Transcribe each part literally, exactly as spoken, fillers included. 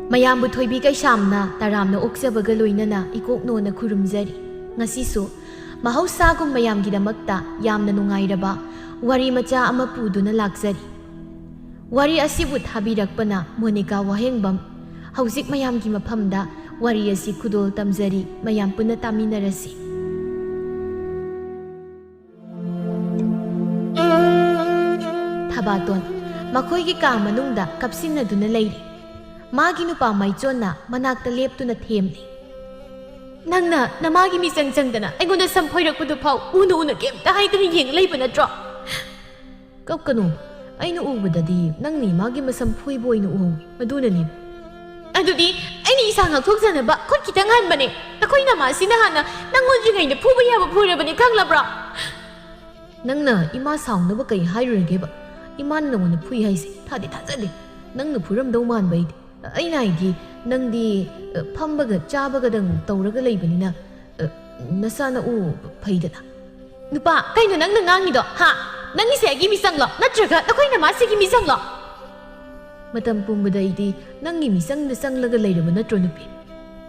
ꯃꯌꯥꯝꯕꯨ ꯊꯣꯏꯕꯤ ꯀꯩꯁꯥꯝꯅ ꯇꯔꯥꯝꯅ ꯑꯣꯛꯆꯕꯒ ꯂꯣꯏꯅꯅ ꯏꯀꯣꯛꯅꯣꯅ ꯈꯨꯔꯨꯝꯖꯔꯤ꯫ ꯉꯁꯤꯁꯨ ꯃꯍꯧꯁꯥꯒꯨꯝ ꯃꯌꯥꯝꯒꯤꯗꯃꯛꯇ ꯌꯥꯝꯅ ꯅꯨꯡꯉꯥꯏꯔꯕ ꯋꯥꯔꯤ ꯃꯆꯥ ꯑꯃ ꯄꯨꯗꯨꯅ ꯂꯥꯛꯆꯔꯤ꯫ ꯋꯥꯔꯤ ꯑꯁꯤꯕꯨ ꯊꯥꯕꯤꯔꯛꯄꯅ ꯃꯣꯅꯤꯀꯥ ꯋꯥꯍꯦꯡꯕꯝ꯫ ꯍꯧꯖꯤꯛ ꯃꯌꯥꯝꯒꯤ ꯃꯐꯝꯗ ꯋꯥꯔꯤ ꯑꯁꯤ ꯈꯨꯗꯣꯜ ꯇꯝꯖꯔꯤ, ꯃꯌꯥꯝ ꯄꯨꯟꯅ ꯇꯥꯃꯤꯟꯅꯔꯁꯤ꯫ ꯊꯕꯥꯇꯣꯟ ꯃꯈꯣꯏꯒꯤ ꯀꯥ ꯃꯅꯨꯡꯗ ꯀꯞꯁꯤꯟꯅꯗꯨꯅ ꯂꯩꯔꯤ꯫ ꯃꯥꯒꯤ ꯅꯨꯄꯥ ꯃꯥꯏꯆꯣꯟꯅ ꯃꯅꯥꯛꯇ ꯂꯦꯞꯇꯨꯅ ꯊꯦꯝꯂꯤ꯫ "ꯅꯪꯅ ꯅꯃꯥꯒꯤ ꯃꯤꯆꯪ ꯆꯪꯗꯅ ꯑꯩꯉꯣꯟꯗ ꯁꯝ ꯐꯣꯏꯔꯛꯄꯗꯨ ꯐꯥꯎ ꯎꯅ ꯎꯅ ꯀꯩꯝꯇ ꯍꯥꯏꯗꯅ ꯌꯦꯡ ꯂꯩꯕ ꯅꯠꯇ꯭ꯔꯣ?" "ꯀꯞꯀꯅꯨ, ꯑꯩꯅ ꯎꯕꯗꯗꯤ ꯅꯪꯅ ꯏꯃꯥꯒꯤ ꯃꯁꯝ ꯐꯣꯏꯕ ꯑꯣꯏꯅ ꯎꯍꯧꯏ, ꯑꯗꯨꯅꯅꯤ꯫" "ꯑꯗꯨꯗꯤ ꯑꯩꯅ ꯏꯁꯥ ꯉꯥꯛꯊꯣꯛꯆꯅꯕ ꯈꯨꯠ ꯈꯤꯇꯪ ꯍꯟꯕꯅꯦ꯫ ꯅꯈꯣꯏ ꯅꯃꯥꯁꯤꯅ ꯍꯥꯟꯅ ꯅꯪꯉꯣꯟꯗ꯭ꯔꯤꯉꯩꯗ ꯐꯨꯕ ꯌꯥꯕ ꯐꯨꯔꯕꯅꯤ, ꯈꯪꯂꯕ꯭ꯔꯣ?" "ꯅꯪꯅ ꯏꯃꯥ ꯁꯥꯎꯅꯕ ꯀꯩ ꯍꯥꯏꯔꯨꯔꯒꯦꯕ? ꯏꯃꯥꯅ ꯅꯉꯣꯟꯗ ꯐꯨꯏ ꯍꯥꯏꯁꯦ ꯊꯥꯗꯤ ꯊꯥꯖꯗꯦ꯫ ꯅꯪꯅ ꯐꯨꯔꯝꯗꯧ ꯃꯥꯟꯕ ꯑꯩꯗꯤ꯫ ꯑꯩꯅ ꯍꯥꯏꯗꯤ, ꯅꯪꯗꯤ, ꯑ, ꯐꯝꯕꯒ ꯆꯥꯕꯒꯗꯪ ꯇꯧꯔꯒ ꯂꯩꯕꯅꯤꯅ, ꯑ, ꯅꯁꯥ ꯅꯎ ꯐꯩꯗꯅ꯫" "ꯅꯨꯄꯥ, ꯀꯩꯅꯣ ꯅꯪꯅ ꯉꯥꯡꯉꯤꯗꯣ, ꯍꯥ? ꯅꯪꯒꯤꯁꯦ ꯑꯩꯒꯤ ꯃꯤꯆꯪꯂꯣ, ꯅꯠꯇ꯭ꯔꯒ ꯅꯈꯣꯏ ꯅꯃꯥꯁꯤꯒꯤ ꯃꯤꯆꯪꯂꯣ?" "ꯃꯇꯝ ꯄꯨꯝꯕꯗ ꯑꯩꯗꯤ ꯅꯪꯒꯤ ꯃꯤꯆꯪꯗ ꯆꯪꯂꯒ ꯂꯩꯔꯕ ꯅꯠꯇ꯭ꯔꯣ, ꯅꯨꯄꯤ?"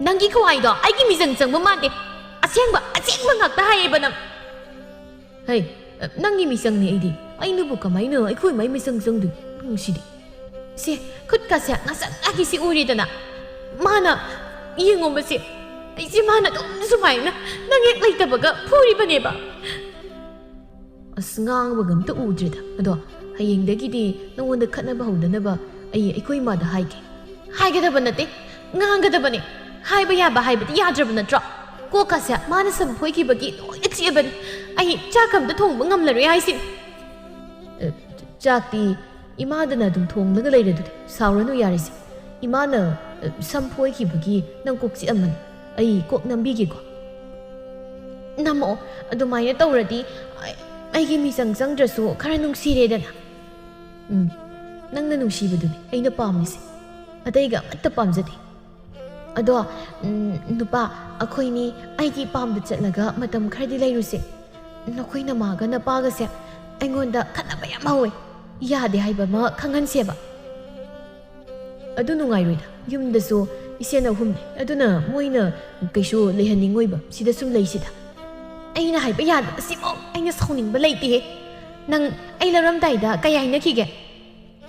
"ꯅꯪꯒꯤ ꯈꯨꯍꯥꯏꯗꯣ ꯑꯩꯒꯤ ꯃꯤꯆꯪ ꯆꯪꯕ ꯃꯥꯟꯗꯦ꯫ ꯑꯁꯦꯡꯕ, ꯑꯁꯦꯡꯕ ꯉꯥꯛꯇ ꯍꯥꯏꯌꯦꯕ ꯅꯪ꯫" "ꯍꯩ, ꯅꯪꯒꯤ ꯃꯤꯆꯪꯅꯤ ꯑꯩꯗꯤ꯫ ꯑꯩꯅꯕꯨ ꯀꯃꯥꯏꯅ ꯑꯩꯈꯣꯏ ꯃꯥꯏ ꯃꯤꯆꯪ ꯆꯪꯗꯣꯏꯅꯣ? ꯁꯤꯗꯤ꯫ ꯁꯦ, ꯈꯨꯠꯀꯁꯦ ꯉꯁꯪ ꯉꯥꯡꯉꯤꯁꯤ ꯎꯔꯤꯗꯅ꯫ ꯃꯥꯅ, ꯌꯦꯡꯉꯣꯕꯁꯦ꯫ ꯑꯩꯁꯦ ꯃꯥꯅ ꯑꯗꯨꯝ ꯁꯨꯃꯥꯏꯅ ꯅꯪ ꯍꯦꯛ ꯂꯩꯇꯕꯒ ꯐꯨꯔꯤꯕꯅꯦꯕ꯫" "ꯑꯁ, ꯉꯥꯡꯕꯒ ꯑꯝꯇ ꯎꯗ꯭ꯔꯦꯗ꯫ ꯑꯗꯣ ꯍꯌꯦꯡꯗꯒꯤꯗꯤ ꯅꯉꯣꯟꯗ ꯈꯠꯅꯕ ꯍꯧꯗꯅꯕ ꯑꯩ ꯑꯩꯈꯣꯏ ꯏꯃꯥꯗ ꯍꯥꯏꯒꯦ꯫" "ꯍꯥꯏꯒꯗꯕ ꯅꯠꯇꯦ, ꯉꯥꯡꯒꯗꯕꯅꯦ꯫ ꯍꯥꯏꯕ ꯌꯥꯕ ꯍꯥꯏꯕꯗꯤ ꯌꯥꯗ꯭ꯔꯕ ꯅꯠꯇ꯭ꯔꯣ? ꯀꯣꯛꯀꯁꯦ ꯃꯥꯅ ꯁꯝ ꯐꯣꯏꯈꯤꯕꯒꯤ ꯂꯣꯏꯅ ꯆꯤꯛꯑꯕꯅꯤ꯫ ꯑꯩ ꯆꯥꯛ ꯑꯝꯇ ꯊꯣꯡꯕ ꯉꯝꯂꯔꯣꯏ ꯍꯥꯏꯁꯤꯅꯤ꯫" "ꯑꯦ, ꯆꯥꯛꯇꯤ ꯏꯃꯥꯗꯅ ꯑꯗꯨꯝ ꯊꯣꯡꯂꯒ ꯂꯩꯔꯦ ꯑꯗꯨꯗꯤ꯫ ꯁꯥꯎꯔꯅꯨ ꯌꯥꯔꯦꯁꯦ꯫ ꯏꯃꯥꯅ, ꯑꯦ, ꯁꯝ ꯐꯣꯏꯈꯤꯕꯒꯤ ꯅꯪ ꯀꯣꯛ ꯆꯤꯛꯑꯝꯃꯅꯤ꯫ ꯑꯩ ꯀꯣꯛ ꯅꯝꯕꯤꯒꯦꯀꯣ꯫" "ꯅꯝꯃꯛꯑꯣ꯫ ꯑꯗꯨꯃꯥꯏꯅ ꯇꯧꯔꯗꯤ ꯑꯩ, ꯑꯩꯒꯤ ꯃꯤꯆꯪ ꯆꯪꯗ꯭ꯔꯁꯨ ꯈꯔ ꯅꯨꯡꯁꯤꯔꯦꯗꯅ꯫" "ꯎꯝ, ꯅꯪꯅ ꯅꯨꯡꯁꯤꯕꯗꯨꯅꯤ ꯑꯩꯅ ꯄꯥꯝꯃꯤꯁꯦ꯫ ꯑꯇꯩꯒ ꯑꯃꯠꯇ ꯄꯥꯝꯖꯗꯦ꯫" ꯑꯗꯣ, ꯎꯝ, ꯅꯨꯄꯥ, ꯑꯩꯈꯣꯏꯅꯤ ꯑꯩꯒꯤ ꯄꯥꯝꯗ ꯆꯠꯂꯒ ꯃꯇꯝ ꯈꯔꯗꯤ ꯂꯩꯔꯨꯁꯦ꯫ ꯅꯈꯣꯏ ꯅꯃꯥꯒ ꯅꯄꯥꯒꯁꯦ ꯑꯩꯉꯣꯟꯗ ꯈꯠꯅꯕ ꯌꯥꯝ ꯍꯧꯋꯦ꯫ ꯌꯥꯗꯦ ꯍꯥꯏꯕ ꯑꯃ ꯈꯪꯍꯟꯁꯦꯕ꯫ ꯑꯗꯨ ꯅꯨꯡꯉꯥꯏꯔꯣꯏꯗ꯫ ꯌꯨꯝꯗꯁꯨ ꯏꯆꯦꯅ ꯑꯍꯨꯝꯅꯤ, ꯑꯗꯨꯅ ꯃꯣꯏꯅ ꯀꯩꯁꯨ ꯂꯩꯍꯟꯅꯤꯡꯉꯣꯏꯕ꯫ ꯁꯤꯗ ꯁꯨꯝ ꯂꯩꯁꯤꯗ꯫ ꯑꯩꯅ ꯍꯥꯏꯕ ꯌꯥꯗꯕꯁꯤꯃꯨꯛ ꯑꯩꯅ ꯁꯥꯎꯅꯤꯡꯕ ꯂꯩꯇꯦꯍꯦ꯫ ꯅꯪ ꯑꯩ ꯂꯧꯔꯝꯗꯥꯏꯗ ꯀꯩ ꯍꯥꯏꯅꯈꯤꯒꯦ?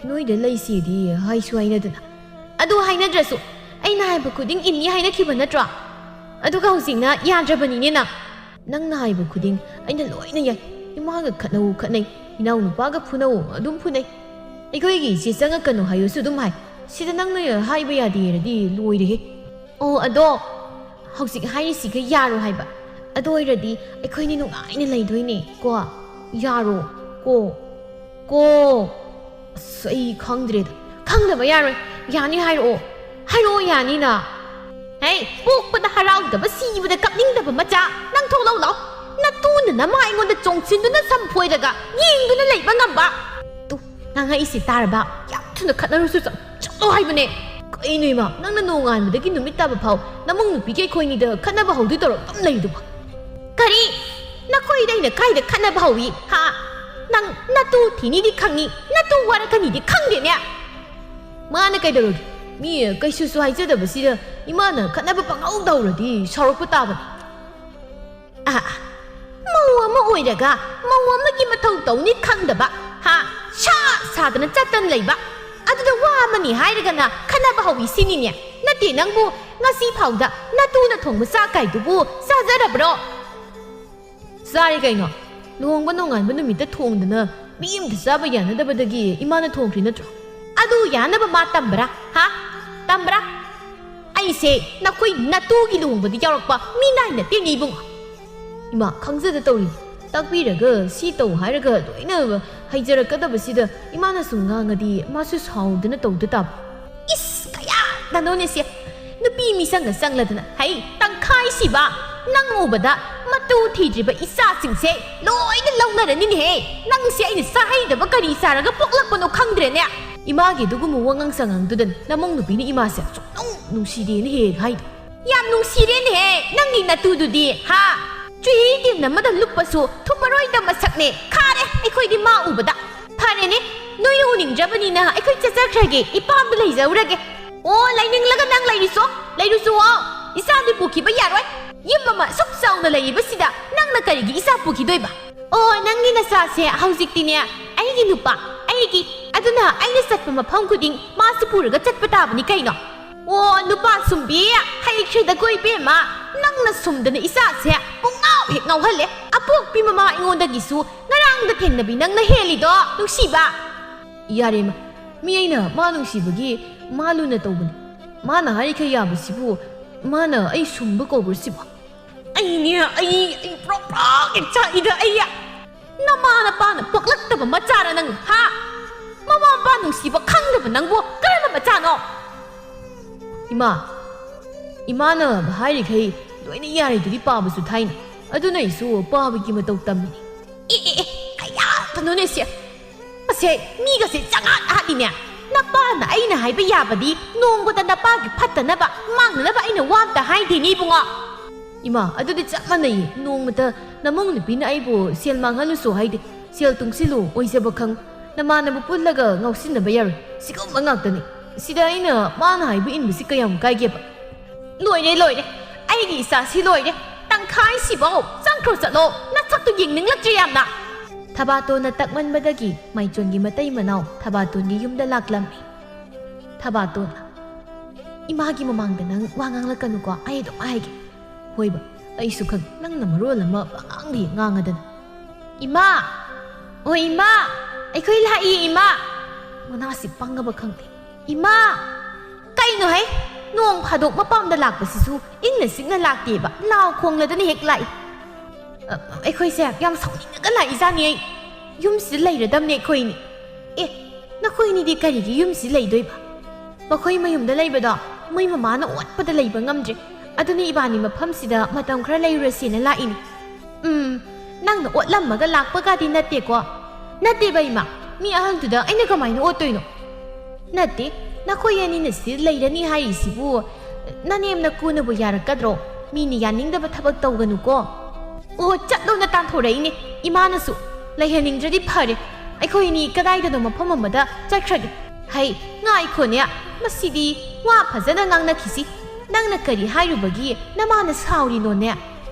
"ꯅꯣꯏꯗ ꯂꯩꯁꯤꯗꯤ ꯍꯥꯏꯁꯨ ꯍꯥꯏꯅꯗꯅ"꯫ ꯑꯗꯨ ꯍꯥꯏꯅꯗ꯭ꯔꯁꯨ ꯑꯩꯅ ꯍꯥꯏꯕ ꯈꯨꯗꯤꯡ ꯏꯟꯅꯤ ꯍꯥꯏꯅꯈꯤꯕ ꯅꯠꯇ꯭ꯔꯣ? ꯑꯗꯨꯒ ꯍꯧꯖꯤꯛꯅ ꯌꯥꯗ꯭ꯔꯕꯅꯤꯅꯦ ꯅꯪ꯫ ꯅꯪꯅ ꯍꯥꯏꯕ ꯈꯨꯗꯤꯡ ꯑꯩꯅ ꯂꯣꯏꯅ ꯌꯥꯏ꯫ ꯏꯃꯥꯒ ꯈꯠꯅꯧ ꯈꯠꯅꯩ, ꯏꯅꯥꯎꯅꯨꯄꯥꯒ ꯐꯨꯅꯧ ꯑꯗꯨꯝ ꯐꯨꯅꯩ꯫ ꯑꯩꯈꯣꯏꯒꯤ ꯏꯆꯦ ꯆꯪꯉꯛꯀꯅꯨ ꯍꯥꯏꯌꯨꯁꯨ ꯑꯗꯨꯝ ꯍꯥꯏ꯫ ꯁꯤꯗ ꯅꯪꯅ ꯍꯥꯏꯕ ꯌꯥꯗꯦ ꯍꯥꯏꯔꯗꯤ ꯂꯣꯏꯔꯦꯍꯦ꯫ ꯑꯣ, ꯑꯗꯣ ꯍꯧꯖꯤꯛ ꯍꯥꯏꯔꯤꯁꯤꯒ ꯌꯥꯔꯣ ꯍꯥꯏꯕ꯫ ꯑꯗꯨ ꯑꯣꯏꯔꯗꯤ ꯑꯩꯈꯣꯏꯅꯤ ꯅꯨꯡꯉꯥꯏꯅ ꯂꯩꯗꯣꯏꯅꯦ ꯀꯣ꯫ ꯌꯥꯔꯣ꯫ ꯀꯣ꯫ ꯀꯣ꯫ ꯑꯁ, ꯑꯩ ꯈꯪꯗ꯭ꯔꯦꯗ꯫ ꯈꯪꯗꯕ ꯌꯥꯔꯣꯏ꯫ ꯌꯥꯅꯤ ꯍꯥꯏꯔꯛꯑꯣ꯫ ꯍꯥꯏꯔꯛꯑꯣ ꯌꯥꯅꯤꯅ꯫ ꯍꯦ, ꯄꯣꯛꯄꯗ ꯍꯔꯥꯎꯗꯕ, ꯁꯤꯕꯗ ꯀꯞꯅꯤꯡꯗꯕ ꯃꯆꯥ꯫ ꯅꯪ ꯊꯣꯛꯂꯛꯎ ꯂꯥꯎ꯫ ꯅꯇꯨꯅ ꯅꯃꯥ ꯑꯩꯉꯣꯟꯗ ꯆꯣꯡꯁꯤꯟꯗꯨꯅ ꯁꯝ ꯐꯣꯏꯔꯒ ꯌꯦꯡꯗꯨꯅ ꯂꯩꯕ ꯉꯝꯕ꯫ ꯇꯨ, ꯉꯥꯡꯉꯛꯏꯁꯦ ꯇꯥꯔꯕ? ꯌꯥꯝ ꯊꯨꯅ ꯈꯠꯅꯔꯨꯁꯨ ꯆꯠ-, ꯆꯠꯂꯣ ꯍꯥꯏꯕꯅꯦ꯫ ꯀꯩꯅꯣ ꯏꯃꯥ, ꯅꯪꯅ ꯅꯣꯡꯉꯥꯟꯕꯗꯒꯤ ꯅꯨꯃꯤꯠ ꯇꯥꯕ ꯐꯥꯎ ꯅꯃꯧ ꯅꯨꯄꯤꯒꯤ ꯑꯩꯈꯣꯏꯅꯤꯗ ꯈꯠꯅꯕ ꯍꯧꯗꯣꯏ ꯇꯧꯔ ꯑꯗꯨꯝ ꯂꯩꯔꯤꯗꯨꯕꯣ? ꯀꯔꯤ? ꯅꯈꯣꯏꯗ ꯑꯩꯅ ꯀꯥꯏꯗ ꯈꯠꯅꯕ ꯍꯧꯏ? ꯍꯥ? ꯅꯪ ꯅꯇꯨ ꯊꯤꯅꯤꯗꯤ ꯈꯪꯉꯤ, ꯅꯇꯨ ꯋꯥꯔꯛꯀꯅꯤꯗꯤ ꯈꯪꯗꯦꯅꯦ꯫ ꯃꯥꯅ ꯀꯩꯗꯧꯔꯒꯦ? ꯃꯤ ꯀꯩꯁꯨꯁꯨ ꯍꯥꯏꯖꯗꯕꯁꯤꯗ ꯏꯃꯥꯅ ꯈꯠꯅꯕ ꯄꯪꯍꯧꯗ ꯍꯧꯔꯗꯤ ꯁꯥꯎꯔꯛꯄ ꯇꯥꯕꯅꯤ꯫ ꯑꯥ, ꯑꯥ꯫ ꯃꯧ ꯑꯃ ꯑꯣꯏꯔꯒ ꯃꯧ ꯑꯃꯒꯤ ꯃꯊꯧ ꯇꯧꯅꯤ ꯈꯪꯗꯕ, ꯍꯥ? ꯁꯥ ꯁꯥꯗꯅ ꯆꯠꯇꯅ ꯂꯩꯕ꯫ ꯑꯗꯨꯗ ꯋꯥ ꯑꯃꯅꯤ ꯍꯥꯏꯔꯒꯅ ꯈꯠꯅꯕ ꯍꯧꯏ ꯁꯤꯅꯤꯅꯦ꯫ ꯅꯠꯇꯦ ꯅꯪꯕꯨ, ꯉꯁꯤ ꯐꯥꯎꯗ ꯅꯇꯨꯅ ꯊꯣꯡꯕ ꯆꯥꯛ ꯀꯥꯏꯗꯨꯕꯨ ꯆꯥꯖꯔꯕ꯭ꯔꯣ? ꯆꯥꯔꯦ ꯀꯩꯅꯣ꯫ ꯂꯨꯍꯣꯡꯕ ꯅꯣꯡꯉꯥꯟꯕ ꯅꯨꯃꯤꯠꯇ ꯊꯣꯡꯗꯅ ꯃꯤ ꯑꯃꯗ ꯆꯥꯕ ꯌꯥꯅꯗꯕꯗꯒꯤ ꯏꯃꯥꯅ ꯊꯣꯡꯈ꯭ꯔꯤ ꯅꯠꯇ꯭ꯔꯣ? ꯑꯗꯨ ꯌꯥꯅꯕ ꯃꯥ ꯇꯝꯕ꯭ꯔꯥ? ꯍꯥ? ꯇꯝꯕ꯭ꯔꯥ? ꯑꯩꯁꯦ ꯅꯈꯣꯏ ꯅꯇꯨꯒꯤ ꯂꯨꯍꯣꯡꯕꯗ ꯌꯥꯎꯔꯛꯄ ꯃꯤ ꯅꯥꯏ ꯅꯠꯇꯦꯅꯦ ꯏꯕꯨꯡꯉꯣ꯫ ꯏꯃꯥ, ꯈꯪꯖꯗ ꯇꯧꯔꯤꯅꯤ꯫ ꯇꯥꯛꯄꯤꯔꯒ ꯁꯤ ꯇꯧ ꯍꯥꯏꯔꯒ ꯂꯣꯏꯅ ꯍꯩꯖꯔꯛꯀꯗꯕꯁꯤꯗ ꯏꯃꯥꯅ ꯁꯨꯝ ꯉꯥꯡꯉꯗꯤ ꯃꯥꯁꯨ ꯁꯥꯎꯗꯅ ꯇꯧꯗ ꯇꯥꯕ꯫ ꯏꯁ, ꯀꯌꯥꯗꯅꯣꯅꯦ ꯁꯦ꯫ ꯅꯨꯄꯤ ꯃꯤꯆꯪꯒ ꯆꯪꯂꯗꯅ ꯍꯩ ꯇꯪꯈꯥꯏ ꯁꯤꯕ꯫ ꯅꯪ ꯎꯕꯗ ꯃꯇꯨ ꯊꯤꯗ꯭ꯔꯤꯕ ꯏꯆꯥꯁꯤꯡꯁꯦ ꯂꯣꯏꯅ ꯂꯧꯅꯔꯅꯤꯅꯦꯍꯦ꯫ ꯅꯪꯁꯦ ꯑꯩꯅ ꯆꯥꯍꯩꯗꯕ ꯀꯔꯤ ꯆꯥꯔꯒ ꯄꯣꯛꯂꯛꯄꯅꯣ ꯈꯪꯗ꯭ꯔꯦꯅꯦ꯫ ꯏꯃꯥꯒꯤ ꯑꯗꯨꯒꯨꯝꯕ ꯋꯥꯉꯥꯡ ꯁꯉꯥꯡꯗꯨꯗꯅꯤ ꯅꯃꯧ ꯅꯨꯄꯤꯅ ꯏꯃꯥꯁꯦ ꯁꯨꯛꯅꯨꯡ ꯅꯨꯡꯁꯤꯔꯦꯅꯦꯍꯦ ꯍꯥꯏꯗꯣ꯫ ꯌꯥꯝ ꯅꯨꯡꯁꯤꯔꯦꯅꯦꯍꯦ ꯅꯪꯒꯤ ꯅꯇꯨꯗꯨꯗꯤ, ꯍꯥ? ꯆꯨꯍꯤ ꯇꯤꯟ ꯑꯃꯗ ꯂꯨꯞꯄꯁꯨ ꯊꯨꯝꯃꯔꯣꯏꯗ ꯃꯁꯛꯅꯦ꯫ ꯈꯥꯔꯦ ꯑꯩꯈꯣꯏꯗꯤ ꯃꯥ ꯎꯕꯗ꯫ ꯐꯔꯦꯅꯦ, ꯅꯣꯏꯅ ꯎꯅꯤꯡꯗ꯭ꯔꯕꯅꯤꯅ ꯑꯩꯈꯣꯏ ꯆꯠꯆꯈ꯭ꯔꯒꯦ, ꯏꯄꯥꯝꯗ ꯂꯩꯖꯔꯨꯔꯒꯦ꯫ ꯑꯣ, ꯂꯩꯅꯤꯡꯂꯒ ꯅꯪ ꯂꯩꯔꯤꯁꯣ? ꯂꯩꯔꯨꯁꯨꯑꯣ꯫ ꯏꯆꯥꯗꯤ ꯄꯨꯈꯤꯕ ꯌꯥꯔꯣꯏ꯫ ꯌꯨꯝ ꯑꯃ ꯑꯁꯨꯛ ꯆꯥꯎꯅ ꯂꯩꯔꯤꯕꯁꯤꯗ ꯅꯪꯅ ꯀꯔꯤꯒꯤ ꯏꯆꯥ ꯄꯨꯈꯤꯗꯣꯏꯕ? ꯑꯣ, ꯅꯪꯒꯤ ꯅꯆꯥꯁꯦ ꯍꯧꯖꯤꯛꯇꯤꯅꯦ ꯑꯩꯒꯤ ꯅꯨꯄꯥ, ꯑꯩꯒꯤ꯫ ꯑꯗꯨꯅ ꯑꯩꯅ ꯆꯠꯄ ꯃꯐꯝ ꯈꯨꯗꯤꯡ ꯃꯥꯁꯨ ꯄꯨꯔꯒ ꯆꯠꯄ ꯇꯥꯕꯅꯤ ꯀꯩꯅꯣ꯫ ꯑꯣ, ꯅꯨꯄꯥ ꯁꯨꯝꯕꯤ, ꯍꯩꯈ꯭ꯔꯦꯗꯀꯣ ꯏꯕꯦꯝꯃ꯫ ꯅꯪꯅ ꯁꯨꯝꯗꯅ ꯏꯆꯥꯁꯦ ꯄꯨꯡꯉꯥꯎ ꯍꯦꯛ ꯉꯥꯎꯍꯜꯂꯦ꯫ ꯑꯄꯣꯛꯄꯤ ꯃꯃꯥ ꯑꯩꯉꯣꯟꯗꯒꯤꯁꯨ ꯉꯔꯥꯡꯗ ꯊꯦꯡꯅꯕꯤ ꯅꯪꯅ ꯍꯦꯜꯂꯤꯗꯣ, ꯅꯨꯡꯁꯤꯕ꯫ ꯌꯥꯔꯦ ꯏꯃꯥ, ꯃꯤ ꯑꯩꯅ ꯃꯥ ꯅꯨꯡꯁꯤꯕꯒꯤ ꯃꯥ ꯂꯨꯅ ꯇꯧꯕꯅꯤ꯫ ꯃꯥꯅ ꯍꯥꯏꯔꯤꯈꯩ ꯌꯥꯕꯁꯤꯕꯨ ꯃꯥꯅ ꯑꯩ ꯁꯨꯝꯕ ꯀꯧꯕ꯭ꯔꯣ ꯁꯤꯕꯣ? ꯑꯩꯅꯦ, ꯑꯩ, ꯑꯩ ꯄ꯭ꯔꯣꯛ ꯄ꯭ꯔꯣꯛ ꯍꯦꯛ ꯆꯥꯛꯏꯗ ꯑꯩ꯫ ꯅꯃꯥ ꯅꯄꯥꯅ ꯄꯣꯛꯂꯛꯇꯕ ꯃꯆꯥꯔ ꯅꯪ, ꯍꯥ? ꯃꯃꯥ ꯃꯄꯥ ꯅꯨꯡꯁꯤꯕ ꯈꯪꯗꯕ ꯅꯪꯕꯨ ꯀꯔꯝꯕ ꯃꯆꯥꯅꯣ? ꯏꯃꯥ, ꯏꯃꯥꯅ ꯍꯥꯏꯔꯤꯈꯩ ꯂꯣꯏꯅ ꯌꯥꯔꯤꯗꯨꯗꯤ ꯄꯥꯕꯁꯨ ꯊꯥꯏꯅ꯫ ꯑꯗꯨꯅ ꯑꯩꯁꯨ ꯄꯥꯕꯒꯤ ꯃꯇꯧ ꯇꯝꯃꯤꯅꯤ꯫ ꯑꯦ, ꯑꯦ, ꯑꯦ, ꯀꯌꯥꯗꯅꯣꯅꯦ ꯁꯤ? ꯑꯁꯦ, ꯃꯤꯒꯁꯦ ꯆꯉꯥꯛ ꯍꯥꯠꯂꯤꯅꯦ꯫ ꯅꯄꯥꯅ ꯑꯩꯅ ꯍꯥꯏꯕ ꯌꯥꯕꯗꯤ ꯅꯣꯡꯃꯗ ꯅꯄꯥꯒꯤ ꯐꯠꯇꯅꯕ, ꯃꯥꯡꯅꯅꯕ ꯑꯩꯅ ꯋꯥ ꯑꯝꯇ ꯍꯥꯏꯗꯦꯅꯦ ꯏꯕꯨꯡꯉꯣ꯫ ꯏꯃꯥ, ꯑꯗꯨꯗꯤ ꯆꯞ ꯃꯥꯟꯅꯩꯌꯦ꯫ ꯅꯣꯡꯃꯇ ꯅꯃꯧ ꯅꯨꯄꯤꯅ ꯑꯩꯕꯨ ꯁꯦꯜ ꯃꯥꯡꯍꯜꯂꯨꯁꯨ ꯍꯥꯏꯗꯦ꯫ ꯁꯦꯜ ꯇꯨꯡꯁꯤꯜꯂꯨ, ꯑꯣꯏꯖꯕ ꯈꯪ, ꯅꯃꯥꯟꯅꯕ ꯄꯨꯜꯂꯒ ꯉꯥꯎꯁꯤꯟꯅꯕ ꯌꯥꯔꯣꯏ꯫ ꯁꯤꯒꯨꯝꯕ ꯉꯥꯛꯇꯅꯤ꯫ ꯁꯤꯗ ꯑꯩꯅ ꯃꯥꯅ ꯍꯥꯏꯕ ꯏꯟꯕꯁꯤ ꯀꯌꯥꯝ ꯀꯥꯏꯒꯦꯕ? ꯂꯣꯏꯔꯦ, ꯂꯣꯏꯔꯦ꯫ ꯑꯩꯒꯤ ꯏꯆꯥꯁꯤ ꯂꯣꯏꯔꯦ꯫ ꯇꯪꯈꯥꯏꯁꯤꯐꯥꯎ ꯆꯪꯈ꯭ꯔꯣ ꯆꯠꯂꯣ꯫ ꯅꯁꯛꯇꯨ ꯌꯦꯡꯅꯤꯡꯂꯛꯇ꯭ꯔꯦ ꯌꯥꯝꯅ꯫ ꯊꯕꯥꯇꯣꯟꯅ ꯇꯛꯃꯟꯕꯗꯒꯤ ꯃꯥꯏꯆꯣꯟꯒꯤ ꯃꯇꯩ ꯃꯅꯥꯎ ꯊꯕꯥꯇꯣꯟꯒꯤ ꯌꯨꯝꯗ ꯂꯥꯛꯂꯝꯃꯤ꯫ ꯊꯕꯥꯇꯣꯟ, ꯏꯃꯥꯒꯤ ꯃꯃꯥꯡꯗ ꯅꯪ ꯋꯥ ꯉꯥꯡꯂꯛꯀꯅꯨꯀꯣ, ꯑꯩ ꯑꯗꯨꯝ ꯍꯥꯏꯒꯦ꯫ ꯍꯣꯏꯕ, ꯑꯩꯁꯨ ꯈꯪ-, ꯅꯪꯅ ꯃꯔꯣꯜ ꯑꯃ ꯄꯉꯥꯡꯗ ꯍꯦꯛ ꯉꯥꯡꯉꯗꯅ꯫ ꯏꯃꯥ! ꯑꯣ ꯏꯃꯥ! ꯑꯩꯈꯣꯏ ꯂꯥꯛꯏ ꯏꯃꯥ! ꯃꯅꯥꯁꯤ ꯄꯪꯉꯕ ꯈꯪꯗꯦ꯫ ꯏꯃꯥ! ꯀꯩꯅꯣ ꯍꯩ? ꯅꯣꯡ ꯐꯥꯗꯣꯛ ꯃꯄꯥꯝꯗ ꯂꯥꯛꯄꯁꯤꯁꯨ ꯏꯪꯅ ꯆꯤꯛꯅ ꯂꯥꯛꯇꯦꯕ, ꯂꯥꯎ ꯈꯣꯡꯂꯗꯅ ꯍꯦꯛ ꯂꯥꯛꯏ꯫ ꯑ, ꯑꯩꯈꯣꯏꯁꯦ ꯌꯥꯝ ꯁꯥꯎꯅꯤꯡꯉꯒ ꯂꯥꯛꯏꯖꯥꯠꯅꯤ ꯑꯩ꯫ ꯌꯨꯝꯁꯤꯗ ꯂꯩꯔꯗꯝꯅꯦ ꯑꯩꯈꯣꯏꯅꯤ꯫ ꯑꯦ, ꯅꯈꯣꯏꯅꯤꯗꯤ ꯀꯔꯤꯒꯤ ꯌꯨꯝꯁꯤꯗ ꯂꯩꯗꯣꯏꯕ? ꯃꯈꯣꯏ ꯃꯌꯨꯝꯗ ꯂꯩꯕꯗꯣ ꯃꯣꯏ ꯃꯃꯥꯅ ꯑꯣꯠꯄꯗ ꯂꯩꯕ ꯉꯝꯗ꯭ꯔꯦ꯫ ꯑꯗꯨꯅ ꯏꯕꯥꯅꯤ ꯃꯐꯝꯁꯤꯗ ꯃꯇꯝ ꯈꯔ ꯂꯩꯔꯨꯔꯁꯦꯅ ꯂꯥꯛꯏꯅꯤ꯫ ꯎꯝ, ꯅꯪꯅ ꯑꯣꯠꯂꯝꯃꯒ ꯂꯥꯛꯄꯒꯗꯤ ꯅꯠꯇꯦꯀꯣ? ꯅꯠꯇꯦꯕ ꯏꯃꯥ, ꯃꯤ ꯑꯍꯜꯗꯨꯗ ꯑꯩꯅ ꯀꯃꯥꯏꯅ ꯑꯣꯠꯇꯣꯏꯅꯣ? ꯅꯠꯇꯦ, ꯅꯈꯣꯏ ꯑꯅꯤꯅ ꯁꯤ ꯂꯩꯔꯅꯤ ꯍꯥꯏꯔꯤꯁꯤꯕꯨ ꯅꯅꯦꯝ ꯅꯀꯨꯅꯕꯨ ꯌꯥꯔꯛꯀꯗ꯭ꯔꯣ? ꯃꯤꯅ ꯌꯥꯅꯤꯡꯗꯕ ꯊꯕꯛ ꯇꯧꯒꯅꯨꯀꯣ꯫ ꯑꯣ, ꯆꯠꯂꯣꯅ ꯇꯥꯟꯊꯣꯔꯛꯏꯅꯦ ꯏꯃꯥꯅꯁꯨ꯫ ꯂꯩꯍꯟꯅꯤꯡꯗ꯭ꯔꯗꯤ ꯐꯔꯦ꯫ ꯑꯩꯈꯣꯏ ꯑꯅꯤ ꯀꯗꯥꯏꯗꯅꯣ ꯃꯐꯝ ꯑꯃꯗ ꯆꯠꯈ꯭ꯔꯒꯦ꯫ ꯍꯩ, ꯉꯥꯏꯈꯣꯅꯦ꯫ ꯃꯁꯤꯗꯤ ꯋꯥ ꯐꯖꯅ ꯉꯥꯡꯅꯈꯤꯁꯤ꯫ ꯅꯪꯅ ꯀꯔꯤ ꯍꯥꯏꯔꯨꯕꯒꯤ ꯅꯃꯥꯅ ꯁꯥꯎꯔꯤꯅꯣꯅꯦ?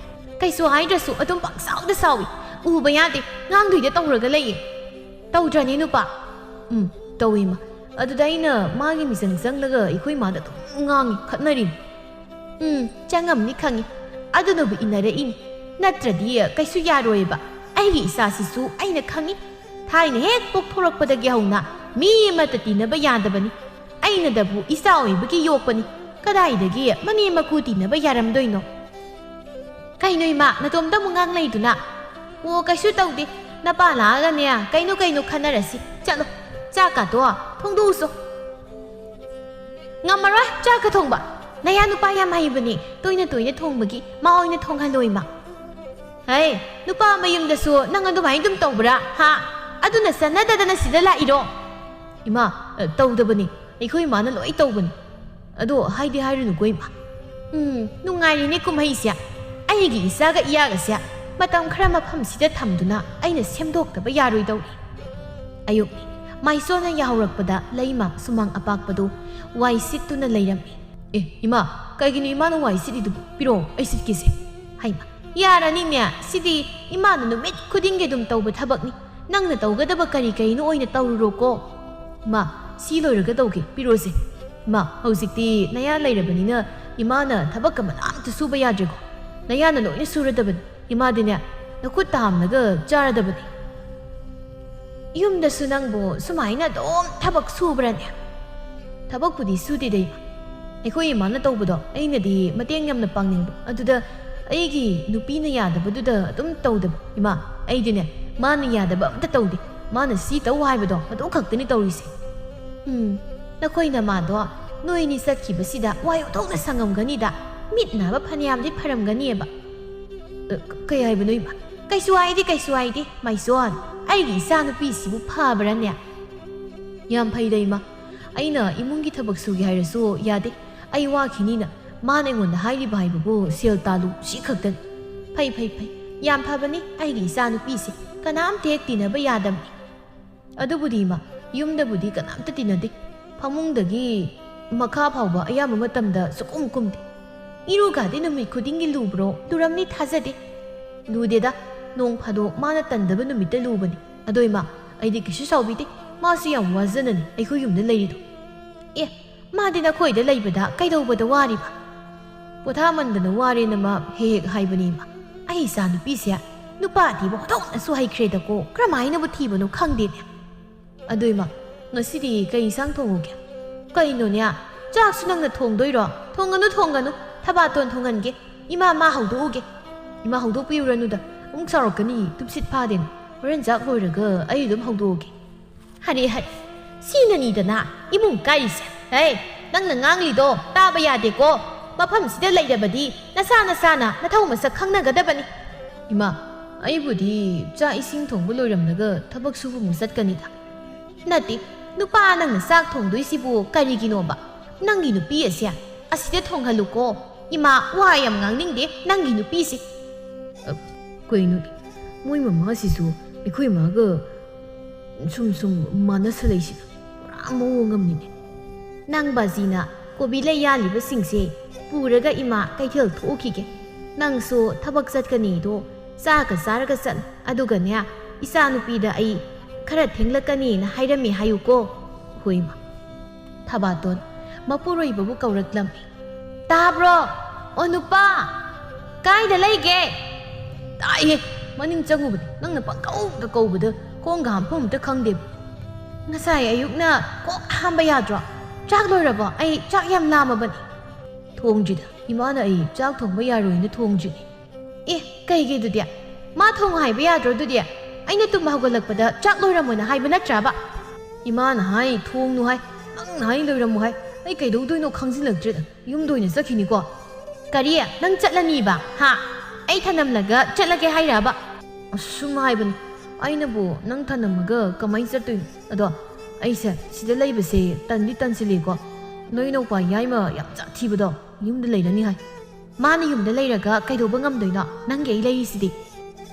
ꯀꯩꯁꯨ ꯍꯥꯏꯗ꯭ꯔꯁꯨ ꯑꯗꯨꯝ ꯄꯪꯁꯥꯎꯗ ꯁꯥꯎꯏ꯫ ꯎꯕ ꯌꯥꯗꯦ, ꯉꯥꯡꯗꯣꯏꯗ ꯇꯧꯔꯒ ꯂꯩꯌꯦ꯫ ꯇꯧꯗ꯭ꯔꯅꯦ ꯅꯨꯄꯥ? ꯎꯝ, ꯇꯧꯏ ꯏꯃꯥ꯫ ꯑꯗꯨꯗ ꯑꯩꯅ ꯃꯥꯒꯤ ꯃꯤꯆꯪ ꯆꯪꯂꯒ ꯑꯩꯈꯣꯏ ꯏꯃꯥꯗ ꯑꯗꯨꯝ ꯉꯥꯡꯉꯤ, ꯈꯠꯅꯔꯤꯅꯤ꯫ ꯎꯝ, ꯆꯪꯉꯝꯅꯤ ꯈꯪꯉꯤ꯫ ꯑꯗꯨꯅꯕꯨ ꯏꯟꯅꯔꯛꯏꯅꯤ꯫ ꯅꯠꯇ꯭ꯔꯗꯤ ꯀꯩꯁꯨ ꯌꯥꯔꯣꯏꯕ꯫ ꯑꯩꯒꯤ ꯏꯆꯥꯁꯤꯁꯨ ꯑꯩꯅ ꯈꯪꯉꯤ꯫ ꯊꯥꯏꯅ ꯍꯦꯛ ꯄꯣꯛꯊꯣꯔꯛꯄꯗꯒꯤ ꯍꯧꯅ ꯃꯤ ꯑꯃꯠꯇ ꯇꯤꯟꯅꯕ ꯌꯥꯗꯕꯅꯤ꯫ ꯑꯩꯅꯗꯕꯨ ꯏꯆꯥ ꯑꯣꯏꯕꯒꯤ ꯌꯣꯛꯄꯅꯤ꯫ ꯀꯗꯥꯏꯗꯒꯤ ꯃꯅꯦꯝ ꯃꯀꯨ ꯇꯤꯟꯅꯕ ꯌꯥꯔꯝꯗꯣꯏꯅꯣ? ꯀꯩꯅꯣ ꯏꯃꯥ, ꯅꯇꯣꯝꯇ ꯑꯃꯨꯛ ꯉꯥꯡ ꯂꯩꯗꯨꯅ? ꯑꯣ, ꯀꯩꯁꯨ ꯇꯧꯗꯦ꯫ ꯅꯄꯥ ꯂꯥꯛꯑꯒꯅꯦ, ꯀꯩꯅꯣ ꯀꯩꯅꯣ ꯈꯟꯅꯔꯁꯤ꯫ ꯆꯠꯂꯣ, ꯆꯥꯛꯀꯥꯗꯣ ꯊꯣꯡꯗꯣꯛꯎꯆꯣ꯫ ꯉꯝꯃꯔꯣꯏ ꯆꯥꯛꯀ ꯊꯣꯡꯕ꯫ ꯅꯌꯥ ꯅꯨꯄꯥ ꯌꯥꯝ ꯍꯩꯕꯅꯦ, ꯇꯣꯏꯅ ꯇꯣꯏꯅ ꯊꯣꯡꯕꯒꯤ ꯃꯥ ꯑꯣꯏꯅ ꯊꯣꯡꯍꯜꯂꯣ ꯏꯃꯥ꯫ ꯍꯩ, ꯅꯨꯄꯥ ꯃꯌꯨꯝꯗꯁꯨ ꯅꯪ ꯑꯗꯨꯃꯥꯏꯅ ꯑꯗꯨꯝ ꯇꯧꯕ꯭ꯔꯥ? ꯍꯥ? ꯑꯗꯨꯅ ꯆꯠꯅꯗꯗꯅ ꯁꯤꯗ ꯂꯥꯛꯏꯔꯣ? ꯏꯃꯥ, ꯑ, ꯇꯧꯗꯕꯅꯤ꯫ ꯑꯩꯈꯣꯏ ꯏꯃꯥꯅ ꯂꯣꯏ ꯇꯧꯕꯅꯤ꯫ ꯑꯗꯣ ꯍꯥꯏꯗꯤ ꯍꯥꯏꯔꯨꯅꯨꯀꯣ ꯏꯃꯥ꯫ ꯎꯝ, ꯅꯨꯡꯉꯥꯏꯔꯤꯅꯦ ꯀꯨꯝꯍꯩꯁꯦ꯫ ꯑꯩꯒꯤ ꯏꯆꯥꯒ ꯏꯌꯥꯒꯁꯦ ꯃꯇꯝ ꯈꯔ ꯃꯐꯝꯁꯤꯗ ꯊꯝꯗꯨꯅ ꯑꯩꯅ ꯁꯦꯝꯗꯣꯛꯇꯕ ꯌꯥꯔꯣꯏꯗꯧꯔꯤ꯫ ꯑꯌꯨꯛꯅꯤ꯫ ꯃꯥꯏꯁꯣꯅ ꯌꯥꯍꯧꯔꯛꯄꯗ ꯂꯩꯃ ꯁꯨꯃꯥꯡ ꯑꯄꯥꯛꯄꯗꯨ ꯋꯥꯏ ꯁꯤꯠꯇꯨꯅ ꯂꯩꯔꯝꯃꯤ꯫ ꯑꯦ, ꯏꯃꯥ, ꯀꯩꯒꯤꯅꯣ ꯏꯃꯥꯅ ꯋꯥꯏ ꯁꯤꯠꯂꯤꯗꯨꯕꯨ? ꯄꯤꯔꯛꯑꯣ, ꯑꯩ ꯁꯤꯠꯀꯦꯁꯦ꯫ ꯍꯩꯃꯥ, ꯌꯥꯔꯅꯤꯅꯦ, ꯁꯤꯗꯤ ꯏꯃꯥꯅ ꯅꯨꯃꯤꯠ ꯈꯨꯗꯤꯡꯒꯤ ꯑꯗꯨꯝ ꯇꯧꯕ ꯊꯕꯛꯅꯤ꯫ ꯅꯪꯅ ꯇꯧꯒꯗꯕ ꯀꯔꯤ ꯀꯔꯤꯅꯣ ꯑꯣꯏꯅ ꯇꯧꯔꯨꯔꯣꯀꯣ꯫ ꯏꯃꯥ, ꯁꯤ ꯂꯣꯏꯔꯒ ꯇꯧꯒꯦ, ꯄꯤꯔꯛꯑꯣꯁꯦ꯫ ꯏꯃꯥ, ꯍꯧꯖꯤꯛꯇꯤ ꯅꯌꯥ ꯂꯩꯔꯕꯅꯤꯅ ꯏꯃꯥꯅ ꯊꯕꯛ ꯀꯃꯅꯥꯝꯇ ꯁꯨꯕ ꯌꯥꯗ꯭ꯔꯦꯀꯣ꯫ ꯅꯌꯥꯅ ꯂꯣꯏꯅ ꯁꯨꯔꯗꯕꯅꯤ꯫ ꯏꯃꯥꯗꯤꯅꯦ, ꯅꯈꯨꯠ ꯇꯥꯝꯂꯒ ꯆꯥꯔꯗꯕꯅꯤ꯫ ꯌꯨꯝꯗꯁꯨ ꯅꯪꯕꯨ ꯁꯨꯃꯥꯏꯅ ꯑꯗꯨꯝ ꯊꯕꯛ ꯁꯨꯕ꯭ꯔꯅꯦ? ꯊꯕꯛꯄꯨꯗꯤ ꯁꯨꯗꯦꯗ ꯏꯃꯥ꯫ ꯑꯩꯈꯣꯏ ꯏꯃꯥꯅ ꯇꯧꯕꯗꯣ ꯑꯩꯅꯗꯤ ꯃꯇꯦꯡ ꯌꯥꯝꯅ ꯄꯥꯡꯅꯤꯡꯕ꯫ ꯑꯗꯨꯗ ꯑꯩꯒꯤ ꯅꯨꯄꯤꯅ ꯌꯥꯗꯕꯗꯨꯗ ꯑꯗꯨꯝ ꯇꯧꯗꯕ꯫ ꯏꯃꯥ, ꯑꯩꯗꯤꯅꯦ, ꯃꯥꯅ ꯌꯥꯗꯕ ꯑꯝꯇ ꯇꯧꯗꯦ꯫ ꯃꯥꯅ ꯁꯤ ꯇꯧ ꯍꯥꯏꯕꯗꯣ ꯑꯗꯨ ꯈꯛꯇꯅꯤ ꯇꯧꯔꯤꯁꯦ꯫ ꯎꯝ, ꯅꯈꯣꯏ ꯅꯃꯥꯗꯣ ꯅꯣꯏꯅꯤ ꯆꯠꯈꯤꯕꯁꯤꯗ ꯋꯥꯏ ꯑꯣꯟꯊꯣꯛꯅ ꯁꯪꯉꯝꯒꯅꯤꯗ꯫ ꯃꯤꯠ ꯅꯥꯕ ꯐꯅꯌꯥꯝꯗꯤ ꯐꯔꯝꯒꯅꯤꯕ꯫ ꯑ, ꯀ-, ꯀꯩ ꯍꯥꯏꯕꯅꯣ ꯏꯃꯥ? ꯀꯩꯁꯨ ꯍꯥꯏꯗꯦ, ꯀꯩꯁꯨ ꯍꯥꯏꯗꯦ, ꯃꯥꯏꯁꯣꯟ꯫ ꯑꯩꯒꯤ ꯏꯆꯥꯅꯨꯄꯤꯁꯤꯕꯨ ꯐꯕ꯭ꯔꯅꯦ? ꯌꯥꯝ ꯐꯩꯗ ꯏꯃꯥ꯫ ꯑꯩꯅ ꯏꯃꯨꯡꯒꯤ ꯊꯕꯛ ꯁꯨꯒꯦ ꯍꯥꯏꯔꯁꯨ ꯌꯥꯗꯦ꯫ ꯑꯩ ꯋꯥꯈꯤꯅꯤꯅ ꯃꯥꯅ ꯑꯩꯉꯣꯟꯗ ꯍꯥꯏꯔꯤꯕ ꯍꯥꯏꯕꯕꯨ ꯁꯦꯜ ꯇꯥꯜꯂꯨ ꯁꯤ ꯈꯛꯇꯅꯤ꯫ ꯐꯩ, ꯐꯩ, ꯐꯩ꯫ ꯌꯥꯝ ꯐꯕꯅꯤ ꯑꯩꯒꯤ ꯏꯆꯥꯅꯨꯄꯤꯁꯦ꯫ ꯀꯅꯥꯝꯇ ꯍꯦꯛ ꯇꯤꯟꯅꯕ ꯌꯥꯗꯕꯅꯤ꯫ ꯑꯗꯨꯕꯨꯗꯤ ꯏꯃꯥ, ꯌꯨꯝꯗꯕꯨꯗꯤ ꯀꯅꯥꯝꯇ ꯇꯤꯟꯅꯗꯦ꯫ ꯐꯃꯨꯡꯗꯒꯤ ꯃꯈꯥ ꯐꯥꯎꯕ ꯑꯌꯥꯝꯕ ꯃꯇꯝꯗ ꯁꯨꯛꯀꯨꯝ ꯀꯨꯝꯗꯦ꯫ ꯏꯔꯨꯒꯗꯤ ꯅꯨꯃꯤꯠ ꯈꯨꯗꯤꯡꯒꯤ ꯂꯨꯕ꯭ꯔꯣ? ꯂꯨꯔꯝꯅꯤ ꯊꯥꯖꯗꯦ꯫ ꯂꯨꯗꯦꯗ, ꯅꯣꯡ ꯐꯥꯗꯣꯛ ꯃꯥꯅ ꯇꯟꯗꯕ ꯅꯨꯃꯤꯠꯇ ꯂꯨꯕꯅꯤ꯫ ꯑꯗꯣ ꯏꯃꯥ, ꯑꯩꯗꯤ ꯀꯩꯁꯨ ꯁꯥꯎꯕꯤꯗꯦ꯫ ꯃꯥꯁꯨ ꯌꯥꯝ ꯋꯥꯖꯅꯅꯤ ꯑꯩꯈꯣꯏ ꯌꯨꯝꯗ ꯂꯩꯔꯤꯗꯣ꯫ ꯑꯦ, ꯃꯥꯗꯤ ꯅꯈꯣꯏꯗ ꯂꯩꯕꯗ ꯀꯩꯗꯧꯕꯗ ꯋꯥꯔꯤꯕ? ꯄꯣꯊꯥꯃꯟꯗꯅ ꯋꯥꯔꯦꯅ ꯃꯥ ꯍꯦꯛ ꯍꯦꯛ ꯍꯥꯏꯕꯅꯤ ꯏꯃꯥ꯫ ꯑꯩ ꯏꯆꯥ ꯅꯨꯄꯤꯁꯦ ꯅꯨꯄꯥ ꯑꯊꯤꯕ ꯑꯣꯟꯊꯣꯛꯅꯁꯨ ꯍꯩꯈ꯭ꯔꯦꯗꯀꯣ, ꯀꯔꯝꯍꯥꯏꯅꯕꯨ ꯊꯤꯕꯅꯣ ꯈꯪꯗꯦꯅꯦ꯫ ꯑꯗꯨ ꯏꯃꯥ, ꯉꯁꯤꯗꯤ ꯀꯩ ꯏꯟꯁꯥꯡ ꯊꯣꯡꯉꯨꯒꯦ? ꯀꯩꯅꯣꯅꯦ, ꯆꯥꯛꯁꯨ ꯅꯪꯅ ꯊꯣꯡꯗꯣꯏꯔꯣ? ꯊꯣꯡꯒꯅꯨ, ꯊꯣꯡꯒꯅꯨ, ꯊꯕꯥꯇꯣꯟ ꯊꯣꯡꯍꯟꯒꯦ꯫ ꯏꯃꯥ, ꯃꯥ ꯍꯧꯗꯣꯛꯎꯒꯦ꯫ ꯏꯃꯥ, ꯍꯧꯗꯣꯛꯄꯤꯔꯨꯔꯅꯨꯗ, ꯑꯃꯨꯛ ꯁꯥꯎꯔꯛꯀꯅꯤ, ꯇꯨꯝꯁꯤꯠ ꯐꯥꯗꯦꯅ꯫ ꯍꯣꯔꯦꯟ ꯆꯥꯛ ꯂꯣꯏꯔꯒ ꯑꯩ ꯑꯗꯨꯝ ꯍꯧꯗꯣꯛꯑꯒꯦ꯫ ꯍꯔꯦ ꯍꯔꯦ, ꯁꯤꯅꯅꯤꯗꯅ ꯏꯃꯨꯡ ꯀꯥꯏꯔꯤꯁꯦ꯫ ꯍꯦ, ꯅꯪꯅ ꯉꯥꯡꯂꯤꯗꯣ ꯇꯥꯕ ꯌꯥꯗꯦꯀꯣ꯫ ꯃꯐꯝꯁꯤꯗ ꯂꯩꯔꯕꯗꯤ ꯅꯁꯥ ꯅꯁꯥꯅ ꯅꯊꯧ ꯃꯁꯛ ꯈꯪꯅꯒꯗꯕꯅꯤ꯫ ꯏꯃꯥ, ꯑꯩꯕꯨꯗꯤ ꯆꯥꯛ ꯏꯁꯤꯡ ꯊꯣꯡꯕ ꯂꯣꯏꯔꯝꯂꯒ ꯊꯕꯛ ꯁꯨꯕ ꯑꯃꯨꯛ ꯆꯠꯀꯅꯤꯗ꯫ ꯅꯠꯇꯦ, ꯅꯨꯄꯥ ꯅꯪꯅ ꯆꯥꯛ ꯊꯣꯡꯗꯣꯏꯁꯤꯕꯨ ꯀꯔꯤꯒꯤꯅꯣꯕ? ꯅꯪꯒꯤ ꯅꯨꯄꯤ ꯑꯁꯦ ꯑꯁꯤꯗ ꯊꯣꯡꯍꯜꯂꯨꯀꯣ꯫ ꯏꯃꯥ, ꯋꯥ ꯌꯥꯝ ꯉꯥꯡꯅꯤꯡꯗꯦ ꯅꯪꯒꯤ ꯅꯨꯄꯤꯁꯦ꯫ ꯑ, ꯀꯩꯅꯣ, ꯃꯣꯏ ꯃꯃꯥꯁꯤꯁꯨ ꯑꯩꯈꯣꯏ ꯃꯥꯒ ꯁꯨꯝ ꯁꯨꯝ ꯃꯥꯟꯅꯁꯜꯂꯛꯏꯁꯤꯅ ꯄꯨꯔꯥ ꯃꯑꯣꯡ ꯑꯃꯅꯤꯅꯦ꯫ ꯅꯪ ꯕꯥꯖꯤꯅ ꯀꯣꯕꯤ ꯂꯩ ꯌꯥꯜꯂꯤꯕꯁꯤꯡꯁꯦ ꯄꯨꯔꯒ ꯏꯃꯥ ꯀꯩꯊꯦꯜ ꯊꯣꯛꯎꯈꯤꯒꯦ꯫ ꯅꯪꯁꯨ ꯊꯕꯛ ꯆꯠꯀꯅꯤꯗꯣ ꯆꯥꯒ ꯆꯥꯔꯒ ꯆꯠꯂꯨ꯫ ꯑꯗꯨꯒꯅꯦ, ꯏꯆꯥꯅꯨꯄꯤꯗ ꯑꯩ ꯈꯔ ꯊꯦꯡꯂꯛꯀꯅꯤꯅ ꯍꯥꯏꯔꯝꯃꯦ ꯍꯥꯏꯌꯨꯀꯣ꯫ ꯍꯣꯏ ꯏꯃꯥ꯫ ꯊꯕꯥꯇꯣꯟ ꯃꯄꯨꯔꯣꯏꯕꯕꯨ ꯀꯧꯔꯛꯂꯝꯃꯤ꯫ "ꯇꯥꯕ꯭ꯔꯣ? ꯑꯣ ꯅꯨꯄꯥ, ꯀꯥꯏꯗ ꯂꯩꯒꯦ?" "ꯇꯥꯏꯌꯦ, ꯃꯅꯤꯡ ꯆꯪꯉꯨꯕꯅꯦ, ꯅꯪꯅ ꯄꯪꯀꯧꯗ ꯀꯧꯕꯗ ꯈꯣꯡꯒ ꯍꯥꯝꯐꯝ ꯑꯝꯇ ꯈꯪꯗꯦꯕ꯫ ꯉꯁꯥꯏ ꯑꯌꯨꯛꯅ ꯀꯣꯛ ꯍꯥꯝꯕ ꯌꯥꯗ꯭ꯔꯣ? ꯆꯥꯛ ꯂꯣꯏꯔꯕꯣ? ꯑꯩ ꯆꯥꯛ ꯌꯥꯝ ꯂꯥꯝꯃꯕꯅꯤ꯫" "ꯊꯣꯡꯗ꯭ꯔꯤꯗ, ꯏꯃꯥꯅ ꯑꯩ ꯆꯥꯛ ꯊꯣꯡꯕ ꯌꯥꯔꯣꯏꯅ ꯊꯣꯡꯗ꯭ꯔꯤꯅꯦ꯫" "ꯑꯦ, ꯀꯩꯒꯤ ꯑꯗꯨꯗꯤ? ꯃꯥ ꯊꯣꯡꯉꯨ ꯍꯥꯏꯕ ꯌꯥꯗ꯭ꯔꯣ ꯑꯗꯨꯗꯤ? ꯑꯩꯅ ꯇꯨꯝꯕ ꯍꯧꯒꯠꯂꯛꯄꯗ ꯆꯥꯛ ꯂꯣꯏꯔꯝꯃꯣꯅ ꯍꯥꯏꯕ ꯅꯠꯇ꯭ꯔꯕ?" "ꯏꯃꯥꯅ ꯍꯥꯏ ꯊꯣꯡꯅꯨ ꯍꯥꯏ, ꯅꯪꯅ ꯍꯥꯏ ꯂꯣꯏꯔꯝꯃꯣ ꯍꯥꯏ, ꯑꯩ ꯀꯩꯗꯧꯗꯣꯏꯅꯣ ꯈꯪꯖꯤꯜꯂꯛꯇ꯭ꯔꯦꯗ, ꯌꯨꯝꯗ ꯑꯣꯏꯅ ꯆꯠꯈꯤꯅꯤꯀꯣ꯫" "ꯀꯔꯤ? ꯅꯪ ꯆꯠꯂꯅꯤꯕ? ꯍꯥ? ꯑꯩ ꯊꯅꯝꯂꯒ ꯆꯠꯂꯒꯦ ꯍꯥꯏꯔꯕ?" "ꯑꯁ, ꯁꯨꯝ ꯍꯥꯏꯕꯅꯤ, ꯑꯩꯅꯕꯨ ꯅꯪ ꯊꯅꯝꯃꯒ ꯀꯃꯥꯏꯅ ꯆꯠꯇꯣꯏꯅꯣ? ꯑꯗꯣ ꯑꯩꯁꯦ ꯁꯤꯗ ꯂꯩꯕꯁꯦ ꯇꯟꯗꯤ ꯇꯟꯁꯤꯜꯂꯤꯀꯣ꯫ ꯅꯣꯏ ꯏꯅꯧꯄꯥ ꯌꯥꯏꯃ ꯌꯥꯝ ꯖꯥꯠ ꯊꯤꯕꯗꯣ ꯌꯨꯝꯗ ꯂꯩꯔꯅꯤ ꯍꯥꯏ꯫ ꯃꯥꯅ ꯌꯨꯝꯗ ꯂꯩꯔꯒ ꯀꯩꯗꯧꯕ ꯉꯝꯗꯣꯏꯅꯣ? ꯅꯪꯒꯤ ꯑꯩ ꯂꯩꯔꯤꯁꯤꯗꯤ꯫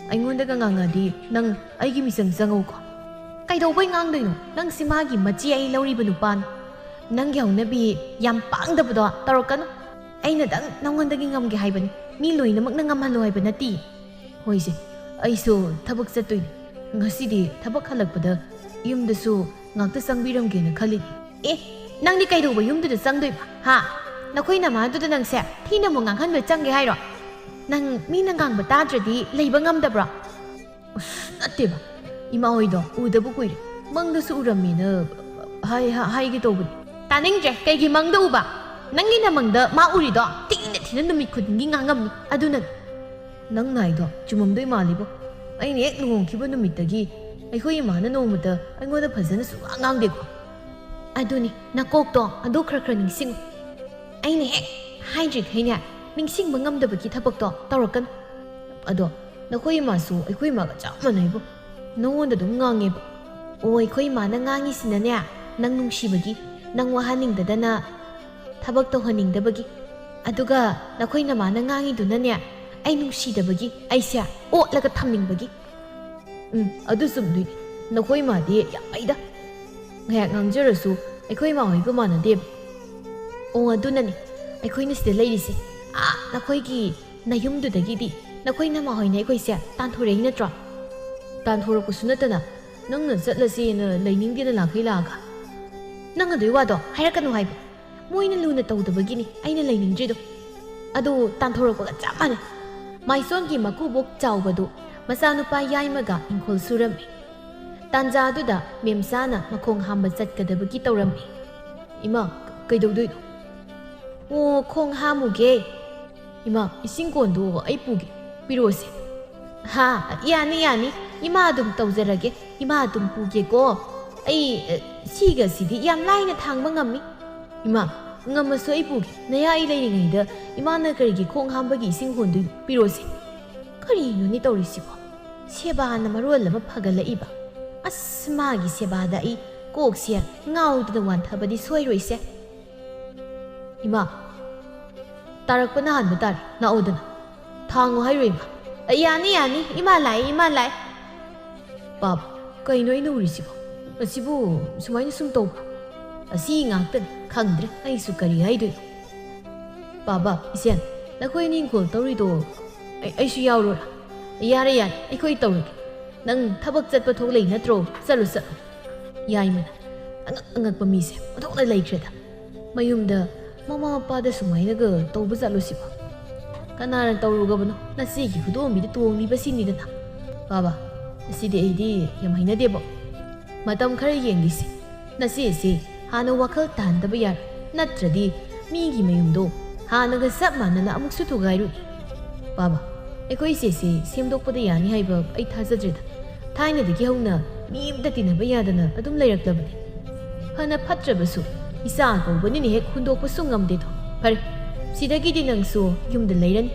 ꯑꯩꯉꯣꯟꯗꯒ ꯉꯥꯡꯉꯗꯤ ꯅꯪ ꯑꯩꯒꯤ ꯃꯤꯆꯪ ꯆꯪꯉꯧꯀꯣ꯫ ꯀꯩꯗꯧꯕꯩ ꯉꯥꯡꯗꯣꯏꯅꯣ? ꯅꯪꯁꯤ ꯃꯥꯒꯤ ꯃꯆꯦ ꯑꯩ ꯂꯧꯔꯤꯕ ꯅꯨꯄꯥꯅꯤ꯫ ꯅꯪꯒꯤ ꯍꯧꯅꯕꯤ ꯌꯥꯝ ꯄꯥꯡꯗꯕꯗꯣ ꯇꯧꯔꯛꯀꯅꯨ꯫ ꯑꯩꯅꯗꯪ ꯅꯪꯉꯣꯟꯗꯒꯤ ꯉꯝꯒꯦ ꯍꯥꯏꯕꯅꯤ, ꯃꯤ ꯂꯣꯏꯅꯃꯛꯅ ꯉꯝꯍꯜꯂꯣ ꯍꯥꯏꯕ ꯅꯠꯇꯦ꯫ ꯍꯣꯏꯁꯦ, ꯑꯩꯁꯨ ꯊꯕꯛ ꯆꯠꯇꯣꯏꯅꯤ꯫ ꯉꯁꯤꯗꯤ ꯊꯕꯛ ꯍꯜꯂꯛꯄꯗ ꯌꯨꯝꯗꯁꯨ ꯉꯥꯛꯇ ꯆꯪꯕꯤꯔꯝꯒꯦꯅ ꯈꯜꯂꯤꯅꯤ꯫ ꯑꯦ, ꯅꯪꯗꯤ ꯀꯩꯗꯧꯕ ꯌꯨꯝꯗꯨꯗ ꯆꯪꯗꯣꯏꯕ? ꯍꯥ? ꯅꯈꯣꯏ ꯅꯃꯥꯗꯨꯗ ꯅꯪꯁꯦ ꯊꯤꯅ ꯑꯃꯨꯛ ꯉꯥꯡꯍꯟꯕ ꯆꯪꯒꯦ ꯍꯥꯏꯔꯣ? ꯅꯪ ꯃꯤꯅ ꯉꯥꯡꯕ ꯇꯥꯗ꯭ꯔꯗꯤ ꯂꯩꯕ ꯉꯝꯗꯕ꯭ꯔꯣ? ꯑꯁ, ꯅꯠꯇꯦꯕ꯫ ꯏꯃꯥ ꯍꯣꯏꯗꯣ ꯎꯗꯕ ꯀꯨꯏꯔꯦ꯫ ꯃꯪꯗꯁꯨ ꯎꯔꯝꯃꯦꯅ ꯍꯥꯏ-, ꯍꯥ-, ꯍꯥꯏꯒꯦ ꯇꯧꯕꯅꯤ꯫ ꯇꯥꯅꯤꯡꯗ꯭ꯔꯦ꯫ ꯀꯩꯒꯤ ꯃꯪꯗ ꯎꯕ? ꯅꯪꯒꯤ ꯅꯃꯪꯗ ꯃꯥ ꯎꯔꯤꯗꯣ ꯊꯤꯅ ꯊꯤꯅ ꯅꯨꯃꯤꯠ ꯈꯨꯗꯤꯡꯒꯤ ꯉꯥꯡꯉꯝꯃꯤ꯫ ꯑꯗꯨꯅ ꯅꯪ ꯅꯥꯏꯗꯣ ꯆꯨꯝꯃꯝꯗꯣꯏ ꯃꯥꯜꯂꯤꯕꯣ꯫ ꯑꯩꯅ ꯍꯦꯛ ꯂꯨꯍꯣꯡꯈꯤꯕ ꯅꯨꯃꯤꯠꯇꯒꯤ ꯑꯩꯈꯣꯏ ꯏꯃꯥꯅ ꯅꯣꯡꯃꯇ ꯑꯩꯉꯣꯟꯗ ꯐꯖꯅ ꯁꯨꯡꯉꯥꯡ ꯉꯥꯡꯗꯦꯀꯣ꯫ ꯑꯗꯨꯅꯤ, ꯅꯀꯣꯛꯇꯣ ꯑꯗꯨ ꯈꯔ ꯈꯔ ꯅꯤꯡꯁꯤꯡꯉꯨ꯫ ꯑꯩꯅ ꯍꯦꯛ ꯍꯥꯏꯗ꯭ꯔꯤꯈꯩꯅꯦ, ꯅꯤꯡꯁꯤꯡꯕ ꯉꯝꯗꯕꯒꯤ ꯊꯕꯛꯇꯣ ꯇꯧꯔꯛꯀꯅꯨ꯫ ꯑꯗꯣ ꯅꯈꯣꯏ ꯏꯃꯥꯁꯨ ꯑꯩꯈꯣꯏ ꯏꯃꯥꯒ ꯆꯞ ꯃꯥꯟꯅꯩꯕꯣ꯫ ꯅꯉꯣꯟꯗ ꯑꯗꯨꯝ ꯉꯥꯡꯉꯦꯕ꯫ ꯑꯣ, ꯑꯩꯈꯣꯏ ꯏꯃꯥꯅ ꯉꯥꯡꯉꯤꯁꯤꯅꯅꯦ, ꯅꯪ ꯅꯨꯡꯁꯤꯕꯒꯤ, ꯅꯪ ꯋꯥꯍꯟꯅꯤꯡꯗꯗꯅ ꯊꯕꯛ ꯇꯧꯍꯟꯅꯤꯡꯗꯕꯒꯤ꯫ ꯑꯗꯨꯒ ꯅꯈꯣꯏ ꯅꯃꯥꯅ ꯉꯥꯡꯉꯤꯗꯨꯅꯅꯦ, ꯑꯩ ꯅꯨꯡꯁꯤꯗꯕꯒꯤ, ꯑꯩꯁꯦ ꯑꯣꯠꯂꯒ ꯊꯝꯅꯤꯡꯕꯒꯤ꯫ ꯎꯝ, ꯑꯗꯨ ꯆꯨꯝꯗꯣꯏꯅꯤ꯫ ꯅꯈꯣꯏ ꯏꯃꯥꯗꯤ ꯌꯥꯝ ꯐꯩꯗ꯫ ꯉꯥꯏꯍꯥꯛ ꯉꯥꯡꯖꯔꯁꯨ ꯑꯩꯈꯣꯏ ꯏꯃꯥ ꯍꯣꯏꯒ ꯃꯥꯟꯅꯗꯦꯕ꯫ ꯑꯣ, ꯑꯗꯨꯅꯅꯤ ꯑꯩꯈꯣꯏꯅ ꯁꯤꯗ ꯂꯩꯔꯤꯁꯦ꯫ ꯑꯥ, ꯅꯈꯣꯏꯒꯤ ꯅꯌꯨꯝꯗꯨꯗꯒꯤꯗꯤ ꯅꯈꯣꯏ ꯅꯃꯥ ꯍꯣꯏꯅ ꯑꯩꯈꯣꯏꯁꯦ ꯇꯥꯟꯊꯣꯔꯛꯏ ꯅꯠꯇ꯭ꯔꯣ? ꯇꯥꯟꯊꯣꯔꯛꯄꯁꯨ ꯅꯠꯇꯅ ꯅꯪꯅ ꯆꯠꯂꯁꯦꯅ ꯂꯩꯅꯤꯡꯗꯦꯅ ꯂꯥꯛꯈꯩ ꯂꯥꯛꯑꯒ꯫ ꯅꯪ ꯑꯗꯨꯏ ꯋꯥꯗꯣ ꯍꯥꯏꯔꯛꯀꯅꯨ ꯍꯥꯏꯕ꯫ ꯃꯣꯏꯅ ꯂꯨꯅ ꯇꯧꯗꯕꯒꯤꯅꯤ ꯑꯩꯅ ꯂꯩꯅꯤꯡꯗ꯭ꯔꯤꯗꯣ꯫ ꯑꯗꯨ ꯇꯥꯟꯊꯣꯔꯛꯄꯒ ꯆꯞ ꯃꯥꯟꯅꯩ꯫ ꯃꯥꯏꯁꯣꯟꯒꯤ ꯃꯀꯨꯕꯣꯛ ꯆꯥꯎꯕꯗꯨ ꯃꯆꯥꯅꯨꯄꯥ ꯌꯥꯏꯃꯒ ꯏꯪꯈꯣꯜ ꯁꯨꯔꯝꯃꯤ꯫ ꯇꯥꯟꯖꯥꯗꯨꯗ ꯃꯦꯝꯆꯥꯅ ꯃꯈꯣꯡ ꯍꯥꯝꯕ ꯆꯠꯀꯗꯕꯒꯤ ꯇꯧꯔꯝꯃꯤ꯫ "ꯏꯃꯥ, ꯀꯩꯗꯧꯗꯣꯏꯅꯣ?" "ꯑꯣ, ꯈꯣꯡ ꯍꯥꯝꯃꯨꯒꯦ꯫" "ꯏꯃꯥ, ꯏꯁꯤꯡ ꯀꯣꯟꯗꯣ ꯑꯩ ꯄꯨꯒꯦ, ꯄꯤꯔꯛꯑꯣꯁꯦ꯫" "ꯍꯥ, ꯌꯥꯅꯤ, ꯌꯥꯅꯤ꯫ ꯏꯃꯥ ꯑꯗꯨꯝ ꯇꯧꯖꯔꯒꯦ꯫ ꯏꯃꯥ ꯑꯗꯨꯝ ꯄꯨꯒꯦꯀꯣ꯫ ꯑꯩ, ꯑ, ꯁꯤꯒꯁꯤꯗꯤ ꯌꯥꯝ ꯂꯥꯏꯅ ꯊꯥꯡꯕ ꯉꯝꯃꯤ꯫" "ꯏꯃꯥ, ꯉꯝꯃꯁꯨ ꯑꯩ ꯄꯨꯒꯦ꯫ ꯅꯌꯥ ꯑꯩ ꯂꯩꯔꯤꯉꯩꯗ ꯏꯃꯥꯅ ꯀꯔꯤꯒꯤ ꯈꯣꯡ ꯍꯥꯝꯕꯒꯤ ꯏꯁꯤꯡ ꯍꯣꯟꯗꯣꯏꯅꯣ? ꯄꯤꯔꯛꯑꯣꯁꯦ꯫" ꯀꯔꯤꯅꯣꯅꯦ ꯇꯧꯔꯤꯁꯤꯕꯣ? ꯁꯦꯕꯥꯅ ꯃꯔꯣꯜ ꯑꯃ ꯐꯒꯠꯂꯛꯏꯕ꯫ ꯑꯁ, ꯃꯥꯒꯤ ꯁꯦꯕꯥꯗ ꯑꯩ ꯀꯣꯛꯁꯦ ꯉꯥꯎꯗꯅ ꯋꯥꯟꯊꯕꯗꯤ ꯁꯣꯏꯔꯣꯏꯁꯦ꯫ ꯏꯃꯥ, ꯇꯥꯔꯛꯄꯅ ꯍꯥꯟꯕ ꯇꯥꯔꯦ, ꯂꯥꯛꯑꯣꯗꯅ꯫ ꯊꯥꯡꯉꯣ ꯍꯥꯏꯔꯣ ꯏꯃꯥ? ꯑ, ꯌꯥꯅꯤ, ꯌꯥꯅꯤ, ꯏꯃꯥ ꯂꯥꯛꯑꯦ, ꯏꯃꯥ ꯂꯥꯛꯑꯦ꯫ ꯄꯥꯕ, ꯀꯩꯅꯣ ꯑꯩꯅ ꯎꯔꯤꯁꯤꯕꯣ? ꯑꯁꯤꯕꯨ ꯁꯨꯃꯥꯏꯅ ꯁꯨꯝ ꯇꯧꯕ꯭ꯔꯣ? ꯑꯁꯤ ꯉꯥꯛꯇꯅꯤ, ꯈꯪꯗ꯭ꯔꯦ ꯑꯩꯁꯨ ꯀꯔꯤ ꯍꯥꯏꯗꯣꯏꯅꯣ꯫ ꯄꯥꯕ, ꯏꯆꯦꯟ, ꯅꯈꯣꯏ ꯑꯅꯤ ꯏꯪꯈꯣꯜ ꯇꯧꯔꯤꯗꯣ ꯑꯩ, ꯑꯩꯁꯨ ꯌꯥꯎꯔꯣꯔꯥ? ꯌꯥꯔꯦ, ꯌꯥꯔꯦ, ꯑꯩꯈꯣꯏ ꯇꯧꯔꯒꯦ꯫ ꯅꯪ ꯊꯕꯛ ꯆꯠꯄ ꯊꯣꯛ ꯂꯩ ꯅꯠꯇ꯭ꯔꯣ? ꯆꯠꯂꯣ, ꯆꯠꯂꯣ꯫ ꯌꯥꯏꯃꯅ ꯑꯉꯛ ꯑꯉꯛꯄ ꯃꯤꯁꯦ ꯑꯣꯟꯊꯣꯛꯅ ꯂꯩꯈ꯭ꯔꯦꯗ꯫ ꯃꯌꯨꯝꯗ ꯃꯃꯥ ꯃꯄꯥꯗ ꯁꯨꯃꯥꯏꯅꯒ ꯇꯧꯕ ꯖꯥꯠꯂꯣ ꯁꯤꯕꯣ? ꯀꯅꯥꯅ ꯇꯧꯔꯨꯒꯕꯅꯣ? ꯅꯆꯦꯒꯤ ꯈꯨꯗꯣꯝꯕꯤꯗ ꯇꯣꯡꯂꯤꯕꯁꯤꯅꯤꯗ꯫ ꯄꯥꯕ, ꯑꯁꯤꯗꯤ ꯑꯩꯗꯤ ꯌꯥꯝ ꯍꯩꯅꯗꯦꯕꯣ꯫ ꯃꯇꯝ ꯈꯔ ꯌꯦꯡꯈꯤꯁꯤ꯫ ꯅꯆꯦꯁꯦ ꯍꯥꯟꯅ ꯋꯥꯈꯜ ꯇꯥꯍꯟꯗꯕ ꯌꯥꯔꯣꯏ, ꯅꯠꯇ꯭ꯔꯗꯤ ꯃꯤꯒꯤ ꯃꯌꯨꯝꯗꯣ ꯍꯥꯟꯅꯒ ꯆꯞ ꯃꯥꯟꯅꯅ ꯑꯃꯨꯛꯁꯨ ꯊꯨꯒꯥꯏꯔꯨꯅꯤ꯫ ꯄꯥꯕ, ꯑꯩꯈꯣꯏ ꯏꯆꯦꯁꯦ ꯁꯦꯝꯗꯣꯛꯄꯗ ꯌꯥꯅꯤ ꯍꯥꯏꯕ ꯑꯩ ꯊꯥꯖꯗ꯭ꯔꯦꯗ꯫ ꯊꯥꯏꯅꯗꯒꯤ ꯍꯧꯅ ꯃꯤ ꯑꯃꯇ ꯇꯤꯟꯅꯕ ꯌꯥꯗꯅ ꯑꯗꯨꯝ ꯂꯩꯔꯛꯂꯕꯅꯤ꯫ ꯐꯅ ꯐꯠꯇ꯭ꯔꯕꯁꯨ ꯏꯆꯥ ꯀꯧꯕꯅꯤꯅ ꯍꯦꯛ ꯍꯨꯟꯗꯣꯛꯄꯁꯨ ꯉꯝꯗꯦꯗꯣ꯫ ꯐꯔꯦ, ꯁꯤꯗꯒꯤꯗꯤ ꯅꯪꯁꯨ ꯌꯨꯝꯗ ꯂꯩꯔꯅꯤ꯫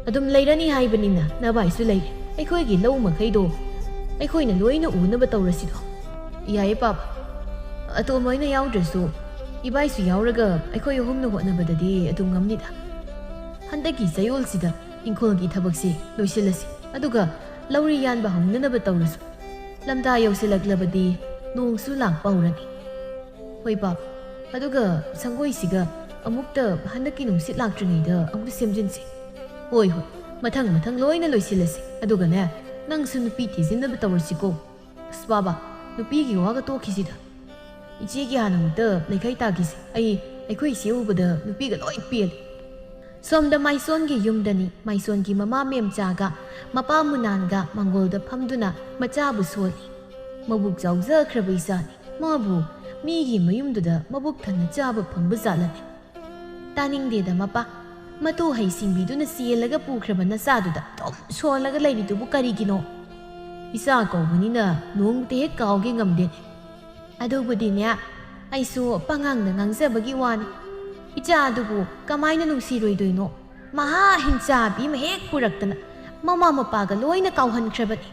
ꯑꯗꯨꯝ ꯂꯩꯔꯅꯤ ꯍꯥꯏꯕꯅꯤꯅ ꯅꯚꯥꯏꯁꯨ ꯂꯩꯔꯦ꯫ ꯑꯩꯈꯣꯏꯒꯤ ꯂꯧ ꯃꯈꯩꯗꯣ ꯑꯩꯈꯣꯏꯅ ꯂꯣꯏꯅ ꯎꯅꯕ ꯇꯧꯔꯁꯤꯗꯣ꯫ ꯌꯥꯏꯌꯦ ꯄꯥꯕ꯫ ꯑꯇꯣꯝꯕ ꯍꯣꯏꯅ ꯌꯥꯎꯗ꯭ꯔꯁꯨ ꯏꯕꯥꯏꯁꯨ ꯌꯥꯎꯔꯒ ꯑꯩꯈꯣꯏ ꯑꯍꯨꯝꯅ ꯍꯣꯠꯅꯕꯗꯗꯤ ꯑꯗꯨꯝ ꯉꯝꯅꯤꯗ꯫ ꯍꯟꯗꯛꯀꯤ ꯆꯌꯣꯜꯁꯤꯗ ꯏꯪꯈꯣꯜꯒꯤ ꯊꯕꯛꯁꯤ ꯂꯣꯏꯁꯤꯜꯂꯁꯤ, ꯑꯗꯨꯒ ꯂꯧꯔꯤ ꯌꯥꯟꯕ ꯍꯧꯅꯅꯕ ꯇꯧꯔꯁꯨ꯫ ꯂꯝꯇꯥ ꯌꯧꯁꯤꯜꯂꯛꯂꯕꯗꯤ ꯅꯣꯡꯁꯨ ꯂꯥꯛꯄ ꯍꯧꯔꯅꯤ꯫ ꯍꯣꯏ ꯄꯥꯕ, ꯑꯗꯨꯒ ꯁꯪꯒꯣꯏꯁꯤꯒ ꯑꯃꯨꯛꯇ ꯍꯟꯗꯛꯀꯤ ꯅꯨꯡꯁꯤꯠ ꯂꯥꯛꯇ꯭ꯔꯤꯉꯩꯗ ꯑꯃꯨꯛꯇ ꯁꯦꯝꯖꯤꯟꯁꯤ꯫ ꯍꯣꯏ, ꯍꯣꯏ, ꯃꯊꯪ ꯃꯊꯪ ꯂꯣꯏꯅ ꯂꯣꯏꯁꯤꯜꯂꯁꯤ꯫ ꯑꯗꯨꯒꯅꯦ, ꯅꯪꯁꯨ ꯅꯨꯄꯤ ꯊꯤꯖꯤꯟꯅꯕ ꯇꯧꯔꯁꯤꯀꯣ꯫ ꯑꯁ ꯄꯥꯕ, ꯅꯨꯄꯤꯒꯤ ꯋꯥꯒ ꯇꯣꯛꯈꯤꯁꯤꯗ꯫ ꯏꯆꯦꯒꯤ ꯍꯥꯟꯅ ꯑꯃꯨꯛꯇ ꯂꯩꯈꯩ ꯇꯥꯈꯤꯁꯤ꯫ ꯑꯩ, ꯑꯩꯈꯣꯏ ꯏꯆꯦ ꯎꯕꯗ ꯅꯨꯄꯤꯒ ꯂꯣꯏ ꯄꯦꯜꯂꯤ꯫ ꯁꯣꯝꯗ ꯃꯥꯏꯁꯣꯟꯒꯤ ꯌꯨꯝꯗꯅꯤ꯫ ꯃꯥꯏꯁꯣꯟꯒꯤ ꯃꯃꯥ ꯃꯦꯝꯆꯥꯒ ꯃꯄꯥ ꯃꯨꯅꯥꯟꯒ ꯃꯥꯡꯒꯣꯜꯗ ꯐꯝꯗꯨꯅ ꯃꯆꯥꯕꯨ ꯁꯣꯜꯂꯤ꯫ ꯃꯕꯨꯛ ꯆꯥꯎꯖꯈ꯭ꯔꯕ ꯏꯆꯥꯅꯤ꯫ ꯃꯥꯕꯨ ꯃꯤꯒꯤ ꯃꯌꯨꯝꯗꯨꯗ ꯃꯕꯨꯛ ꯊꯟꯅ ꯆꯥꯕ ꯐꯪꯕ ꯖꯥꯠꯂꯅꯦ? ꯇꯥꯅꯤꯡꯗꯦꯗ ꯃꯄꯥ꯫ ꯃꯇꯨ ꯍꯩ ꯁꯤꯡꯕꯤꯗꯨꯅ ꯆꯦꯜꯂꯒ ꯄꯨꯈ꯭ꯔꯕ ꯅꯆꯥꯗꯨꯗ ꯑꯗꯨꯝ ꯁꯣꯜꯂꯒ ꯂꯩꯔꯤꯗꯨꯕꯨ ꯀꯔꯤꯒꯤꯅꯣ? ꯏꯆꯥ ꯀꯧꯕꯅꯤꯅ ꯅꯣꯡꯃꯇ ꯍꯦꯛ ꯀꯥꯎꯒꯦ ꯉꯝꯗꯦꯅꯦ꯫ ꯑꯗꯨꯕꯨꯗꯤꯅꯦ, ꯑꯩꯁꯨ ꯄꯉꯥꯡꯗ ꯉꯥꯡꯖꯕꯒꯤ ꯋꯥꯅꯤ꯫ ꯏꯆꯥ ꯑꯗꯨꯕꯨ ꯀꯃꯥꯏꯅ ꯅꯨꯡꯁꯤꯔꯣꯏꯗꯣꯏꯅꯣ? ꯃꯍꯥ ꯍꯤꯡꯆꯥꯕꯤ ꯑꯃ ꯍꯦꯛ ꯄꯨꯔꯛꯇꯅ ꯃꯃꯥ ꯃꯄꯥꯒ ꯂꯣꯏꯅ ꯀꯥꯎꯍꯟꯈ꯭ꯔꯕꯅꯤ꯫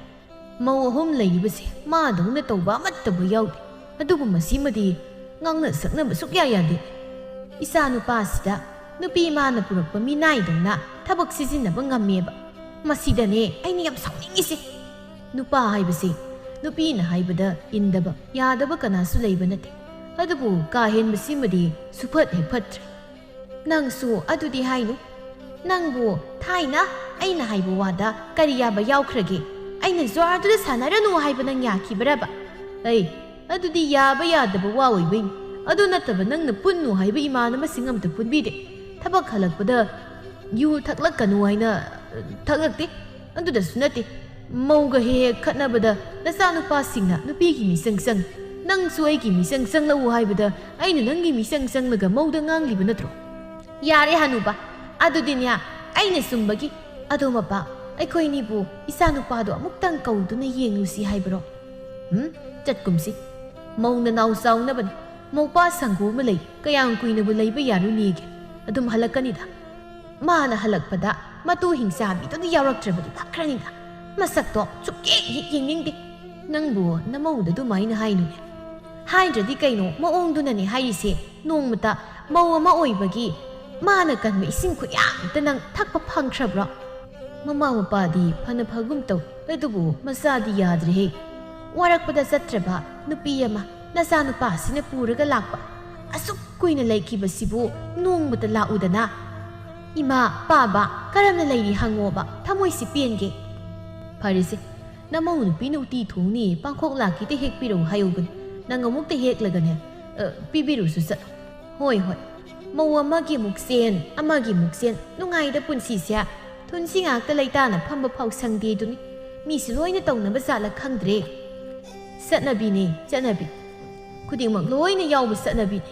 ꯃꯧ ꯑꯍꯨꯝ ꯂꯩꯔꯤꯕꯁꯦ ꯃꯥꯗꯧꯅ ꯇꯧꯕ ꯑꯃꯠꯇꯕꯨ ꯌꯥꯎꯗꯦ꯫ ꯑꯗꯨꯕꯨ ꯃꯁꯤꯃꯗꯤ ꯉꯥꯡꯅ ꯁꯛꯅꯕ ꯁꯨꯛꯌꯥ ꯌꯥꯗꯦ꯫ ꯏꯆꯥ ꯅꯨꯄꯥꯁꯤꯗ ꯅꯨꯄꯤ ꯃꯥꯅ ꯄꯨꯔꯛꯄ ꯃꯤꯅꯥꯏꯗꯧꯅ ꯊꯕꯛ ꯁꯤꯖꯤꯟꯅꯕ ꯉꯝꯃꯦꯕ꯫ ꯃꯁꯤꯗꯅꯦ ꯑꯩꯅ ꯌꯥꯝ ꯁꯥꯎꯅꯤꯡꯉꯤꯁꯦ꯫ ꯅꯨꯄꯥ ꯍꯥꯏꯕꯁꯦ ꯅꯨꯄꯤꯅ ꯍꯥꯏꯕꯗ ꯏꯟꯗꯕ, ꯌꯥꯗꯕ ꯀꯅꯥꯁꯨ ꯂꯩꯕ ꯅꯠꯇꯦ꯫ ꯑꯗꯨꯕꯨ ꯀꯥ ꯍꯦꯟꯕꯁꯤꯃꯗꯤ ꯁꯨꯐꯠ ꯍꯦꯛ ꯐꯠꯇ꯭ꯔꯦ꯫ ꯅꯪꯁꯨ ꯑꯗꯨꯗꯤ ꯍꯥꯏꯅꯨ꯫ ꯅꯪꯕꯨ ꯊꯥꯏꯅ ꯑꯩꯅ ꯍꯥꯏꯕ ꯋꯥꯗ ꯀꯔꯤ ꯌꯥꯕ ꯌꯥꯎꯈ꯭ꯔꯒꯦ? ꯑꯩꯅ ꯖ꯭ꯋꯥꯔꯗꯨꯗ ꯁꯥꯟꯅꯔꯅꯨ ꯍꯥꯏꯕ ꯅꯪ ꯌꯥꯈꯤꯕ꯭ꯔꯕ? ꯑꯩ, ꯑꯗꯨꯗꯤ ꯌꯥꯕ ꯌꯥꯗꯕ ꯋꯥ ꯑꯣꯏꯕꯩꯅꯤ꯫ ꯑꯗꯨ ꯅꯠꯇꯕ ꯅꯪꯅ ꯄꯨꯟꯅꯨ ꯍꯥꯏꯕ ꯏꯃꯥꯅꯕꯁꯤꯡ ꯑꯝꯇ ꯄꯨꯟꯕꯤꯗꯦ꯫ ꯊꯕꯛ ꯍꯜꯂꯛꯄꯗ ꯌꯨ ꯊꯛꯂꯛꯀꯅꯨ ꯍꯥꯏꯅ, ꯑ, ꯊꯛꯂꯛꯇꯦ꯫ ꯑꯗꯨꯗꯁꯨ ꯅꯠꯇꯦ, ꯃꯧꯒ ꯍꯦꯛ ꯍꯦꯛ ꯈꯠꯅꯕꯗ ꯅꯆꯥꯅꯨꯄꯥꯁꯤꯡꯅ ꯅꯨꯄꯤꯒꯤ ꯃꯤꯆꯪ ꯆꯪ, ꯅꯪꯁꯨ ꯑꯩꯒꯤ ꯃꯤꯆꯪ ꯆꯪꯂꯛꯎ ꯍꯥꯏꯕꯗ ꯑꯩꯅ ꯅꯪꯒꯤ ꯃꯤꯆꯪ ꯆꯪꯂꯒ ꯃꯧꯗ ꯉꯥꯡꯂꯤꯕ ꯅꯠꯇ꯭ꯔꯣ? ꯌꯥꯔꯦ ꯍꯅꯨꯕ, ꯑꯗꯨꯗꯤꯅꯦ ꯑꯩꯅ ꯆꯨꯝꯕꯒꯤ꯫ ꯑꯗꯣ ꯃꯄꯥ, ꯑꯩꯈꯣꯏꯅꯤꯕꯨ ꯏꯆꯥꯅꯨꯄꯥꯗꯣ ꯑꯃꯨꯛꯇꯪ ꯀꯧꯗꯨꯅ ꯌꯦꯡꯂꯨꯁꯤ ꯍꯥꯏꯕꯔꯣ? ꯎꯝ, ꯆꯠꯀꯨꯝꯁꯤ꯫ ꯃꯧ ꯅꯅꯥꯎ ꯆꯥꯎꯅꯕꯅꯤ꯫ ꯃꯧꯄꯥ ꯁꯪꯒꯣ ꯑꯃ ꯂꯩ, ꯀꯌꯥꯝ ꯀꯨꯏꯅꯕꯨ ꯂꯩꯕ ꯌꯥꯔꯨꯅꯤꯒꯦ? ꯑꯗꯨꯝ ꯍꯜꯂꯛꯀꯅꯤꯗ꯫ ꯃꯥꯅ ꯍꯜꯂꯛꯄꯗ ꯃꯇꯨ ꯍꯤꯡꯆꯥꯕꯤꯗꯨꯅ ꯌꯥꯎꯔꯛꯇ꯭ꯔꯕꯗꯤ ꯐꯈ꯭ꯔꯅꯤꯗ꯫ ꯃꯁꯛꯇꯣ ꯁꯨꯛꯌꯦꯡ ꯍꯦꯛ ꯌꯦꯡꯅꯤꯡꯗꯦ꯫ ꯅꯪꯕꯨ ꯅꯃꯧꯗ ꯑꯗꯨꯃꯥꯏꯅ ꯍꯥꯏꯅꯨꯅꯦ꯫ ꯍꯥꯏꯗ꯭ꯔꯗꯤ ꯀꯩꯅꯣ, ꯃꯑꯣꯡꯗꯨꯅꯅꯦ ꯍꯥꯏꯔꯤꯁꯦ꯫ ꯅꯣꯡꯃꯇ ꯃꯧ ꯑꯃ ꯑꯣꯏꯕꯒꯤ ꯃꯥꯅ ꯀꯟꯕ ꯏꯁꯤꯡ ꯈꯨꯌꯥꯝꯗꯨ ꯅꯪ ꯊꯛꯄ ꯐꯪꯈ꯭ꯔꯕ꯭ꯔꯣ? ꯃꯃꯥ ꯃꯄꯥꯗꯤ ꯐꯅ ꯐꯒꯨꯝ ꯇꯧ, ꯑꯗꯨꯕꯨ ꯃꯆꯥꯗꯤ ꯌꯥꯗ꯭ꯔꯦꯍꯦ꯫ ꯋꯥꯔꯛꯄꯗ ꯆꯠꯇ꯭ꯔꯕ ꯅꯨꯄꯤ ꯑꯃ ꯅꯆꯥꯅꯨꯄꯥꯁꯤꯅ ꯄꯨꯔꯒ ꯂꯥꯛꯄ꯫ ꯑꯁꯨꯛ ꯀꯨꯏꯅ ꯂꯩꯈꯤꯕꯁꯤꯕꯨ ꯅꯣꯡꯃꯇ ꯂꯥꯛꯎꯗꯅ꯫ ꯏꯃꯥ, ꯄꯥꯕ, ꯀꯔꯝꯅ ꯂꯩꯔꯤ ꯍꯪꯉꯣꯕ, ꯊꯃꯣꯏꯁꯤ ꯄꯦꯟꯒꯦ꯫ ꯐꯔꯦꯁꯦ, ꯅꯃꯧ ꯅꯨꯄꯤꯅ ꯎꯇꯤ ꯊꯣꯡꯅꯤ, ꯄꯥꯡꯈꯣꯛ ꯂꯥꯛꯀꯤꯗ ꯍꯦꯛꯄꯤꯔꯛꯎ ꯍꯥꯏꯍꯧꯕꯅꯤ꯫ ꯅꯪ ꯑꯃꯨꯛꯇ ꯍꯦꯛꯂꯒꯅꯦ, ꯑ, ꯄꯤꯕꯤꯔꯨꯁꯨ ꯆꯠꯂꯣ꯫ ꯍꯣꯏ, ꯍꯣꯏ꯫ ꯃꯧ ꯑꯃꯒꯤ ꯑꯃꯨꯛ ꯆꯦꯟ, ꯑꯃꯒꯤ ꯑꯃꯨꯛ ꯆꯦꯟ, ꯅꯨꯡꯉꯥꯏꯗ ꯄꯨꯟꯁꯤꯁꯦ꯫ ꯊꯨꯟꯁꯤ ꯉꯥꯛꯇ ꯂꯩꯇꯥꯅ ꯐꯝꯕ ꯐꯥꯎ ꯁꯪꯗꯦꯗꯨꯅꯤ꯫ ꯃꯤꯁꯤ ꯂꯣꯏꯅ ꯇꯧꯅꯕ ꯖꯥꯠꯂ ꯈꯪꯗ꯭ꯔꯦ꯫ ꯆꯠꯅꯕꯤꯅꯦ, ꯆꯠꯅꯕꯤ꯫ ꯈꯨꯗꯤꯡꯃꯛ ꯂꯣꯏꯅ ꯌꯥꯎꯕ ꯆꯠꯅꯕꯤꯅꯦ꯫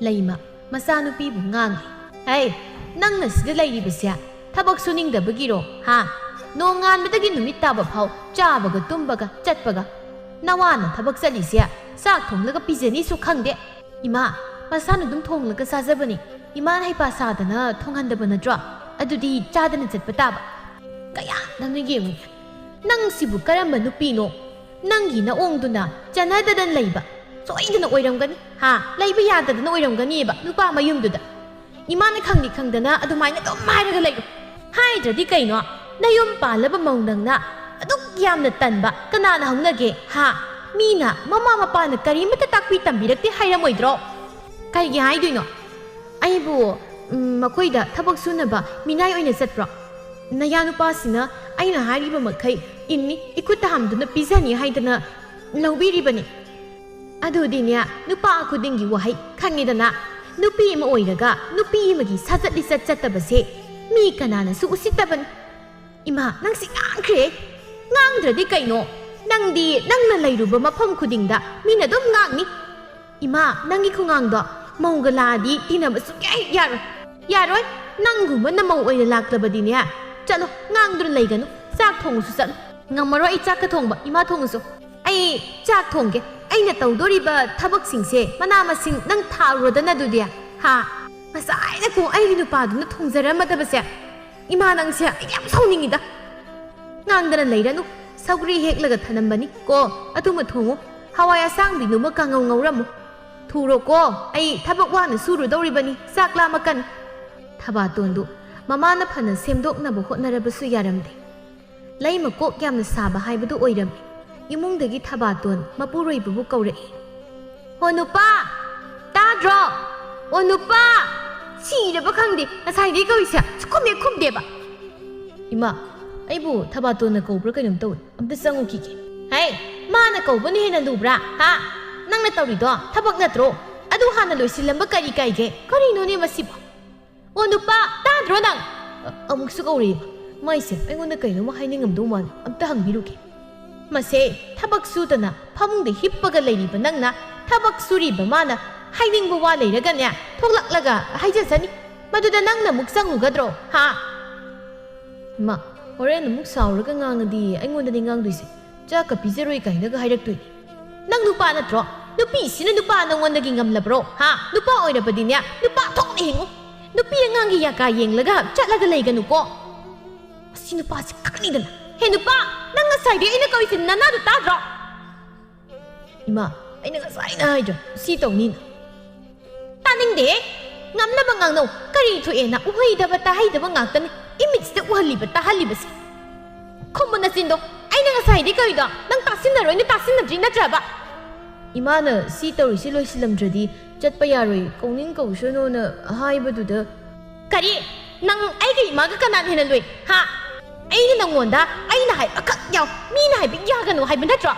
ꯂꯩꯃ ꯃꯆꯥꯅꯨꯄꯤꯕꯨ ꯉꯥꯡꯂꯤ꯫ ꯍꯩ, ꯅꯪꯅ ꯁꯤꯗ ꯂꯩꯔꯤꯕꯁꯦ ꯊꯕꯛ ꯁꯨꯅꯤꯡꯗꯕꯒꯤꯔꯣ, ꯍꯥ? ꯅꯣꯡꯉꯥꯟꯕꯗꯒꯤ ꯅꯨꯃꯤꯠ ꯇꯥꯕ ꯐꯥꯎ ꯆꯥꯕꯒ ꯇꯨꯝꯕꯒ ꯆꯠꯄꯒ꯫ ꯅꯋꯥꯅ ꯊꯕꯛ ꯆꯠꯂꯤꯁꯦ ꯆꯥꯛ ꯊꯣꯡꯂꯒ ꯄꯤꯖꯅꯤꯁꯨ ꯈꯪꯗꯦ꯫ ꯏꯃꯥ, ꯃꯁꯥꯅ ꯑꯗꯨꯝ ꯊꯣꯡꯂꯒ ꯆꯥꯖꯕꯅꯤ꯫ ꯏꯃꯥꯅ ꯍꯩꯄꯥ ꯁꯥꯗꯅ ꯊꯣꯡꯍꯟꯗꯕ ꯅꯠꯇ꯭ꯔꯣ? ꯑꯗꯨꯗꯤ ꯆꯥꯗꯅ ꯆꯠꯄ ꯇꯥꯕ꯫ ꯀꯌꯥꯗꯅꯣ ꯌꯦꯡꯉꯨ꯫ ꯅꯪꯁꯤꯕꯨ ꯀꯔꯝꯕ ꯅꯨꯄꯤꯅꯣ? ꯅꯪꯒꯤ ꯅꯑꯣꯡꯗꯨꯅ ꯆꯠꯅꯗꯗꯅ ꯂꯩꯕ꯫ ꯁꯣꯏꯗꯅ ꯑꯣꯏꯔꯝꯒꯅꯤ, ꯍꯥ? ꯂꯩꯕ ꯌꯥꯗꯗꯅ ꯑꯣꯏꯔꯝꯒꯅꯤꯕ ꯅꯨꯄꯥ ꯃꯌꯨꯝꯗꯨꯗ꯫ ꯏꯃꯥꯅ ꯈꯪꯗꯤ ꯈꯪꯗꯅ ꯑꯗꯨꯃꯥꯏꯅ ꯑꯗꯨꯝ ꯍꯥꯏꯔꯒ ꯂꯩꯌꯨ꯫ ꯍꯥꯏꯗ꯭ꯔꯗꯤ ꯀꯩꯅꯣ? ꯅꯌꯨꯝ ꯄꯥꯜꯂꯕ ꯃꯧ ꯅꯪꯅ ꯑꯗꯨꯛ ꯌꯥꯝꯅ ꯇꯟꯕ ꯀꯅꯥꯅ ꯍꯧꯅꯒꯦ, ꯍꯥ? ꯃꯤꯅ ꯃꯃꯥ ꯃꯄꯥꯅ ꯀꯔꯤꯃꯠꯇ ꯇꯥꯛꯄꯤ ꯇꯝꯕꯤꯔꯛꯇꯦ ꯍꯥꯏꯔꯝꯃꯣꯏꯗ꯭ꯔꯣ? ꯀꯩꯒꯤ ꯍꯥꯏꯗꯣꯏꯅꯣ? ꯑꯩꯕꯨ, ꯎꯝ, ꯃꯈꯣꯏꯗ ꯊꯕꯛ ꯁꯨꯅꯕ ꯃꯤꯅꯥꯏ ꯑꯣꯏꯅ ꯆꯠꯄ꯭ꯔꯣ? ꯅꯌꯥꯅꯨꯄꯥꯁꯤꯅ ꯑꯩꯅ ꯍꯥꯏꯔꯤꯕ ꯃꯈꯩ ꯏꯟꯅꯤ, ꯏꯈꯨꯠꯇ ꯍꯥꯝꯗꯨꯅ ꯄꯤꯖꯅꯤ ꯍꯥꯏꯗꯅ ꯂꯧꯕꯤꯔꯤꯕꯅꯤ꯫ ꯑꯗꯨꯗꯤꯅꯦ, ꯅꯨꯄꯥ ꯈꯨꯗꯤꯡꯒꯤ ꯋꯥꯍꯩ ꯈꯪꯉꯦꯗꯅ꯫ ꯅꯨꯄꯤ ꯑꯃ ꯑꯣꯏꯔꯒ ꯅꯨꯄꯤ ꯑꯃꯒꯤ ꯁꯥꯖꯠ ꯂꯤꯆꯠ ꯆꯠꯇꯕꯁꯦ ꯃꯤ ꯀꯅꯥꯅꯁꯨ ꯎꯁꯤꯠꯇꯕꯅꯤ꯫ ꯏꯃꯥ, ꯅꯪꯁꯤ ꯉꯥꯡꯈ꯭ꯔꯦ꯫ ꯉꯥꯡꯗ꯭ꯔꯗꯤ ꯀꯩꯅꯣ? ꯅꯪꯗꯤ ꯅꯪꯅ ꯂꯩꯔꯨꯕ ꯃꯐꯝ ꯈꯨꯗꯤꯡꯗ ꯃꯤꯅ ꯑꯗꯨꯝ ꯉꯥꯡꯅꯤ꯫ ꯏꯃꯥ, ꯅꯪꯒꯤ ꯈꯨꯉꯥꯡꯗꯣ ꯃꯧꯒ ꯂꯥꯛꯑꯗꯤ ꯇꯤꯟꯅꯕ ꯁꯨꯡꯌꯥ ꯍꯦꯛ ꯌꯥꯔꯣꯏ꯫ ꯌꯥꯔꯣꯏ꯫ ꯅꯪꯒꯨꯝꯕ ꯅꯃꯧ ꯑꯣꯏꯅ ꯂꯥꯛꯂꯕꯗꯤꯅꯦ, ꯆꯠꯂꯣ, ꯉꯥꯡꯗꯨꯅ ꯂꯩꯒꯅꯨ꯫ ꯆꯥꯛ ꯊꯣꯡꯉꯨꯁꯨ ꯆꯠꯂꯣ꯫ ꯉꯝꯃꯔꯣꯏ ꯑꯩ ꯆꯥꯛꯀ ꯊꯣꯡꯕ꯫ ꯏꯃꯥ, ꯊꯣꯡꯉꯨꯁꯨ꯫ ꯑꯩ ꯆꯥꯛ ꯊꯣꯡꯒꯦ꯫ ꯑꯩꯅ ꯇꯧꯗꯣꯔꯤꯕ ꯊꯕꯛꯁꯤꯡꯁꯦ ꯃꯅꯥ ꯃꯁꯤꯡ ꯅꯪ ꯊꯥꯔꯨꯔꯣꯗꯅ ꯑꯗꯨꯗꯤ꯫ ꯍꯥ? ꯉꯁꯥꯏꯅ ꯀꯣ ꯑꯩꯒꯤ ꯅꯨꯄꯥꯗꯨꯅ ꯊꯣꯡꯖꯔꯝꯃꯗꯕꯁꯦ꯫ ꯏꯃꯥ, ꯅꯪꯁꯦ ꯑꯩ ꯌꯥꯝ ꯁꯥꯎꯅꯤꯡꯉꯤꯗ꯫ ꯉꯥꯡꯗꯅ ꯂꯩꯔꯅꯨ꯫ ꯁꯧꯒ꯭ꯔꯤ ꯍꯦꯛꯂꯒ ꯊꯅꯝꯕꯅꯤ ꯀꯣ, ꯑꯗꯨꯃ ꯊꯣꯡꯉꯨ꯫ ꯍꯋꯥꯏ ꯑꯁꯥꯡꯕꯤꯗꯨꯃ ꯀꯥꯡꯉꯧ ꯉꯧꯔꯝꯃꯨ꯫ ꯊꯨꯔꯣꯀꯣ, ꯑꯩ ꯊꯕꯛ ꯋꯥꯅ ꯁꯨꯔꯨꯗꯧꯔꯤꯕꯅꯤ, ꯆꯥꯛ ꯂꯥꯝꯃꯛꯀꯅꯤ꯫ ꯊꯕꯥꯇꯣꯟꯗꯨ ꯃꯃꯥꯅ ꯐꯅ ꯁꯦꯝꯗꯣꯛꯅꯕ ꯍꯣꯠꯅꯔꯕꯁꯨ ꯌꯥꯔꯝꯗꯦ꯫ ꯂꯩꯃ ꯀꯣꯛ ꯌꯥꯝꯅ ꯁꯥꯕ ꯍꯥꯏꯕꯗꯨ ꯑꯣꯏꯔꯝꯃꯤ꯫ ꯏꯃꯨꯡꯗꯒꯤ ꯊꯕꯥꯇꯣꯟ ꯃꯄꯨꯔꯣꯏꯕꯕꯨ ꯀꯧꯔꯛꯏ꯫ "ꯍꯣ ꯅꯨꯄꯥ! ꯇꯥꯗ꯭ꯔꯣ? ꯑꯣ ꯅꯨꯄꯥ!" ꯁꯤꯔꯕ ꯈꯪꯗꯦ, ꯉꯁꯥꯏꯗꯒꯤ ꯀꯧꯔꯤꯁꯦ ꯁꯨꯛꯈꯨꯝ ꯍꯦꯛ ꯈꯨꯝꯗꯦꯕ꯫ "ꯏꯃꯥ, ꯑꯩꯕꯨ ꯊꯕꯥꯇꯣꯟꯅ ꯀꯧꯕ꯭ꯔꯥ ꯀꯩꯅꯣꯝ ꯇꯧꯏ, ꯑꯝꯇ ꯆꯪꯉꯨꯈꯤꯒꯦ꯫" "ꯍꯩ, ꯃꯥꯅ ꯀꯧꯕꯅ ꯍꯦꯟꯅ ꯂꯨꯕ꯭ꯔꯥ? ꯍꯥ? ꯅꯪꯅ ꯇꯧꯔꯤꯗꯣ ꯊꯕꯛ ꯅꯠꯇ꯭ꯔꯣ? ꯑꯗꯨ ꯍꯥꯟꯅ ꯂꯣꯏꯁꯤꯜꯂꯝꯕ ꯀꯔꯤ ꯀꯥꯏꯒꯦ? ꯀꯔꯤꯅꯣꯅꯦ ꯃꯁꯤꯕꯣ?" "ꯑꯣ ꯅꯨꯄꯥ, ꯇꯥꯗ꯭ꯔꯣ ꯅꯪ?" ꯑ-, ꯑꯃꯨꯛꯁꯨ ꯀꯧꯔꯛꯏ꯫ ꯃꯥꯏꯁꯦ ꯑꯩꯉꯣꯟꯗ ꯀꯩꯅꯣꯝꯃ ꯍꯥꯏꯅꯤꯡꯉꯝꯗꯧ ꯃꯥꯜꯂꯦ꯫ ꯑꯝꯇ ꯍꯪꯕꯤꯔꯨꯒꯦ꯫ ꯃꯁꯦ, ꯊꯕꯛ ꯁꯨꯗꯅ ꯐꯃꯨꯡꯗ ꯍꯤꯞꯄꯒ ꯂꯩꯔꯤꯕ ꯅꯪꯅ ꯊꯕꯛ ꯁꯨꯔꯤꯕ ꯃꯥꯅ ꯍꯥꯏꯅꯤꯡꯕ ꯋꯥ ꯂꯩꯔꯒꯅꯦ, ꯊꯣꯛꯂꯛꯂꯒ ꯍꯥꯏꯖꯁꯅꯤ꯫ ꯃꯗꯨꯗ ꯅꯪꯅ ꯑꯃꯨꯛ ꯆꯪꯉꯨꯒꯗ꯭ꯔꯣ? ꯍꯥ? ꯏꯃꯥ, ꯍꯣꯔꯦꯟ ꯑꯃꯨꯛ ꯁꯥꯎꯔꯒ ꯉꯥꯡꯉꯗꯤ ꯑꯩꯉꯣꯟꯗꯅꯤ ꯉꯥꯡꯗꯣꯏꯁꯦ꯫ ꯆꯥꯛꯀ ꯄꯤꯖꯔꯣꯏ ꯀꯥꯏꯅꯒ ꯍꯥꯏꯔꯛꯇꯣꯏꯅꯤ꯫ ꯅꯪ ꯅꯨꯄꯥ ꯅꯠꯇ꯭ꯔꯣ? ꯅꯨꯄꯤꯁꯤꯅ ꯅꯨꯄꯥ ꯅꯪꯉꯣꯟꯗꯒꯤ ꯉꯝꯂꯕ꯭ꯔꯣ? ꯍꯥ? ꯅꯨꯄꯥ ꯑꯣꯏꯔꯕꯗꯤꯅꯦ, ꯅꯨꯄꯥ ꯊꯣꯛꯅ ꯍꯤꯡꯉꯨ꯫ ꯅꯨꯄꯤ ꯑꯉꯥꯡꯒꯤ ꯌꯥꯀꯥ ꯌꯦꯡꯂꯒ ꯆꯠꯂꯒ ꯂꯩꯒꯅꯨꯀꯣ꯫ ꯑꯁꯤ ꯅꯨꯄꯥꯁꯤ ꯈꯪꯅꯤꯗꯅ꯫ ꯍꯦ ꯅꯨꯄꯥ, ꯅꯪ ꯉꯁꯥꯏꯗꯤ ꯑꯩꯅ ꯀꯧꯔꯤꯁꯤ ꯅꯅꯥꯗꯣ ꯇꯥꯗ꯭ꯔꯣ? ꯏꯃꯥ, ꯑꯩꯅ ꯉꯁꯥꯏꯅ ꯍꯥꯏꯗ꯭ꯔꯣ ꯁꯤ ꯇꯧꯅꯤꯅ? ꯇꯥꯅꯤꯡꯗꯦ꯫ ꯉꯝꯅꯕ ꯉꯥꯡꯅꯧ꯫ ꯀꯔꯤ ꯊꯣꯛꯑꯦꯅ ꯎꯍꯩꯗꯕ ꯇꯥꯍꯩꯗꯕ ꯉꯥꯛꯇꯅꯤ ꯏꯃꯤꯠꯁꯤꯗ ꯎꯍꯜꯂꯤꯕ ꯇꯥꯍꯜꯂꯤꯕꯁꯦ꯫ ꯈꯨꯝꯃꯨ ꯅꯆꯤꯟꯗꯣ꯫ ꯑꯩꯅ ꯉꯁꯥꯏꯗꯤ ꯀꯔꯤꯗꯣ ꯅꯪ ꯇꯥꯁꯤꯟꯅꯔꯣꯏꯅ ꯇꯥꯁꯤꯟꯅꯗ꯭ꯔꯤ ꯅꯠꯇ꯭ꯔꯕ? ꯏꯃꯥꯅ ꯁꯤ ꯇꯧꯔꯤꯁꯤ ꯂꯣꯏꯁꯤꯜꯂꯝꯗ꯭ꯔꯗꯤ ꯆꯠꯄ ꯌꯥꯔꯣꯏ, ꯀꯧꯅꯤꯡ ꯀꯧꯁꯅꯣꯅ ꯍꯥꯏꯕꯗꯨꯗ꯫ ꯀꯔꯤ? ꯅꯪ ꯑꯩꯒ ꯏꯃꯥꯒ ꯀꯅꯥꯅ ꯍꯦꯟꯅ ꯂꯨꯏ? ꯍꯥ? ꯑꯩꯅ ꯅꯪꯉꯣꯟꯗ ꯑꯩꯅ ꯍꯥꯏꯕ ꯈꯛ ꯌꯥꯎ, ꯃꯤꯅ ꯍꯥꯏꯕ ꯌꯥꯒꯅꯨ ꯍꯥꯏꯕ ꯅꯠꯇ꯭ꯔꯣ?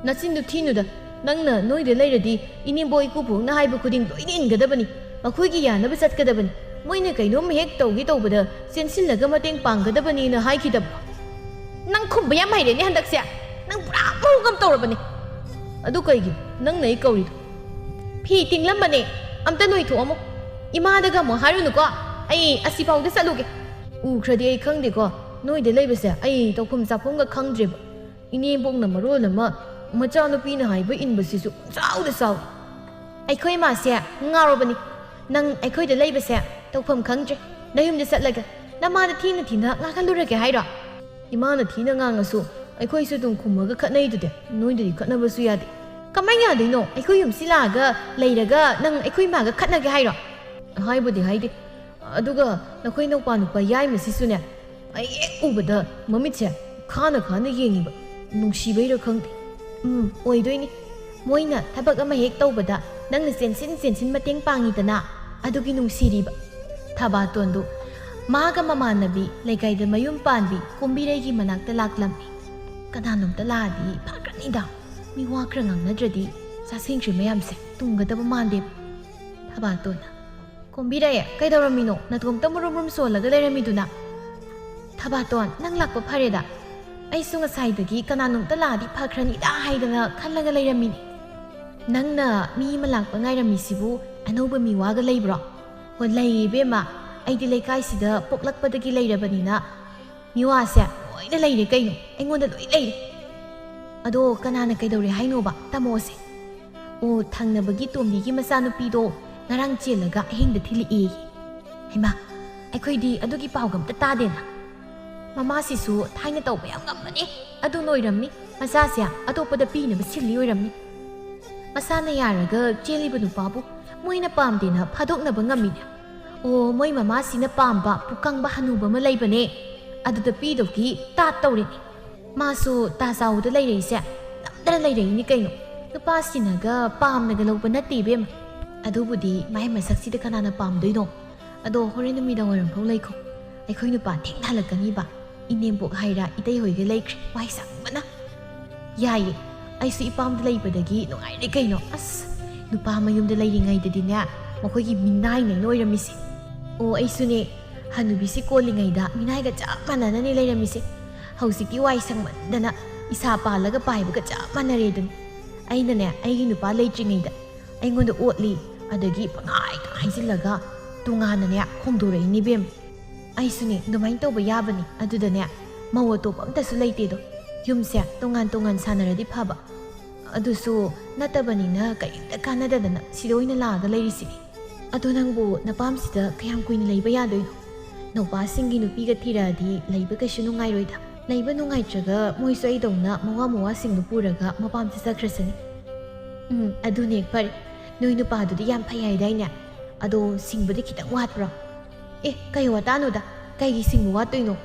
ꯅꯆꯤꯟꯗꯨ ꯊꯤꯅꯨꯗ꯫ ꯅꯪꯅ ꯅꯣꯏꯗ ꯂꯩꯔꯗꯤ ꯏꯅꯦꯝꯕꯣꯛ ꯏꯀꯨꯕꯣꯛꯅ ꯍꯥꯏꯕ ꯈꯨꯗꯤꯡ ꯂꯣꯏꯅ ꯏꯟꯒꯗꯕꯅꯤ, ꯃꯈꯣꯏꯒꯤ ꯌꯥꯅꯕ ꯆꯠꯀꯗꯕꯅꯤ꯫ ꯃꯣꯏꯅ ꯀꯩꯅꯣꯝ ꯍꯦꯛ ꯇꯧꯒꯦ ꯇꯧꯕꯗ ꯆꯦꯟꯁꯤꯜꯂꯒ ꯃꯇꯦꯡ ꯄꯥꯡꯒꯗꯕꯅꯤꯅ ꯍꯥꯏꯈꯤꯗꯕ꯭ꯔꯣ? ꯅꯪ ꯈꯨꯝꯕ ꯌꯥꯝ ꯍꯩꯔꯦꯅꯦ ꯍꯟꯗꯛꯁꯦ꯫ ꯅꯪ ꯄꯨꯔꯥ ꯃꯑꯣꯡ ꯑꯃ ꯇꯧꯔꯕꯅꯦ꯫ ꯑꯗꯨ ꯀꯩꯒꯤ ꯅꯪꯅ ꯑꯩ ꯀꯧꯔꯤꯗꯣ? ꯐꯤ ꯇꯤꯡꯂꯝꯕꯅꯦ, ꯑꯝꯇ ꯅꯣꯏꯊꯣꯛꯑꯝꯃꯣ꯫ ꯏꯃꯥꯗꯒ ꯑꯃꯨꯛ ꯍꯥꯏꯔꯨꯅꯨꯀꯣ꯫ ꯑꯩ ꯑꯁꯤꯐꯥꯎꯗ ꯆꯠꯂꯨꯒꯦ꯫ ꯎꯈ꯭ꯔꯗꯤ ꯑꯩ ꯈꯪꯗꯦꯀꯣ, ꯅꯣꯏꯗ ꯂꯩꯕꯁꯦ ꯑꯩ ꯇꯧꯐꯝ ꯆꯥꯐꯝꯒ ꯈꯪꯗ꯭ꯔꯦꯕ꯫ ꯏꯅꯦꯝꯕꯣꯛꯅ ꯃꯔꯣꯜ ꯑꯃ ꯃꯆꯥꯅꯨꯄꯤꯅ ꯍꯥꯏꯕ ꯏꯟꯕꯁꯤꯁꯨ ꯄꯪꯆꯥꯎꯗ ꯆꯥꯎ꯫ ꯑꯩꯈꯣꯏ ꯃꯥꯁꯦ ꯉꯥꯎꯔꯕꯅꯤ꯫ ꯅꯪ ꯑꯩꯈꯣꯏꯗ ꯂꯩꯕꯁꯦ ꯇꯧꯐꯝ ꯈꯪꯗ꯭ꯔꯦ꯫ ꯅꯌꯨꯝꯗ ꯆꯠꯂꯒ ꯅꯃꯥꯗ ꯊꯤꯅ ꯊꯤꯅ ꯉꯥꯡꯍꯜꯂꯨꯔꯒꯦ ꯍꯥꯏꯔꯣ? ꯏꯃꯥꯅ ꯊꯤꯅ ꯉꯥꯡꯉꯁꯨ ꯑꯩꯈꯣꯏꯁꯨ ꯑꯗꯨꯝ ꯈꯨꯝꯃꯒ ꯈꯠꯅꯩꯗꯨꯗꯤ꯫ ꯅꯣꯏꯗꯗꯤ ꯈꯠꯅꯕꯁꯨ ꯌꯥꯗꯦ꯫ ꯀꯃꯥꯏꯅ ꯌꯥꯗꯣꯏꯅꯣ? ꯑꯩꯈꯣꯏ ꯌꯨꯝꯁꯤ ꯂꯥꯛꯑꯒ ꯂꯩꯔꯒ ꯅꯪ ꯑꯩꯈꯣꯏ ꯏꯃꯥꯒ ꯈꯠꯅꯒꯦ ꯍꯥꯏꯔꯣ? ꯍꯥꯏꯕꯨꯗꯤ ꯍꯥꯏꯗꯦ꯫ ꯑꯗꯨꯒ ꯅꯈꯣꯏ ꯅꯧꯄꯥ ꯅꯨꯄꯥ ꯌꯥꯏꯃꯁꯤꯁꯨꯅꯦ, ꯑꯩ ꯍꯦꯛ ꯎꯕꯗ ꯃꯃꯤꯠꯁꯦ ꯈꯥꯅ ꯈꯥꯅ ꯌꯦꯡꯉꯤꯕ꯫ ꯅꯨꯡꯁꯤꯕꯩꯔ ꯈꯪꯗꯦ꯫ ꯎꯝ, ꯑꯣꯏꯗꯣꯏꯅꯤ꯫ ꯃꯣꯏꯅ ꯊꯕꯛ ꯑꯃ ꯍꯦꯛ ꯇꯧꯕꯗ ꯅꯪꯅ ꯆꯦꯟꯁꯤꯟ ꯆꯦꯟꯁꯤꯟ ꯃꯇꯦꯡ ꯄꯥꯡꯉꯤꯗꯅ, ꯑꯗꯨꯒꯤ ꯅꯨꯡꯁꯤꯔꯤꯕ꯫ ꯊꯕꯥꯇꯣꯟꯗꯨ ꯃꯥꯒ ꯃꯃꯥꯟꯅꯕꯤ ꯂꯩꯀꯥꯏꯗ ꯃꯌꯨꯝ ꯄꯥꯟꯕꯤ ꯀꯨꯝꯕꯤꯔꯩꯒꯤ ꯃꯅꯥꯛꯇ ꯂꯥꯛꯂꯝꯃꯤ꯫ ꯀꯅꯥꯅꯣꯝꯇ ꯂꯥꯛꯑꯗꯤ ꯐꯈ꯭ꯔꯅꯤꯗ꯫ ꯃꯤ ꯋꯥ ꯈꯔ ꯉꯥꯡꯅꯗ꯭ꯔꯗꯤ ꯆꯥꯁꯤꯡꯈ꯭ꯔꯤ ꯃꯌꯥꯝꯁꯦ ꯇꯨꯝꯒꯗꯕ ꯃꯥꯟꯗꯦꯕ꯫ ꯊꯕꯥꯇꯣꯟꯅ, "ꯀꯣꯝꯕꯤꯔꯩ, ꯀꯩꯗꯧꯔꯝꯃꯤꯅꯣ? ꯅꯇꯣꯝꯇ ꯃꯨꯔꯨꯝ ꯃꯨꯔꯨꯝ ꯁꯣꯜꯂꯒ ꯂꯩꯔꯝꯃꯤꯗꯨꯅ?" "ꯊꯕꯥꯇꯣꯟ, ꯅꯪ ꯂꯥꯛꯄ ꯐꯔꯦꯗ꯫ ꯑꯩꯁꯨ ꯉꯁꯥꯏꯗꯒꯤ ꯀꯅꯥꯅꯣꯝꯇ ꯂꯥꯛꯑꯗꯤ ꯐꯈ꯭ꯔꯅꯤꯗ ꯍꯥꯏꯗꯅ ꯈꯜꯂꯒ ꯂꯩꯔꯝꯃꯤꯅꯦ꯫ ꯅꯪꯅ ꯃꯤ ꯑꯃ ꯂꯥꯛꯄ ꯉꯥꯏꯔꯝꯃꯤꯁꯤꯕꯨ ꯑꯅꯧꯕ ꯃꯤꯋꯥꯒ ꯂꯩꯕ꯭ꯔꯣ?" "ꯍꯣ, ꯂꯩꯌꯦ ꯏꯕꯦꯝꯃ꯫ ꯑꯩꯗꯤ ꯂꯩꯀꯥꯏꯁꯤꯗ ꯄꯣꯛꯂꯛꯄꯗꯒꯤ ꯂꯩꯔꯕꯅꯤꯅ ꯃꯤꯋꯥꯁꯦ ꯂꯣꯏꯅ ꯂꯩꯔꯦ ꯀꯩꯅꯣ꯫ ꯑꯩꯉꯣꯟꯗ ꯂꯣꯏ ꯂꯩꯔꯦ꯫ ꯑꯗꯣ ꯀꯅꯥꯅ ꯀꯩꯗꯧꯔꯦ ꯍꯥꯏꯅꯣꯕ? ꯇꯝꯃꯛꯑꯣꯁꯦ꯫" "ꯑꯣ, ꯊꯪꯅꯕꯒꯤ ꯇꯣꯝꯕꯤꯒꯤ ꯃꯆꯥꯅꯨꯄꯤꯗꯣ ꯉꯔꯥꯡ ꯆꯦꯜꯂꯒ ꯑꯍꯤꯡꯗ ꯊꯤꯜꯂꯛꯑꯦꯌꯦ꯫" "ꯍꯩꯃꯥ, ꯑꯩꯈꯣꯏꯗꯤ ꯑꯗꯨꯒꯤ ꯄꯥꯎꯒ ꯑꯝꯇ ꯇꯥꯗꯦꯅ꯫ ꯃꯃꯥꯁꯤꯁꯨ ꯊꯥꯏꯅ ꯇꯧꯕ ꯌꯥꯝ ꯉꯝꯕꯅꯤ꯫ ꯑꯗꯨꯅ ꯑꯣꯏꯔꯝꯅꯤ ꯃꯆꯥꯁꯦ ꯑꯇꯣꯞꯄꯗ ꯄꯤꯅꯕ ꯁꯤꯜꯂꯤ ꯑꯣꯏꯔꯝꯅꯤ꯫" ꯃꯁꯥꯅ ꯌꯥꯔꯒ ꯆꯦꯜꯂꯤꯕ ꯅꯨꯄꯥꯕꯨ ꯃꯣꯏꯅ ꯄꯥꯝꯗꯦꯅ ꯐꯥꯗꯣꯛꯅꯕ ꯉꯝꯃꯤꯅꯦ꯫ ꯑꯣ, ꯃꯣꯏ ꯃꯃꯥꯁꯤꯅ ꯄꯥꯝꯕ ꯄꯨꯀꯪꯕ ꯍꯅꯨꯕ ꯑꯃ ꯂꯩꯕꯅꯦ, ꯑꯗꯨꯗ ꯄꯤꯗꯧꯒꯤ ꯇꯥꯠ ꯇꯧꯔꯤꯅꯦ꯫ ꯃꯥꯁꯨ ꯇꯥꯖꯥꯎꯗ ꯂꯩꯔꯛꯏꯁꯦ ꯅꯝꯗꯅ ꯂꯩꯔꯛꯏꯅꯤ ꯀꯩꯅꯣ꯫ ꯅꯨꯄꯥꯁꯤꯅꯒ ꯄꯥꯝꯅꯒ ꯂꯧꯕ ꯅꯠꯇꯦ ꯏꯕꯦꯝꯃ꯫ ꯑꯗꯨꯕꯨꯗꯤ ꯃꯥꯏ ꯃꯁꯛꯁꯤꯗ ꯀꯅꯥꯅ ꯄꯥꯝꯗꯣꯏꯅꯣ? ꯑꯗꯣ ꯍꯣꯔꯦꯟ ꯅꯨꯃꯤꯗꯥꯡ ꯋꯥꯏꯔꯝ ꯐꯥꯎ ꯂꯩꯈꯣ꯫ ꯑꯩꯈꯣꯏ ꯅꯨꯄꯥ ꯊꯦꯡꯅ ꯍꯜꯂꯛꯀꯅꯤꯕ꯫ ꯏꯅꯦꯝꯕꯣꯛ ꯍꯥꯏꯔ ꯏꯇꯩ ꯍꯣꯏꯒ ꯂꯩꯈ꯭ꯔꯦ꯫ ꯋꯥꯏ ꯁꯪꯕꯅ꯫ ꯌꯥꯏꯌꯦ, ꯑꯩꯁꯨ ꯏꯄꯥꯝꯗ ꯂꯩꯕꯗꯒꯤ ꯅꯨꯡꯉꯥꯏꯔꯦ ꯀꯩꯅꯣ꯫ ꯑꯁ, ꯅꯨꯄꯥ ꯃꯌꯨꯝꯗ ꯂꯩꯔꯤꯉꯩꯗꯅꯦ ꯃꯈꯣꯏꯒꯤ ꯃꯤꯅꯥꯏꯅꯦ ꯑꯩꯅ ꯑꯣꯏꯔꯝꯃꯤꯁꯦ꯫ ꯑꯣ, ꯑꯩꯁꯨꯅꯦ, ꯍꯅꯨꯕꯤꯁꯤ ꯀꯣꯜꯂꯤꯉꯩꯗ ꯃꯤꯅꯥꯏꯒ ꯆꯞ ꯃꯥꯟꯅꯅꯅꯦ ꯂꯩꯔꯝꯃꯤꯁꯦ꯫ ꯍꯧꯖꯤꯛꯇꯤ ꯋꯥꯏ ꯁꯪꯃꯟꯗꯅ ꯏꯁꯥ ꯄꯥꯜꯂꯒ ꯄꯥꯏꯕꯒ ꯆꯞ ꯃꯥꯟꯅꯔꯦ ꯑꯗꯨꯅꯤ꯫ ꯑꯩꯅꯅꯦ ꯑꯩꯒꯤ ꯅꯨꯄꯥ ꯂꯩꯇ꯭ꯔꯤꯉꯩꯗ ꯑꯩꯉꯣꯟꯗ ꯑꯣꯠꯂꯤ, ꯑꯗꯒꯤ ꯄꯪꯍꯥꯏꯗ ꯍꯥꯏꯖꯤꯜꯂꯒ ꯇꯣꯉꯥꯟꯅꯅꯦ ꯍꯣꯡꯗꯣꯔꯛꯏꯅꯤ ꯏꯕꯦꯝ꯫ ꯑꯩꯁꯨꯅꯦ ꯑꯗꯨꯃꯥꯏꯅ ꯇꯧꯕ ꯌꯥꯕꯅꯤ꯫ ꯑꯗꯨꯗꯅꯦ ꯃꯧ ꯑꯇꯣꯞꯄ ꯑꯝꯇꯁꯨ ꯂꯩꯇꯦꯗꯣ꯫ ꯌꯨꯝꯁꯦ ꯇꯣꯉꯥꯟ ꯇꯣꯉꯥꯟ ꯁꯥꯟꯅꯔꯗꯤ ꯐꯕ꯫ ꯑꯗꯨꯁꯨ ꯅꯠꯇꯕꯅꯤꯅ ꯀꯔꯤꯝꯇ ꯀꯥꯟꯅꯗꯗꯅ ꯁꯤꯗ ꯑꯣꯏꯅ ꯂꯥꯛꯑꯒ ꯂꯩꯔꯤꯁꯤꯅꯤ꯫ ꯑꯗꯣ ꯅꯪꯕꯨ ꯅꯄꯥꯝꯁꯤꯗ ꯀꯌꯥꯝ ꯀꯨꯏꯅ ꯂꯩꯕ ꯌꯥꯗꯣꯏꯅꯣ? ꯅꯧꯄꯥꯁꯤꯡꯒꯤ ꯅꯨꯄꯤꯒ ꯊꯤꯔꯛꯑꯗꯤ ꯂꯩꯕ ꯀꯩꯁꯨ ꯅꯨꯡꯉꯥꯏꯔꯣꯏꯗ꯫ ꯂꯩꯕ ꯅꯨꯡꯉꯥꯏꯇ꯭ꯔꯒ ꯃꯣꯏꯁꯨ ꯑꯩꯗꯧꯅ ꯃꯋꯥ ꯃꯋꯥꯁꯤꯡꯗꯨ ꯄꯨꯔꯒ ꯃꯄꯥꯝꯗ ꯆꯠꯈ꯭ꯔꯁꯅꯤ꯫ ꯎꯝ, ꯑꯗꯨꯅꯦ ꯐꯔꯦ꯫ ꯅꯣꯏ ꯅꯨꯄꯥꯗꯨꯗꯤ ꯌꯥꯝ ꯐꯩ ꯍꯥꯏꯗꯥꯏꯅꯦ? ꯑꯗꯣ ꯁꯤꯡꯕꯗꯤ ꯈꯤꯇꯪ ꯋꯥꯠꯄ꯭ꯔꯣ? ꯑꯦ, ꯀꯩ ꯋꯥꯇꯥꯅꯣꯗ? ꯀꯩꯒꯤ ꯁꯤꯡꯕ ꯋꯥꯠꯇꯣꯏꯅꯣ?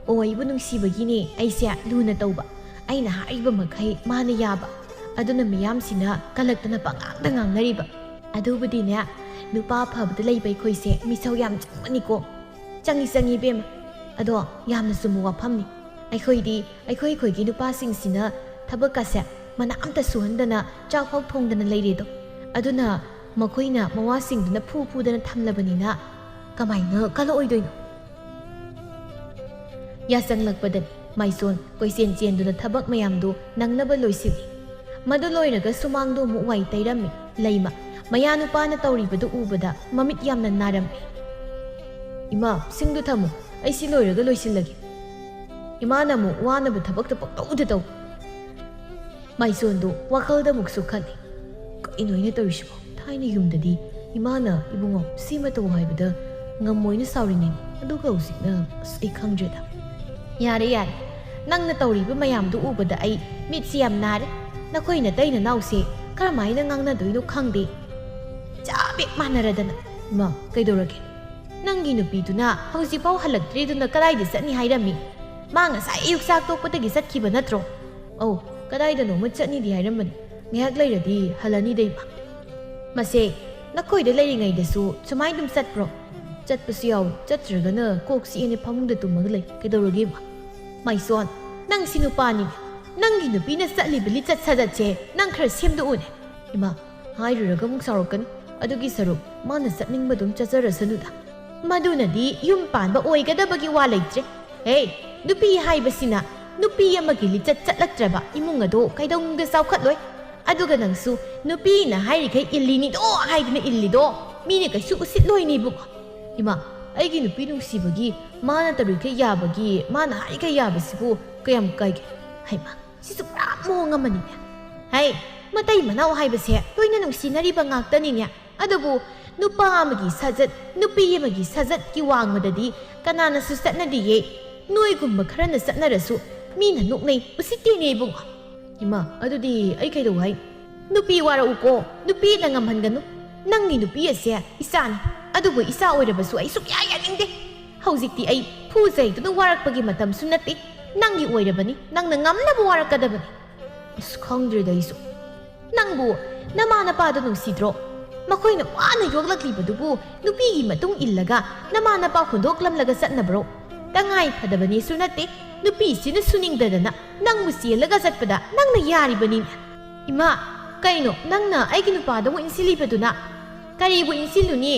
ꯑꯣ, ꯑꯩꯕꯨ ꯅꯨꯡꯁꯤꯕꯒꯤꯅꯦ ꯑꯩꯁꯦ ꯂꯨꯅ ꯇꯧꯕ꯫ ꯑꯩꯅ ꯍꯥꯏꯔꯤꯕ ꯃꯈꯩ ꯃꯥꯅ ꯌꯥꯕ꯫ ꯑꯗꯨꯅ ꯃꯤꯌꯥꯝꯁꯤꯅ ꯀꯜꯂꯛꯇꯅ ꯄꯉꯥꯡꯗ ꯉꯥꯡꯅꯔꯤꯕ꯫ ꯑꯗꯨꯕꯨꯗꯤꯅꯦ, ꯅꯨꯄꯥ ꯑꯐꯕꯗ ꯂꯩꯕ ꯑꯩꯈꯣꯏꯁꯦ ꯃꯤꯁꯧ ꯌꯥꯝ ꯆꯪꯕꯅꯤꯀꯣ꯫ ꯆꯪꯉꯤ, ꯆꯪꯉꯤ ꯏꯕꯦꯝꯃ꯫ ꯑꯗꯣ ꯌꯥꯝꯅ ꯆꯨꯝꯕ ꯋꯥꯐꯝꯅꯤ꯫ ꯑꯩꯈꯣꯏꯗꯤ ꯑꯩꯈꯣꯏ ꯑꯩꯈꯣꯏꯒꯤ ꯅꯨꯄꯥꯁꯤꯡꯁꯤꯅ ꯊꯕꯛꯀꯁꯦ ꯃꯅꯥ ꯑꯝꯇ ꯁꯨꯍꯟꯗꯅ ꯆꯥꯛ ꯐꯥꯎ ꯊꯣꯡꯗꯅ ꯂꯩꯔꯦꯗꯣ꯫ ꯑꯗꯨꯅ ꯃꯈꯣꯏꯅ ꯃꯋꯥꯁꯤꯡꯗꯨꯅ ꯐꯨ ꯐꯨꯗꯅ ꯊꯝꯂꯕꯅꯤꯅ ꯀꯃꯥꯏꯅ ꯀꯜꯂꯛꯑꯣꯏꯗꯣꯏꯅꯣ? ꯌꯥꯆꯪꯂꯛꯄꯗꯅꯤ ꯃꯥꯏꯁꯣꯟ ꯀꯣꯏꯆꯦꯟ ꯆꯦꯟꯗꯨꯅ ꯊꯕꯛ ꯃꯌꯥꯝꯗꯨ ꯅꯪꯅꯕ ꯂꯣꯏꯁꯤꯜꯂꯤ꯫ ꯃꯗꯨ ꯂꯣꯏꯔꯒ ꯁꯨꯃꯥꯡꯗꯨ ꯑꯃꯨꯛ ꯋꯥꯏ ꯇꯩꯔꯝꯃꯤ꯫ ꯂꯩꯃ, ꯃꯌꯥ ꯅꯨꯄꯥꯅ ꯇꯧꯔꯤꯕꯗꯨ ꯎꯕꯗ ꯃꯃꯤꯠ ꯌꯥꯝꯅ ꯅꯥꯔꯝꯃꯤ꯫ "ꯏꯃꯥ, ꯁꯤꯡꯗꯨ ꯊꯝꯃꯨ, ꯑꯩ ꯁꯤ ꯂꯣꯏꯔꯒ ꯂꯣꯏꯁꯤꯜꯂꯒꯦ꯫ ꯏꯃꯥꯅ ꯑꯃꯨꯛ ꯋꯥꯅꯕ ꯊꯕꯛꯇ ꯄꯪꯇꯧꯗ ꯇꯧ꯫" ꯃꯥꯏꯁꯣꯟꯗꯨ ꯋꯥꯈꯜꯗ ꯑꯃꯨꯛꯁꯨ ꯈꯜꯂꯤ, "ꯀꯩꯅꯣ ꯑꯩꯅ ꯇꯧꯔꯤꯁꯤꯕꯣ? ꯊꯥꯏꯅ ꯌꯨꯝꯗꯗꯤ ꯏꯃꯥꯅ, 'ꯏꯕꯨꯡꯉꯣ, ꯁꯤꯃ ꯇꯧ' ꯍꯥꯏꯕꯗ ꯉꯝꯃꯣꯏꯅ ꯁꯥꯎꯔꯤꯅꯦ꯫ ꯑꯗꯨꯒ ꯍꯧꯖꯤꯛꯅ, ꯑꯁ, ꯑꯩ ꯈꯪꯗ꯭ꯔꯦꯗ꯫" "ꯌꯥꯔꯦ, ꯌꯥꯔꯦ꯫ ꯅꯪꯅ ꯇꯧꯔꯤꯕ ꯃꯌꯥꯝꯗꯨ ꯎꯕꯗ ꯑꯩ ꯃꯤꯠꯁꯤ ꯌꯥꯝ ꯅꯥꯔꯦ꯫ ꯅꯈꯣꯏ ꯅꯇꯩ ꯅꯅꯥꯎꯁꯦ ꯀꯔꯝꯍꯥꯏꯅ ꯉꯥꯡꯅꯗꯣꯏꯅꯣ ꯈꯪꯗꯦ꯫ ꯆꯞ ꯍꯦꯛ ꯃꯥꯟꯅꯔꯗꯅ꯫ ꯏꯃꯥ, ꯀꯩꯗꯧꯔꯒꯦ? ꯅꯪꯒꯤ ꯅꯨꯄꯤꯗꯨꯅ ꯍꯧꯖꯤꯛꯐꯥꯎ ꯍꯜꯂꯛꯇ꯭ꯔꯤꯗꯨꯅ ꯀꯗꯥꯏꯗ ꯆꯠꯅꯤ ꯍꯥꯏꯔꯝꯃꯤ? ꯃꯥ ꯉꯁꯥꯏ ꯑꯌꯨꯛ ꯆꯥꯛ ꯇꯣꯛꯄꯗꯒꯤ ꯆꯠꯈꯤꯕ ꯅꯠꯇ꯭ꯔꯣ? ꯑꯧ, ꯀꯗꯥꯏꯗꯅꯣꯃ ꯆꯠꯅꯤꯗꯤ ꯍꯥꯏꯔꯝꯕꯅꯤ꯫ ꯉꯥꯏꯍꯥꯛ ꯂꯩꯔꯗꯤ ꯍꯜꯂꯅꯤꯗ, ꯏꯃꯥ꯫ ꯃꯁꯦ, ꯅꯈꯣꯏꯗ ꯂꯩꯔꯤꯉꯩꯗꯁꯨ ꯁꯨꯃꯥꯏꯅ ꯑꯗꯨꯝ ꯆꯠꯄ꯭ꯔꯣ? ꯆꯠꯄꯁꯨ ꯌꯥꯎꯏ, ꯆꯠꯇ꯭ꯔꯒꯅ ꯀꯣꯛ ꯆꯤꯛꯑꯦꯅ ꯐꯃꯨꯡꯗ ꯇꯨꯝꯃꯒ ꯂꯩ꯫ ꯀꯩꯗꯧꯔꯒꯦ, ꯏꯃꯥ? ꯃꯥꯏꯁꯣꯟ, ꯅꯪꯁꯤ ꯅꯨꯄꯥꯅꯤꯅꯦ꯫ ꯅꯪꯒꯤ ꯅꯨꯄꯤꯅ ꯆꯠꯂꯤꯕ ꯂꯤꯆꯠ ꯁꯥꯖꯠꯁꯦ ꯅꯪ ꯈꯔ ꯁꯦꯝꯗꯣꯛꯎꯅꯦ꯫ ꯏꯃꯥ, ꯍꯥꯏꯔꯨꯔꯒ ꯑꯃꯨꯛ ꯁꯥꯎꯔꯛꯀꯅꯤ꯫ ꯑꯗꯨꯒꯤ ꯁꯔꯨꯛ ꯃꯥꯅ ꯆꯠꯅꯤꯡꯕ ꯑꯗꯨꯝ ꯆꯠꯆꯔꯁꯅꯨꯗ꯫ ꯃꯗꯨꯅꯗꯤ ꯌꯨꯝ ꯄꯥꯟꯕ ꯑꯣꯏꯒꯗꯕꯒꯤ ꯋꯥ ꯂꯩꯇ꯭ꯔꯦ꯫ ꯍꯦ, ꯅꯨꯄꯤ ꯍꯥꯏꯕꯁꯤꯅ ꯅꯨꯄꯤ ꯑꯃꯒꯤ ꯂꯤꯆꯠ ꯆꯠꯂꯛꯇ꯭ꯔꯕ ꯏꯃꯨꯡ ꯑꯗꯣ ꯀꯩꯗꯧꯅꯨꯡꯗ ꯆꯥꯎꯈꯠꯂꯣꯏ꯫ ꯑꯗꯨꯒ ꯅꯪꯁꯨ ꯅꯨꯄꯤꯅ ꯍꯥꯏꯔꯤꯈꯩ ꯏꯜꯂꯤꯅꯤꯗꯣ ꯍꯥꯏꯗꯅ ꯏꯜꯂꯤꯗꯣ ꯃꯤꯅ ꯀꯩꯁꯨ ꯎꯁꯤꯠꯂꯣꯏꯅꯦ, ꯏꯕꯨꯡꯉꯣ꯫ ꯏꯃꯥ, ꯑꯩꯒꯤ ꯅꯨꯄꯤ ꯅꯨꯡꯁꯤꯕꯒꯤ ꯃꯥꯅ ꯇꯧꯔꯤꯈꯩ ꯌꯥꯕꯒꯤ, ꯃꯥꯅ ꯍꯥꯏꯔꯤꯈꯩ ꯌꯥꯕꯁꯤꯕꯨ ꯀꯌꯥꯝ ꯀꯥꯏꯒꯦ? ꯍꯩꯃꯥ, ꯁꯤꯁꯨ ꯄꯨꯔꯥ ꯃꯑꯣꯡ ꯑꯃꯅꯤꯅꯦ꯫ ꯍꯩ, ꯃꯇꯩ ꯃꯅꯥꯎ ꯍꯥꯏꯕꯁꯦ ꯂꯣꯏꯅ ꯅꯨꯡꯁꯤꯅꯔꯤꯕ ꯉꯥꯛꯇꯅꯤꯅꯦ꯫ ꯑꯗꯨꯕꯨ ꯅꯨꯄꯥ ꯑꯃꯒꯤ ꯁꯥꯖꯠ, ꯅꯨꯄꯤ ꯑꯃꯒꯤ ꯁꯥꯖꯠꯀꯤ ꯋꯥꯡꯃꯗꯗꯤ ꯀꯅꯥꯅꯁꯨ ꯆꯠꯅꯗꯤꯌꯦ꯫ ꯅꯣꯏꯒꯨꯝꯕ ꯈꯔꯅ ꯆꯠꯅꯔꯁꯨ ꯃꯤꯅ ꯅꯣꯛꯅꯩ, ꯎꯁꯤꯠꯇꯦꯅꯦ, ꯏꯕꯨꯡꯉꯣ꯫ ꯏꯃꯥ, ꯑꯗꯨꯗꯤ ꯑꯩ ꯀꯩꯗꯧ ꯍꯥꯏ? ꯅꯨꯄꯤ ꯋꯥꯔꯛꯎꯀꯣ, ꯅꯨꯄꯤꯅ ꯉꯝꯍꯟꯒꯅꯨ꯫ ꯅꯪꯒꯤ ꯅꯨꯄꯤ ꯑꯁꯦ ꯏꯆꯥꯅꯤ, ꯑꯗꯨꯕꯨ ꯏꯆꯥ ꯑꯣꯏꯔꯕꯁꯨ ꯑꯩ ꯁꯨꯛꯌꯥ ꯌꯥꯅꯤꯡꯗꯦ꯫ ꯍꯧꯖꯤꯛꯇꯤ ꯑꯩ ꯐꯨ ꯆꯩꯗꯨꯅ ꯋꯥꯔꯛꯄꯒꯤ ꯃꯇꯝꯁꯨ ꯅꯠꯇꯦ꯫ ꯅꯪꯒꯤ ꯑꯣꯏꯔꯕꯅꯤ, ꯅꯪꯅ ꯉꯝꯅꯕ ꯋꯥꯔꯛꯀꯗꯕꯅꯤ꯫ ꯑꯁ, ꯈꯪꯗ꯭ꯔꯦꯗ ꯑꯩꯁꯨ꯫ ꯅꯪꯕꯨ ꯅꯃꯥ ꯅꯄꯥꯗꯣ ꯅꯨꯡꯁꯤꯗ꯭ꯔꯣ? ꯃꯈꯣꯏꯅ ꯋꯥꯅ ꯌꯣꯛꯂꯛꯂꯤꯕꯗꯨꯕꯨ ꯅꯨꯄꯤꯒꯤ ꯃꯇꯨꯡ ꯏꯜꯂꯒ ꯅꯃꯥ ꯅꯄꯥ ꯍꯨꯟꯗꯣꯛꯂꯝꯂꯒ ꯆꯠꯅꯕ꯭ꯔꯣ? ꯇꯉꯥꯏ ꯐꯗꯕꯅꯦꯁꯨ ꯅꯠꯇꯦ, ꯅꯨꯄꯤꯁꯤꯅ ꯁꯨꯅꯤꯡꯗꯗꯅ ꯅꯪꯕꯨ ꯆꯦꯜꯂꯒ ꯆꯠꯄꯗ ꯅꯪꯅ ꯌꯥꯔꯤꯕꯅꯤꯅꯦ꯫ ꯏꯃꯥ, ꯀꯩꯅꯣ ꯅꯪꯅ ꯑꯩꯒꯤ ꯅꯨꯄꯥꯗ ꯑꯃꯨꯛ ꯏꯟꯁꯤꯜꯂꯤꯕꯗꯨꯅ? ꯀꯔꯤꯕꯨ ꯏꯟꯁꯤꯜꯂꯨꯅꯤ?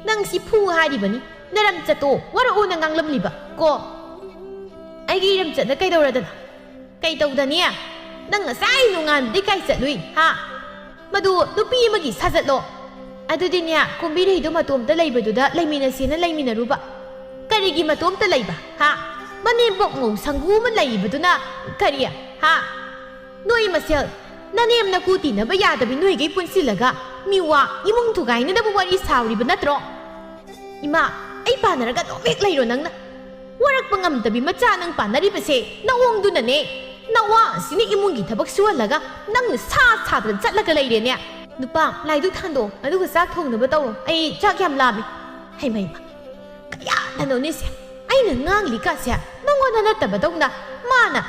ꯅꯪ ꯁꯤ ꯐꯨ ꯍꯥꯏꯔꯤꯕꯅꯤ, ꯅꯔꯝꯆꯠꯇꯣ ꯋꯥꯔꯛꯑꯣꯅ ꯉꯥꯡꯂꯝꯂꯤꯕ ꯀꯣ? ꯑꯩꯒꯤ ꯏꯔꯝꯆꯠꯅ ꯀꯩꯗꯧꯔꯗꯅ? ꯀꯩ ꯇꯧꯗꯅꯤ? ꯅꯪ ꯉꯁꯥꯏ ꯅꯣꯡꯉꯥꯟꯕꯗꯤ ꯀꯥꯏ ꯆꯠꯂꯨꯏ, ꯍꯥ? ꯃꯗꯨ ꯅꯨꯄꯤ ꯑꯃꯒꯤ ꯁꯥꯖꯠꯂꯣ? ꯑꯗꯨꯗꯤꯅꯦ, ꯀꯨꯝꯕꯤꯔꯩꯗꯣ ꯃꯇꯣꯝꯇ ꯂꯩꯕꯗꯨꯗ ꯂꯩꯃꯤꯟꯅꯁꯦꯅ ꯂꯩꯃꯤꯟꯅꯔꯨꯕ꯫ ꯀꯔꯤꯒꯤ ꯃꯇꯣꯝꯇ ꯂꯩꯕ, ꯍꯥ? ꯃꯅꯦꯝꯕꯣꯛ ꯃꯧ ꯁꯪꯒꯨ ꯑꯃ ꯂꯩꯔꯤꯕꯗꯨꯅ ꯀꯔꯤ, ꯍꯥ? ꯅꯣꯏ ꯃꯁꯦꯜ ꯅꯅꯦꯝ ꯅꯀꯨ ꯇꯤꯟꯅꯕ ꯌꯥꯗꯕꯤ ꯅꯣꯏꯒꯩ ꯄꯨꯟꯁꯤꯜꯂꯒ ꯃꯤꯋꯥ ꯏꯃꯨꯡ ꯊꯨꯒꯥꯏꯅꯅꯕ ꯋꯥꯔꯤ ꯁꯥꯎꯔꯤꯕ ꯅꯠꯇ꯭ꯔꯣ? ꯏꯃꯥ, ꯑꯩ ꯄꯥꯟꯅꯔꯒ ꯑꯗꯨꯝ ꯍꯦꯛ ꯂꯩꯔꯣ ꯅꯪꯅ꯫ ꯋꯥꯔꯛꯄ ꯉꯝꯗꯕꯤ ꯃꯆꯥ ꯅꯪ ꯄꯥꯟꯅꯔꯤꯕꯁꯦ ꯅꯑꯣꯡꯗꯨꯅꯅꯦ꯫ ꯅꯋꯥ ꯑꯁꯤꯅ ꯏꯃꯨꯡꯒꯤ ꯊꯕꯛ ꯁꯨꯍꯜꯂꯒ ꯅꯪꯅ ꯁꯥ ꯁꯥꯗꯅ ꯆꯠꯂꯒ ꯂꯩꯔꯦꯅꯦ꯫ ꯅꯨꯄꯥ, ꯂꯥꯏꯗꯨꯛ ꯊꯥꯟꯗꯣꯛꯑꯣ, ꯑꯗꯨꯒ ꯆꯥꯛ ꯊꯣꯡꯅꯕ ꯇꯧꯔꯣ꯫ ꯑꯩ ꯆꯥꯛ ꯌꯥꯝ ꯂꯥꯝꯃꯤ꯫ ꯍꯩꯃ, ꯍꯩꯃ, ꯀꯌꯥꯅꯅꯣꯅꯦ ꯁꯦ? ꯑꯩꯅ ꯉꯥꯡꯂꯤꯀꯥꯁꯦ ꯅꯪꯉꯣꯟꯗ ꯅꯠꯇꯕꯗꯧꯅ ꯃꯥꯅ,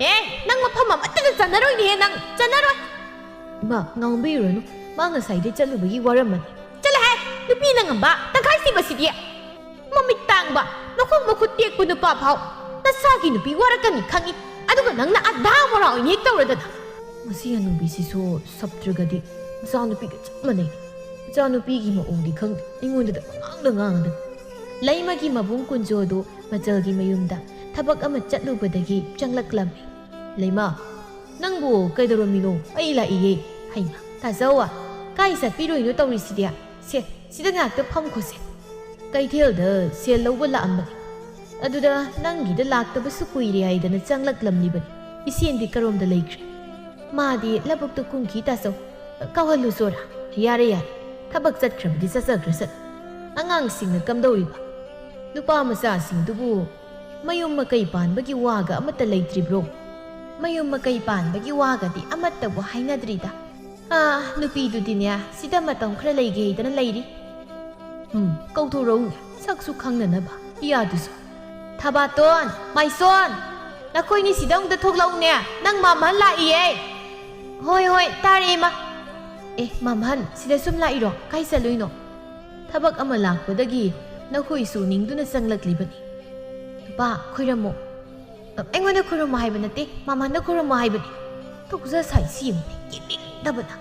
"ꯑꯦ, ꯅꯪ ꯃꯐꯝ ꯑꯃꯠꯇꯗ ꯆꯟꯅꯔꯣꯏꯅꯦꯍꯦ, ꯅꯪ ꯆꯟꯅꯔꯣꯏ!" ꯏꯃꯥ, ꯉꯥꯡꯕꯤꯔꯨꯔꯅꯨ꯫ ꯃꯥ ꯉꯁꯥꯏꯗꯩ ꯆꯠꯂꯨꯕꯒꯤ ꯋꯥꯔꯝꯃꯅꯤ꯫ ꯆꯠꯂꯣꯍꯦ! ꯅꯨꯄꯤꯅ ꯉꯝꯕ ꯇꯪꯈꯥꯏ ꯁꯤꯕꯁꯤꯗꯤ! ꯃꯃꯤꯠ ꯇꯥꯡꯕ, ꯃꯈꯣꯡ ꯃꯈꯨꯠ ꯇꯦꯛꯄ ꯅꯨꯄꯥ ꯐꯥꯎ ꯅꯁꯥꯒꯤ ꯅꯨꯄꯤ ꯋꯥꯔꯛꯀꯅꯤ ꯈꯪꯉꯤ, ꯑꯗꯨꯒ ꯅꯪꯅ ꯑꯗꯥ ꯃꯣꯔꯥ ꯑꯣꯏꯅ ꯍꯦꯛ ꯇꯧꯔꯗꯅ꯫ ꯃꯁꯤ ꯍꯅꯨꯕꯤꯁꯤꯁꯨ ꯁꯞꯇ꯭ꯔꯒꯗꯤ ꯃꯆꯥꯅꯨꯄꯤꯒ ꯆꯞ ꯃꯥꯟꯅꯩ꯫ ꯃꯆꯥꯅꯨꯄꯤꯒꯤ ꯃꯑꯣꯡꯗꯤ ꯈꯪꯗꯦ, ꯑꯩꯉꯣꯟꯗꯗ ꯄꯉꯥꯡꯗ ꯉꯥꯡꯉꯗꯅ꯫ ꯂꯩꯃꯒꯤ ꯃꯕꯨꯡ ꯀꯨꯟꯖꯣꯗꯨ ꯃꯆꯜꯒꯤ ꯃꯌꯨꯝꯗ ꯊꯕꯛ ꯑꯃ ꯆꯠꯂꯨꯕꯗꯒꯤ ꯆꯪꯂꯛꯂꯝꯃꯤ꯫ "ꯂꯩꯃ, ꯅꯪꯕꯨ ꯀꯩꯗꯧꯔꯝꯃꯤꯅꯣ? ꯑꯩ ꯂꯥꯛꯏꯌꯦ꯫" "ꯍꯩꯃ, ꯇꯥꯖꯧꯋꯥ, ꯀꯥꯏ ꯆꯠꯄꯤꯔꯨꯏꯅꯣ ꯇꯧꯔꯤꯁꯤꯗꯤ? ꯁꯦ, ꯁꯤꯗ ꯉꯥꯛꯇ ꯐꯝꯈꯣꯁꯦ꯫ ꯀꯩꯊꯦꯜꯗ ꯁꯦꯜ ꯂꯧꯕ ꯂꯥꯛꯑꯝꯕꯅꯤ꯫ ꯑꯗꯨꯗ ꯅꯪꯒꯤꯗ ꯂꯥꯛꯇꯕꯁꯨ ꯀꯨꯏꯔꯦ ꯍꯥꯏꯗꯅ ꯆꯪꯂꯛꯂꯝꯂꯤꯕꯅꯤ꯫ ꯏꯆꯦꯟꯗꯤ ꯀꯔꯣꯝꯗ ꯂꯩꯈ꯭ꯔꯦ?" "ꯃꯥꯗꯤ ꯂꯧꯕꯨꯛꯇ ꯀꯨꯝꯈꯤ, ꯇꯥꯖꯧ꯫ ꯀꯧꯍꯜꯂꯨꯆꯣꯔꯥ?" "ꯌꯥꯔꯦ, ꯌꯥꯔꯦ꯫ ꯊꯕꯛ ꯆꯠꯈ꯭ꯔꯕꯗꯤ ꯆꯠꯆꯈ꯭ꯔꯁꯅꯨ꯫ ꯑꯉꯥꯡꯁꯤꯡꯅ ꯀꯝꯗꯧꯔꯤꯕ? ꯅꯨꯄꯥ ꯃꯆꯥꯁꯤꯡꯗꯨꯕꯨ ꯃꯌꯨꯝ ꯃꯀꯩ ꯄꯥꯟꯕꯒꯤ ꯋꯥꯒ ꯑꯃꯠꯇ ꯂꯩꯇ꯭ꯔꯤꯕ꯭ꯔꯣ?" "ꯃꯌꯨꯝ ꯃꯀꯩ ꯄꯥꯟꯕꯒꯤ ꯋꯥꯒꯗꯤ ꯑꯃꯠꯇꯕꯨ ꯍꯥꯏꯅꯗ꯭ꯔꯤꯗ꯫ ꯑꯥ, ꯅꯨꯄꯤꯗꯨꯗꯤꯅꯦ, ꯁꯤꯗ ꯃꯇꯝ ꯈꯔ ꯂꯩꯒꯦ ꯍꯥꯏꯗꯅ ꯂꯩꯔꯤ꯫" "ꯎꯝ, ꯀꯧꯊꯣꯔꯛꯎꯅꯦ, ꯁꯛꯁꯨ ꯈꯪꯅꯅꯕ꯫ ꯏꯌꯥꯗꯨꯁꯨ꯫ ꯊꯕꯥꯇꯣꯟ, ꯃꯥꯏꯁꯣꯟ, ꯅꯈꯣꯏꯅꯤ ꯁꯤꯗ ꯑꯃꯨꯛꯇ ꯊꯣꯛꯂꯛꯎꯅꯦ, ꯅꯪ ꯃꯥꯝꯍꯟ ꯂꯥꯛꯏꯌꯦ꯫" "ꯍꯣꯏ, ꯍꯣꯏ, ꯇꯥꯔꯦ, ꯏꯃꯥ꯫" "ꯑꯦ, ꯃꯥꯝꯍꯟ, ꯁꯤꯗ ꯁꯨꯝ ꯂꯥꯛꯏꯔꯣ? ꯀꯥꯏ ꯆꯠꯂꯨꯏꯅꯣ?" "ꯊꯕꯛ ꯑꯃ ꯂꯥꯛꯄꯗꯒꯤ ꯅꯈꯣꯏꯁꯨ ꯅꯤꯡꯗꯨꯅ ꯆꯪꯂꯛꯂꯤꯕꯅꯤ꯫" "ꯅꯨꯄꯥ, ꯈꯣꯏꯔꯝꯃꯣ꯫" "ꯑ, ꯑꯩꯉꯣꯟꯗ ꯈꯣꯏꯔꯝꯃꯣ ꯍꯥꯏꯕ ꯅꯠꯇꯦ, ꯃꯥꯝꯍꯟꯗ ꯈꯣꯏꯔꯝꯃꯣ ꯍꯥꯏꯕꯅꯤ꯫" ꯇꯣꯛꯖ ꯁꯥꯏ ꯁꯤ ꯌꯦꯡꯉꯨꯅꯦ, ꯌꯦꯡꯅꯤꯡꯗꯕꯅ꯫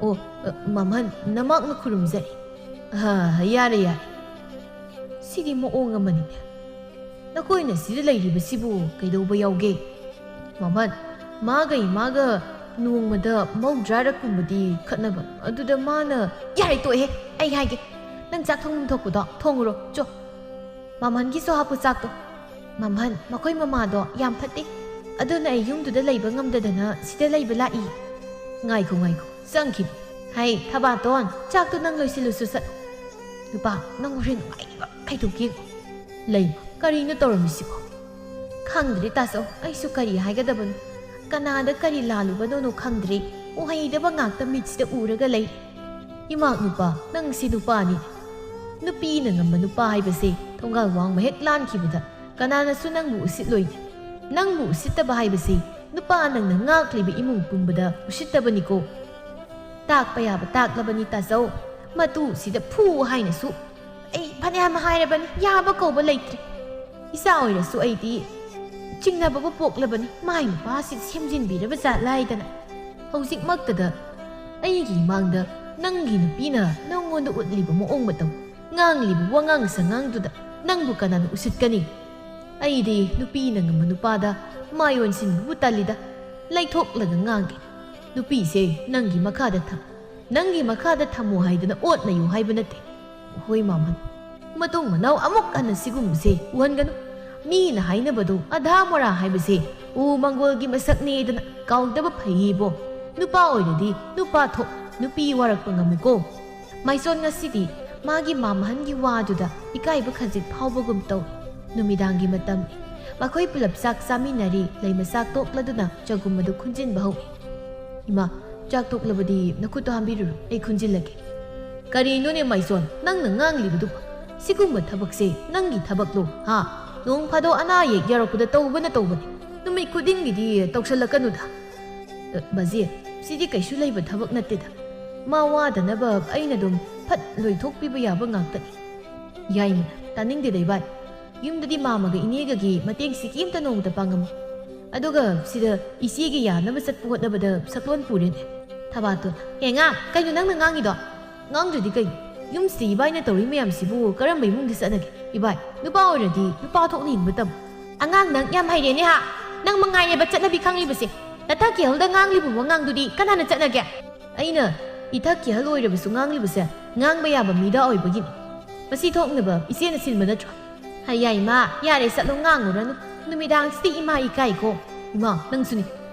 "ꯑꯣ, ꯑ, ꯃꯥꯝꯍꯟ, ꯅꯃꯥꯛꯅ ꯈꯨꯔꯨꯝꯖꯔꯤ꯫" "ꯑꯍ, ꯌꯥꯔꯦ, ꯌꯥꯔꯦ꯫ ꯁꯤꯗꯤ ꯃꯑꯣꯡ ꯑꯃꯅꯤꯅꯦ꯫ ꯅꯈꯣꯏꯅ ꯁꯤꯗ ꯂꯩꯔꯤꯕꯁꯤꯕꯨ ꯀꯩꯗꯧꯕ ꯌꯥꯎꯒꯦ?" "ꯃꯥꯝꯍꯟ, ꯃꯥꯒ ꯏꯃꯥꯒ ꯅꯣꯡꯃꯗ ꯃꯧꯗ꯭ꯔꯥꯔꯛꯀꯨꯝꯕꯗꯤ ꯈꯠꯅꯕ꯫ ꯑꯗꯨꯗ ꯃꯥꯅ," "ꯌꯥꯔꯦ, ꯇꯣꯛꯑꯦꯍꯦ꯫ ꯑꯩ ꯍꯥꯏꯒꯦ, ꯅꯪ ꯆꯥꯛ ꯊꯣꯡꯐꯝ ꯊꯣꯛꯄꯗꯣ ꯊꯣꯡꯉꯨꯔꯣ, ꯆꯣ꯫ ꯃꯥꯝꯍꯟꯒꯤꯁꯨ ꯍꯥꯞꯄꯨ ꯆꯥꯛꯇꯣ꯫" "ꯃꯥꯝꯍꯟ, ꯃꯈꯣꯏ ꯃꯃꯥꯗꯣ ꯌꯥꯝ ꯐꯠꯇꯦ꯫ ꯑꯗꯨꯅ ꯑꯩ ꯌꯨꯝꯗꯨꯗ ꯂꯩꯕ ꯉꯝꯗꯗꯅ ꯁꯤꯗ ꯂꯩꯕ ꯂꯥꯛꯏ꯫" "ꯉꯥꯏꯈꯣ, ꯉꯥꯏꯈꯣ, ꯆꯪꯈꯤꯕ꯫ ꯍꯩ, ꯊꯕꯥꯇꯣꯟ, ꯆꯥꯛꯇꯣ ꯅꯪ ꯂꯣꯏꯁꯤꯜꯂꯨꯁꯨ ꯆꯠꯂꯨ꯫" "ꯅꯨꯄꯥ, ꯅꯪ ꯍꯣꯔꯦꯟ ꯅꯨꯡꯉꯥꯏꯅꯤꯕ ꯀꯩꯗꯧꯒꯦ?" "ꯂꯩ, ꯀꯔꯤꯅꯣ ꯇꯧꯔꯝꯃꯤꯁꯤꯕꯣ?" ꯈꯪꯗ꯭ꯔꯦ ꯇꯥꯆꯧ, ꯑꯩꯁꯨ ꯀꯔꯤ ꯍꯥꯏꯒꯗꯕꯅꯣ, ꯀꯅꯥꯗ ꯀꯔꯤ ꯂꯥꯜꯂꯨꯕꯅꯣꯅꯣ ꯈꯪꯗ꯭ꯔꯦ꯫ ꯎꯍꯩꯗꯕ ꯉꯥꯛꯇ ꯃꯤꯠꯁꯤꯗ ꯎꯔꯒ ꯂꯩ꯫ ꯏꯃꯥ ꯅꯨꯄꯥ, ꯅꯪꯁꯤ ꯅꯨꯄꯥꯅꯤ꯫ ꯅꯨꯄꯤꯅ ꯉꯝꯕ ꯅꯨꯄꯥ ꯍꯥꯏꯕꯁꯦ ꯊꯣꯡꯒꯥꯜ ꯋꯥꯡꯃ ꯍꯦꯛ ꯂꯥꯟꯈꯤꯕꯗ ꯀꯅꯥꯅꯁꯨ ꯅꯪꯕꯨ ꯎꯁꯤꯠꯂꯣꯏꯅꯦ꯫ ꯅꯪꯕꯨ ꯎꯁꯤꯠꯇꯕ ꯍꯥꯏꯕꯁꯤ ꯅꯨꯄꯥ ꯅꯪꯅ ꯉꯥꯛꯂꯤꯕ ꯏꯃꯨꯡ ꯄꯨꯝꯕꯗ ꯎꯁꯤꯠꯇꯕꯅꯤꯀꯣ꯫ ꯇꯥꯛꯄ ꯌꯥꯕ ꯇꯥꯛꯂꯕꯅꯤ ꯇꯥꯆꯧ꯫ ꯃꯇꯨꯁꯤꯗ ꯐꯨ ꯍꯥꯏꯅꯁꯨ ꯑꯩ ꯐꯅꯌꯥꯝ ꯍꯥꯏꯔꯕꯅꯤ, ꯌꯥꯕ ꯀꯧꯕ ꯂꯩꯇ꯭ꯔꯦ꯫ ꯏꯆꯥ ꯑꯣꯏꯔꯁꯨ ꯑꯩꯗꯤ ꯆꯤꯡꯅꯕꯕꯨ ꯄꯣꯛꯂꯕꯅꯤ, ꯃꯥꯏ ꯅꯨꯄꯥꯁꯤ ꯁꯦꯝꯖꯤꯟꯕꯤꯔꯕ ꯖꯥꯠꯂꯥ ꯍꯥꯏꯗꯅ꯫ ꯍꯧꯖꯤꯛꯃꯛꯇꯗ ꯑꯩꯒꯤ ꯏꯃꯥꯡꯗ ꯅꯪꯒꯤ ꯅꯨꯄꯤꯅ ꯅꯪꯉꯣꯟꯗ ꯎꯠꯂꯤꯕ ꯃꯑꯣꯡ ꯃꯇꯧ, ꯉꯥꯡꯂꯤꯕ ꯋꯥꯉꯥꯡ ꯁꯉꯥꯡꯗꯨꯗ ꯅꯪꯕꯨ ꯀꯅꯥꯅ ꯎꯁꯤꯠꯀꯅꯤ? ꯑꯩꯗꯤ ꯅꯨꯄꯤꯅ ꯉꯝꯕ ꯅꯨꯄꯥꯗ ꯃꯥꯏ ꯑꯣꯟꯁꯤꯟꯕꯕꯨ ꯇꯜꯂꯤꯗ꯫ ꯂꯩꯊꯣꯛꯂꯒ ꯉꯥꯡꯒꯦ꯫ ꯅꯨꯄꯤꯁꯦ ꯅꯪꯒꯤ ꯃꯈꯥꯗ ꯊꯝ-, ꯅꯪꯒꯤ ꯃꯈꯥꯗ ꯊꯝꯃꯣ ꯍꯥꯏꯗꯅ ꯑꯣꯠꯅꯌꯨ ꯍꯥꯏꯕ ꯅꯠꯇꯦ꯫ ꯍꯣꯏ ꯃꯥꯃꯟ, ꯃꯇꯨꯡ ꯃꯅꯥꯎ ꯑꯃꯨꯛ ꯍꯟꯅ ꯁꯤꯒꯨꯝꯕꯁꯦ ꯎꯍꯟꯒꯅꯨ꯫ ꯃꯤꯅ ꯍꯥꯏꯅꯕꯗꯣ ꯑꯙꯥ ꯃꯣꯔꯥ ꯍꯥꯏꯕꯁꯦ ꯎ ꯃꯪꯒꯣꯜꯒꯤ ꯃꯁꯛꯅꯦꯗꯅ ꯀꯥꯎꯗꯕ ꯐꯩꯌꯦꯕꯣ꯫ ꯅꯨꯄꯥ ꯑꯣꯏꯔꯗꯤ ꯅꯨꯄꯥ ꯊꯣꯛ, ꯅꯨꯄꯤ ꯋꯥꯔꯛꯄ ꯉꯝꯃꯨꯀꯣ꯫ ꯃꯥꯏꯁꯣꯟ ꯉꯁꯤꯗꯤ ꯃꯥꯒꯤ ꯃꯥꯝꯍꯟꯒꯤ ꯋꯥꯗꯨꯗ ꯏꯀꯥꯏꯕ ꯈꯖꯤꯛ ꯐꯥꯎꯕꯒꯨꯝ ꯇꯧꯏ꯫ ꯅꯨꯃꯤꯗꯥꯡꯒꯤ ꯃꯇꯝꯅꯤ꯫ ꯃꯈꯣꯏ ꯄꯨꯂꯞ ꯆꯥꯛ ꯆꯥꯃꯤꯟꯅꯔꯤ꯫ ꯂꯩꯃ ꯆꯥꯛ ꯇꯣꯛꯂꯗꯨꯅ ꯆꯒꯨꯝ ꯑꯗꯨ ꯈꯨꯟꯖꯤꯟꯕ ꯍꯧꯏ꯫ "ꯏꯃꯥ, ꯆꯥꯛ ꯇꯣꯛꯂꯕꯗꯤ ꯅꯈꯨꯠꯇꯣ ꯍꯥꯝꯕꯤꯔꯨꯔꯣ, ꯑꯩ ꯈꯨꯟꯖꯤꯜꯂꯒꯦ꯫" "ꯀꯔꯤꯅꯣꯅꯦ ꯃꯥꯏꯁꯣꯟ, ꯅꯪꯅ ꯉꯥꯡꯂꯤꯕꯗꯨꯕꯨ? ꯁꯤꯒꯨꯝꯕ ꯊꯕꯛꯁꯦ ꯅꯪꯒꯤ ꯊꯕꯛꯂꯣ, ꯍꯥ? ꯅꯣꯡ ꯐꯥꯗꯣꯛ ꯑꯅꯥ ꯑꯌꯦꯛ ꯌꯥꯎꯔꯛꯄꯗ ꯇꯧꯕꯅ ꯇꯧꯕꯅꯤ꯫ ꯅꯨꯃꯤꯠ ꯈꯨꯗꯤꯡꯒꯤꯗꯤ ꯇꯧꯁꯜꯂꯛꯀꯅꯨꯗ꯫" "ꯑ, ꯕꯥꯖꯤ, ꯁꯤꯗꯤ ꯀꯩꯁꯨ ꯂꯩꯕ ꯊꯕꯛ ꯅꯠꯇꯦꯗ꯫ ꯃꯥ ꯋꯥꯗꯅꯕ ꯑꯩꯅ ꯑꯗꯨꯝ ꯐꯠ ꯂꯣꯏꯊꯣꯛꯄꯤꯕ ꯌꯥꯕ ꯉꯥꯛꯇꯅꯤ꯫" "ꯌꯥꯏꯃ, ꯇꯥꯅꯤꯡꯗꯦꯗ ꯏꯕꯥꯏ꯫ ꯌꯨꯝꯗꯗꯤ ꯃꯥꯃꯒ ꯏꯅꯦꯒꯒꯤ ꯃꯇꯦꯡꯁꯤ ꯀꯦꯝꯇ ꯅꯣꯡꯃꯇ ꯄꯥꯡꯉꯝꯃꯣ꯫ ꯑꯗꯨꯒ ꯁꯤꯗ ꯏꯆꯦꯒꯤ ꯌꯥꯅꯕ ꯆꯠꯄ ꯍꯣꯠꯅꯕꯗ ꯁꯛꯂꯣꯟ ꯄꯨꯔꯦꯅꯦ꯫ ꯊꯕꯥꯇꯣꯟ, ꯍꯦ ꯑꯉꯥꯡ, ꯀꯩꯅꯣ ꯅꯪꯅ ꯉꯥꯡꯉꯤꯗꯣ?" "ꯉꯥꯡꯗ꯭ꯔꯗꯤ ꯀꯩꯅꯣ? ꯌꯨꯝꯁꯤꯗ ꯏꯕꯥꯏꯅ ꯇꯧꯔꯤ ꯃꯌꯥꯝꯁꯤꯕꯨ ꯀꯔꯝꯕ ꯏꯃꯨꯡꯗ ꯆꯠꯅꯒꯦ? ꯏꯕꯥꯏ, ꯅꯨꯄꯥ ꯑꯣꯏꯔꯗꯤ ꯅꯨꯄꯥ ꯊꯣꯛꯅ ꯍꯤꯡꯕ ꯇꯝꯃꯨ꯫" "ꯑꯉꯥꯡ ꯅꯪ ꯌꯥꯝ ꯍꯩꯔꯦꯅꯦ ꯍꯥ? ꯅꯪ ꯃꯉꯥꯏꯔꯦꯕ ꯆꯠꯅꯕꯤ ꯈꯪꯂꯤꯕꯁꯦ꯫ ꯅꯊꯛꯀꯤ ꯑꯍꯜꯗ ꯉꯥꯡꯂꯤꯕ ꯋꯥꯉꯥꯡꯗꯨꯗꯤ ꯀꯅꯥꯅ ꯆꯠꯅꯒꯦ?" "ꯑꯩꯅ ꯏꯊꯛꯀꯤ ꯑꯍꯜ ꯑꯣꯏꯔꯕꯁꯨ ꯉꯥꯡꯂꯤꯕꯁꯦ ꯉꯥꯡꯕ ꯌꯥꯕ ꯃꯤꯗ ꯑꯣꯏꯕꯒꯤꯅꯤ꯫ ꯃꯁꯤ ꯊꯣꯛꯅꯕ ꯏꯆꯦꯅ ꯁꯤꯟꯕ ꯅꯠꯇ꯭ꯔꯣ?" "ꯍꯩꯌꯥ ꯏꯃꯥ, ꯌꯥꯔꯦ ꯆꯠꯂꯣ, ꯉꯥꯡꯉꯨꯔꯅꯨ꯫ ꯅꯨꯃꯤꯗꯥꯡꯁꯤꯗ ꯏꯃꯥ ꯏꯀꯥꯏꯀꯣ꯫" "ꯏꯃꯥ, ꯅꯪꯁꯨꯅꯤ꯫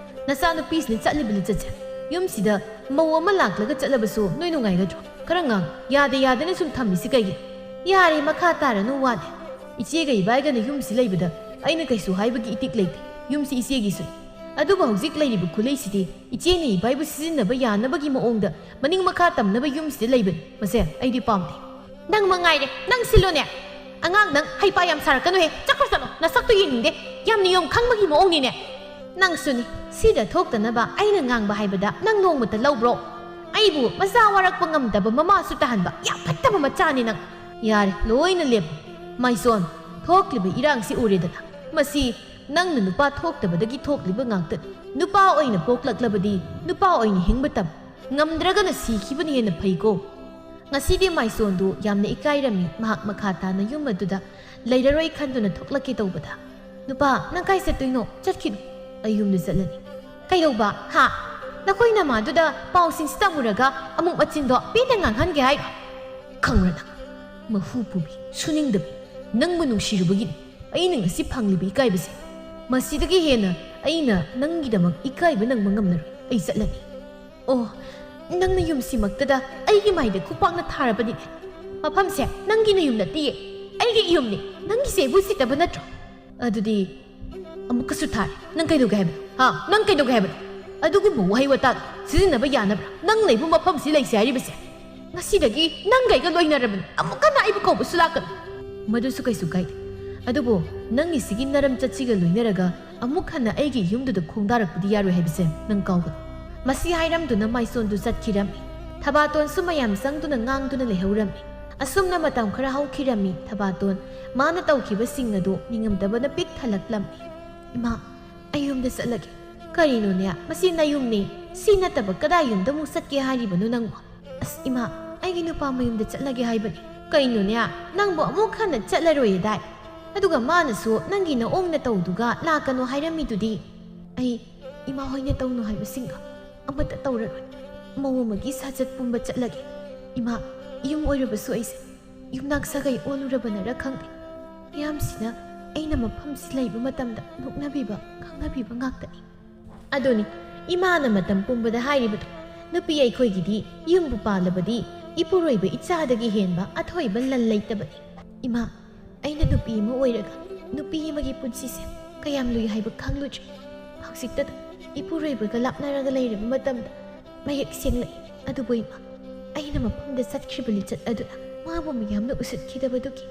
ꯅꯆꯥꯅꯨꯄꯤꯁꯤꯅ ꯆꯠꯂꯤꯕ ꯂꯤꯆꯠꯁꯦ ꯌꯨꯝꯁꯤꯗ ꯃꯧ ꯑꯃ ꯂꯥꯛꯂꯒ ꯆꯠꯂꯕꯁꯨ ꯅꯣꯏ ꯅꯨꯡꯉꯥꯏꯒꯗ꯭ꯔꯣ? ꯈꯔ ꯉꯥꯡ꯫ ꯌꯥꯗ ꯌꯥꯗꯅ ꯁꯨꯝ ꯊꯝꯃꯤꯁꯤ ꯀꯩꯒꯤ?" "ꯌꯥꯔꯦ, ꯃꯈꯥ ꯇꯥꯔꯅꯨ, ꯋꯥꯠꯂꯤ꯫ ꯏꯆꯦꯒ ꯏꯕꯥꯏꯒꯅ ꯌꯨꯝꯁꯤ ꯂꯩꯕꯗ ꯑꯩꯅ ꯀꯩꯁꯨ ꯍꯥꯏꯕꯒꯤ ꯏꯇꯤꯛ ꯂꯩꯇꯦ꯫ ꯌꯨꯝꯁꯤ ꯏꯆꯦꯒꯤꯁꯨꯅꯤ꯫ ꯑꯗꯨꯕꯨ ꯍꯧꯖꯤꯛ ꯂꯩꯔꯤꯕ ꯈꯨꯂꯩꯁꯤꯗꯤ ꯏꯆꯦꯅ ꯏꯕꯥꯏꯕꯨ ꯁꯤꯖꯤꯟꯅꯕ ꯌꯥꯅꯕꯒꯤ ꯃꯑꯣꯡꯗ ꯃꯅꯤꯡ ꯃꯈꯥ ꯇꯝꯅꯕ ꯌꯨꯝꯁꯤꯗ ꯂꯩꯕꯅꯤ꯫ ꯃꯁꯦ ꯑꯩꯗꯤ ꯄꯥꯝꯗꯦ꯫ ꯅꯪ ꯃꯉꯥꯏꯔꯦ, ꯅꯪ ꯁꯤꯜꯂꯨꯅꯦ꯫ ꯑꯉꯥꯡ ꯅꯪ ꯍꯩꯄꯥ ꯌꯥꯝ ꯁꯥꯔꯛꯀꯅꯨꯍꯦ, ꯆꯠꯈ꯭ꯔꯣ ꯆꯠꯂꯣ, ꯅꯁꯛꯇꯨ ꯌꯦꯡꯅꯤꯡꯗꯦ꯫ ꯌꯥꯝ ꯅꯤꯌꯣꯝ ꯈꯪꯕꯒꯤ ꯃꯑꯣꯡꯅꯤꯅꯦ꯫ ꯅꯪꯁꯨꯅꯤ, ꯁꯤꯗ ꯊꯣꯛꯇꯅꯕ ꯑꯩꯅ ꯉꯥꯡꯕ ꯍꯥꯏꯕꯗ ꯅꯪ ꯅꯣꯡꯃꯇ ꯂꯧꯕ꯭ꯔꯣ? ꯑꯩꯕꯨ ꯃꯆꯥ ꯋꯥꯔꯛꯄ ꯉꯝꯗꯕ ꯃꯃꯥꯁꯨ ꯇꯥꯍꯟꯕ ꯌꯥꯝ ꯐꯠꯇꯕ ꯃꯆꯥꯅꯤ ꯅꯪ꯫ ꯌꯥꯔꯦ, ꯂꯣꯏꯅ ꯂꯦꯞꯄꯨ꯫ ꯃꯥꯏꯁꯣꯟ, ꯊꯣꯛꯂꯤꯕ ꯏꯔꯥꯡꯁꯤ ꯎꯔꯦꯗꯅ꯫ ꯃꯁꯤ ꯅꯪꯅ ꯅꯨꯄꯥ ꯊꯣꯛꯇꯕꯗꯒꯤ ꯊꯣꯛꯂꯤꯕ ꯉꯥꯛꯇꯅꯤ꯫ ꯅꯨꯄꯥ ꯑꯣꯏꯅ ꯄꯣꯛꯂꯛꯂꯕꯗꯤ ꯅꯨꯄꯥ ꯑꯣꯏꯅ ꯍꯤꯡꯕ ꯇꯝ꯫ ꯉꯝꯗ꯭ꯔꯒꯅ ꯁꯤꯈꯤꯕꯅ ꯍꯦꯟꯅ ꯐꯩꯀꯣ꯫ ꯉꯁꯤꯗꯤ ꯃꯥꯏꯁꯣꯟꯗꯨ ꯌꯥꯝꯅ ꯏꯀꯥꯏꯔꯝꯃꯤ꯫ ꯃꯍꯥꯛ ꯃꯈꯥ ꯇꯥꯅ ꯌꯨꯝ ꯑꯗꯨꯗ ꯂꯩꯔꯔꯣꯏ ꯈꯟꯗꯨꯅ ꯊꯣꯛꯂꯛꯀꯦ ꯇꯧꯕꯗ, "ꯅꯨꯄꯥ, ꯅꯪ ꯀꯥꯏ ꯆꯠꯇꯣꯏꯅꯣ? ꯆꯠꯈꯤꯅꯨ꯫ ꯑꯩ ꯌꯨꯝꯗ ꯆꯠꯂꯅꯤ꯫" "ꯀꯩꯗꯧꯕ? ꯍꯥ? ꯅꯈꯣꯏ ꯅꯃꯥꯗꯨꯗ ꯄꯥꯎꯁꯤꯡꯁꯤ ꯇꯝꯃꯨꯔꯒ ꯑꯃꯨꯛ ꯃꯆꯤꯟꯗꯣ ꯄꯦꯟꯅ ꯉꯥꯡꯍꯟꯒꯦ ꯍꯥꯏꯔꯣ?" "ꯈꯪꯕ꯭ꯔꯥ ꯅꯪ? ꯃꯍꯨ ꯄꯨꯕꯤ, ꯁꯨꯅꯤꯡꯗꯕꯤ, ꯅꯪꯕꯨ ꯅꯨꯡꯁꯤꯔꯨꯕꯒꯤꯅꯤ ꯑꯩꯅ ꯉꯁꯤ ꯐꯪꯂꯤꯕ ꯏꯀꯥꯏꯕꯁꯦ꯫ ꯃꯁꯤꯗꯒꯤ ꯍꯦꯟꯅ ꯑꯩꯅ ꯅꯪꯒꯤꯗꯃꯛ ꯏꯀꯥꯏꯕ ꯅꯪꯕ ꯉꯝꯂꯔꯣꯏ꯫ ꯑꯩ ꯆꯠꯂꯅꯤ꯫" "ꯑꯣ, ꯅꯪꯅ ꯌꯨꯝꯁꯤꯃꯛꯇꯗ ꯑꯩꯒꯤ ꯃꯥꯏꯗ ꯈꯨꯄꯥꯛꯅ ꯊꯥꯔꯕꯅꯤꯅꯦ꯫ ꯃꯐꯝꯁꯦ ꯅꯪꯒꯤ ꯅꯌꯨꯝ ꯅꯠꯇꯤꯌꯦ, ꯑꯩꯒꯤ ꯏꯌꯨꯝꯅꯤ꯫ ꯅꯪꯒꯤꯁꯦ ꯑꯩꯕꯨ ꯎꯁꯤꯠꯇꯕ ꯅꯠꯇ꯭ꯔꯣ?" "ꯑꯗꯨꯗꯤ ꯑꯃꯨꯛꯀꯁꯨ ꯊꯥꯔꯦ꯫ ꯅꯪ ꯀꯩꯗꯧꯒꯦ ꯍꯥꯏꯕꯅꯣ? ꯍꯥ? ꯅꯪ ꯀꯩꯗꯧꯒꯦ ꯍꯥꯏꯕꯅꯣ?" "ꯑꯗꯨꯒꯨꯝꯕ ꯋꯥꯍꯩ ꯋꯥꯇꯥꯗꯣ ꯁꯤꯖꯤꯟꯅꯕ ꯌꯥꯅꯕ꯭ꯔꯥ? ꯅꯪ ꯂꯩꯕ ꯃꯐꯝꯁꯤ ꯂꯩꯁꯦ ꯍꯥꯏꯔꯤꯕꯁꯦ? ꯉꯁꯤꯗꯒꯤ ꯅꯪꯒ ꯑꯩꯒ ꯂꯣꯏꯅꯔꯕꯅꯤ꯫ ꯑꯃꯨꯛ ꯍꯟꯅ ꯑꯩꯕꯨ ꯀꯧꯕꯁꯨ ꯂꯥꯛꯀꯅꯨ꯫" "ꯃꯗꯨꯁꯨ ꯀꯩꯁꯨ ꯀꯥꯏꯗꯦ꯫ ꯑꯗꯨꯕꯨ ꯅꯪꯒꯤꯁꯤꯒꯤ ꯅꯔꯝ ꯆꯠꯁꯤꯒ ꯂꯣꯏꯅꯔꯒ ꯑꯃꯨꯛ ꯍꯟꯅ ꯑꯩꯒꯤ ꯌꯨꯝꯗꯨꯗ ꯈꯣꯡꯗꯥꯔꯛꯄꯗꯤ ꯌꯥꯔꯣꯏ ꯍꯥꯏꯕꯁꯦ ꯅꯪ ꯀꯥꯎꯒꯅꯨ꯫" ꯃꯁꯤ ꯍꯥꯏꯔꯝꯗꯨꯅ ꯃꯥꯏꯁꯣꯟꯗꯨ ꯆꯠꯈꯤꯔꯝꯃꯤ꯫ ꯊꯕꯥꯇꯣꯟꯁꯨ ꯃꯌꯥꯝ ꯆꯪꯗꯨꯅ ꯉꯥꯡꯗꯨꯅ ꯂꯩꯍꯧꯔꯝꯃꯤ꯫ ꯑꯁꯨꯝꯅ ꯃꯇꯝ ꯈꯔ ꯍꯧꯈꯤꯔꯝꯃꯤ꯫ ꯊꯕꯥꯇꯣꯟ ꯃꯥꯅ ꯇꯧꯈꯤꯕꯁꯤꯡ ꯑꯗꯨ ꯅꯤꯡꯉꯝꯗꯕꯅ ꯄꯤꯛ ꯊꯜꯂꯛꯂꯝꯃꯤ꯫ "ꯏꯃꯥ, ꯑꯩ ꯌꯨꯝꯗ ꯆꯠꯂꯒꯦ꯫" "ꯀꯔꯤꯅꯣꯅꯦ? ꯃꯁꯤ ꯅꯌꯨꯝꯅꯤ꯫ ꯁꯤ ꯅꯠꯇꯕ ꯀꯗꯥꯏ ꯌꯨꯝꯗ ꯑꯃꯨꯛ ꯆꯠꯀꯦ ꯍꯥꯏꯔꯤꯕꯅꯣ ꯅꯪꯕꯨ?" "ꯑꯁ ꯏꯃꯥ, ꯑꯩꯒꯤ ꯅꯨꯄꯥ ꯃꯌꯨꯝꯗ ꯆꯠꯂꯒꯦ ꯍꯥꯏꯕꯅꯤ꯫" "ꯀꯩꯅꯣꯅꯦ? ꯅꯪꯕꯨ ꯑꯃꯨꯛ ꯍꯟꯅ ꯆꯠꯂꯔꯣꯏꯌꯦꯗꯥꯏ? ꯑꯗꯨꯒ ꯃꯥꯅꯁꯨ ꯅꯪꯒꯤ ꯅꯑꯣꯡ ꯅꯇꯧꯗꯨꯒ ꯂꯥꯛꯀꯅꯨ ꯍꯥꯏꯔꯝꯃꯤꯗꯨꯗꯤ?" "ꯑꯩ ꯏꯃꯥ ꯍꯣꯏꯅ ꯇꯧꯅꯨ ꯍꯥꯏꯕꯁꯤꯡꯗꯣ ꯑꯃꯠꯇ ꯇꯧꯔꯔꯣꯏ꯫ ꯃꯧ ꯑꯃꯒꯤ ꯁꯥꯖꯠ ꯄꯨꯝꯕ ꯆꯠꯂꯒꯦ꯫ ꯏꯃꯥ, ꯌꯨꯝ ꯑꯣꯏꯔꯕꯁꯨ ꯑꯩꯁꯦ ꯌꯨꯝꯅꯥꯛ ꯁꯥꯒꯩ ꯑꯣꯜꯂꯨꯔꯕꯅꯔ ꯈꯪꯗꯦ꯫ ꯃꯤꯌꯥꯝꯁꯤꯅ ꯑꯩꯅ ꯃꯐꯝꯁꯤ ꯂꯩꯕ ꯃꯇꯝꯗ ꯅꯣꯛꯅꯕꯤꯕ, ꯉꯥꯡꯅꯕꯤꯕ ꯉꯥꯛꯇꯅꯤ꯫" ꯑꯗꯨꯅꯤ, ꯏꯃꯥꯅ ꯃꯇꯝ ꯄꯨꯝꯕꯗ ꯍꯥꯏꯔꯤꯕꯗꯣ, ꯅꯨꯄꯤ ꯑꯩꯈꯣꯏꯒꯤꯗꯤ ꯌꯨꯝꯕꯨ ꯄꯥꯜꯂꯕꯗꯤ ꯏꯄꯨꯔꯣꯏꯕ ꯏꯆꯥꯗꯒꯤ ꯍꯦꯟꯕ ꯑꯊꯣꯏꯕ ꯂꯟ ꯂꯩꯇꯕꯅꯤ꯫ ꯏꯃꯥ, ꯑꯩꯅ ꯅꯨꯄꯤ ꯑꯃ ꯑꯣꯏꯔꯒ ꯅꯨꯄꯤ ꯑꯃꯒꯤ ꯄꯨꯟꯁꯤꯁꯦ ꯀꯌꯥꯝ ꯂꯨꯏ ꯍꯥꯏꯕ ꯈꯪꯂꯨꯗ꯭ꯔꯤ꯫ ꯍꯧꯖꯤꯛꯇꯗ ꯏꯄꯨꯔꯣꯏꯕꯒ ꯂꯥꯞꯅꯔꯒ ꯂꯩꯔꯕ ꯃꯇꯝꯗ ꯃꯌꯦꯛ ꯁꯦꯡꯂꯛꯏ꯫ ꯑꯗꯨꯕꯨ ꯏꯃꯥ, ꯑꯩꯅ ꯃꯐꯝꯗ ꯆꯠꯈ꯭ꯔꯤꯕ ꯂꯤꯆꯠ ꯑꯗꯨꯅ ꯃꯥꯕꯨ ꯃꯤꯌꯥꯝꯅ ꯎꯁꯤꯠꯈꯤꯗꯕꯗꯨꯒꯤ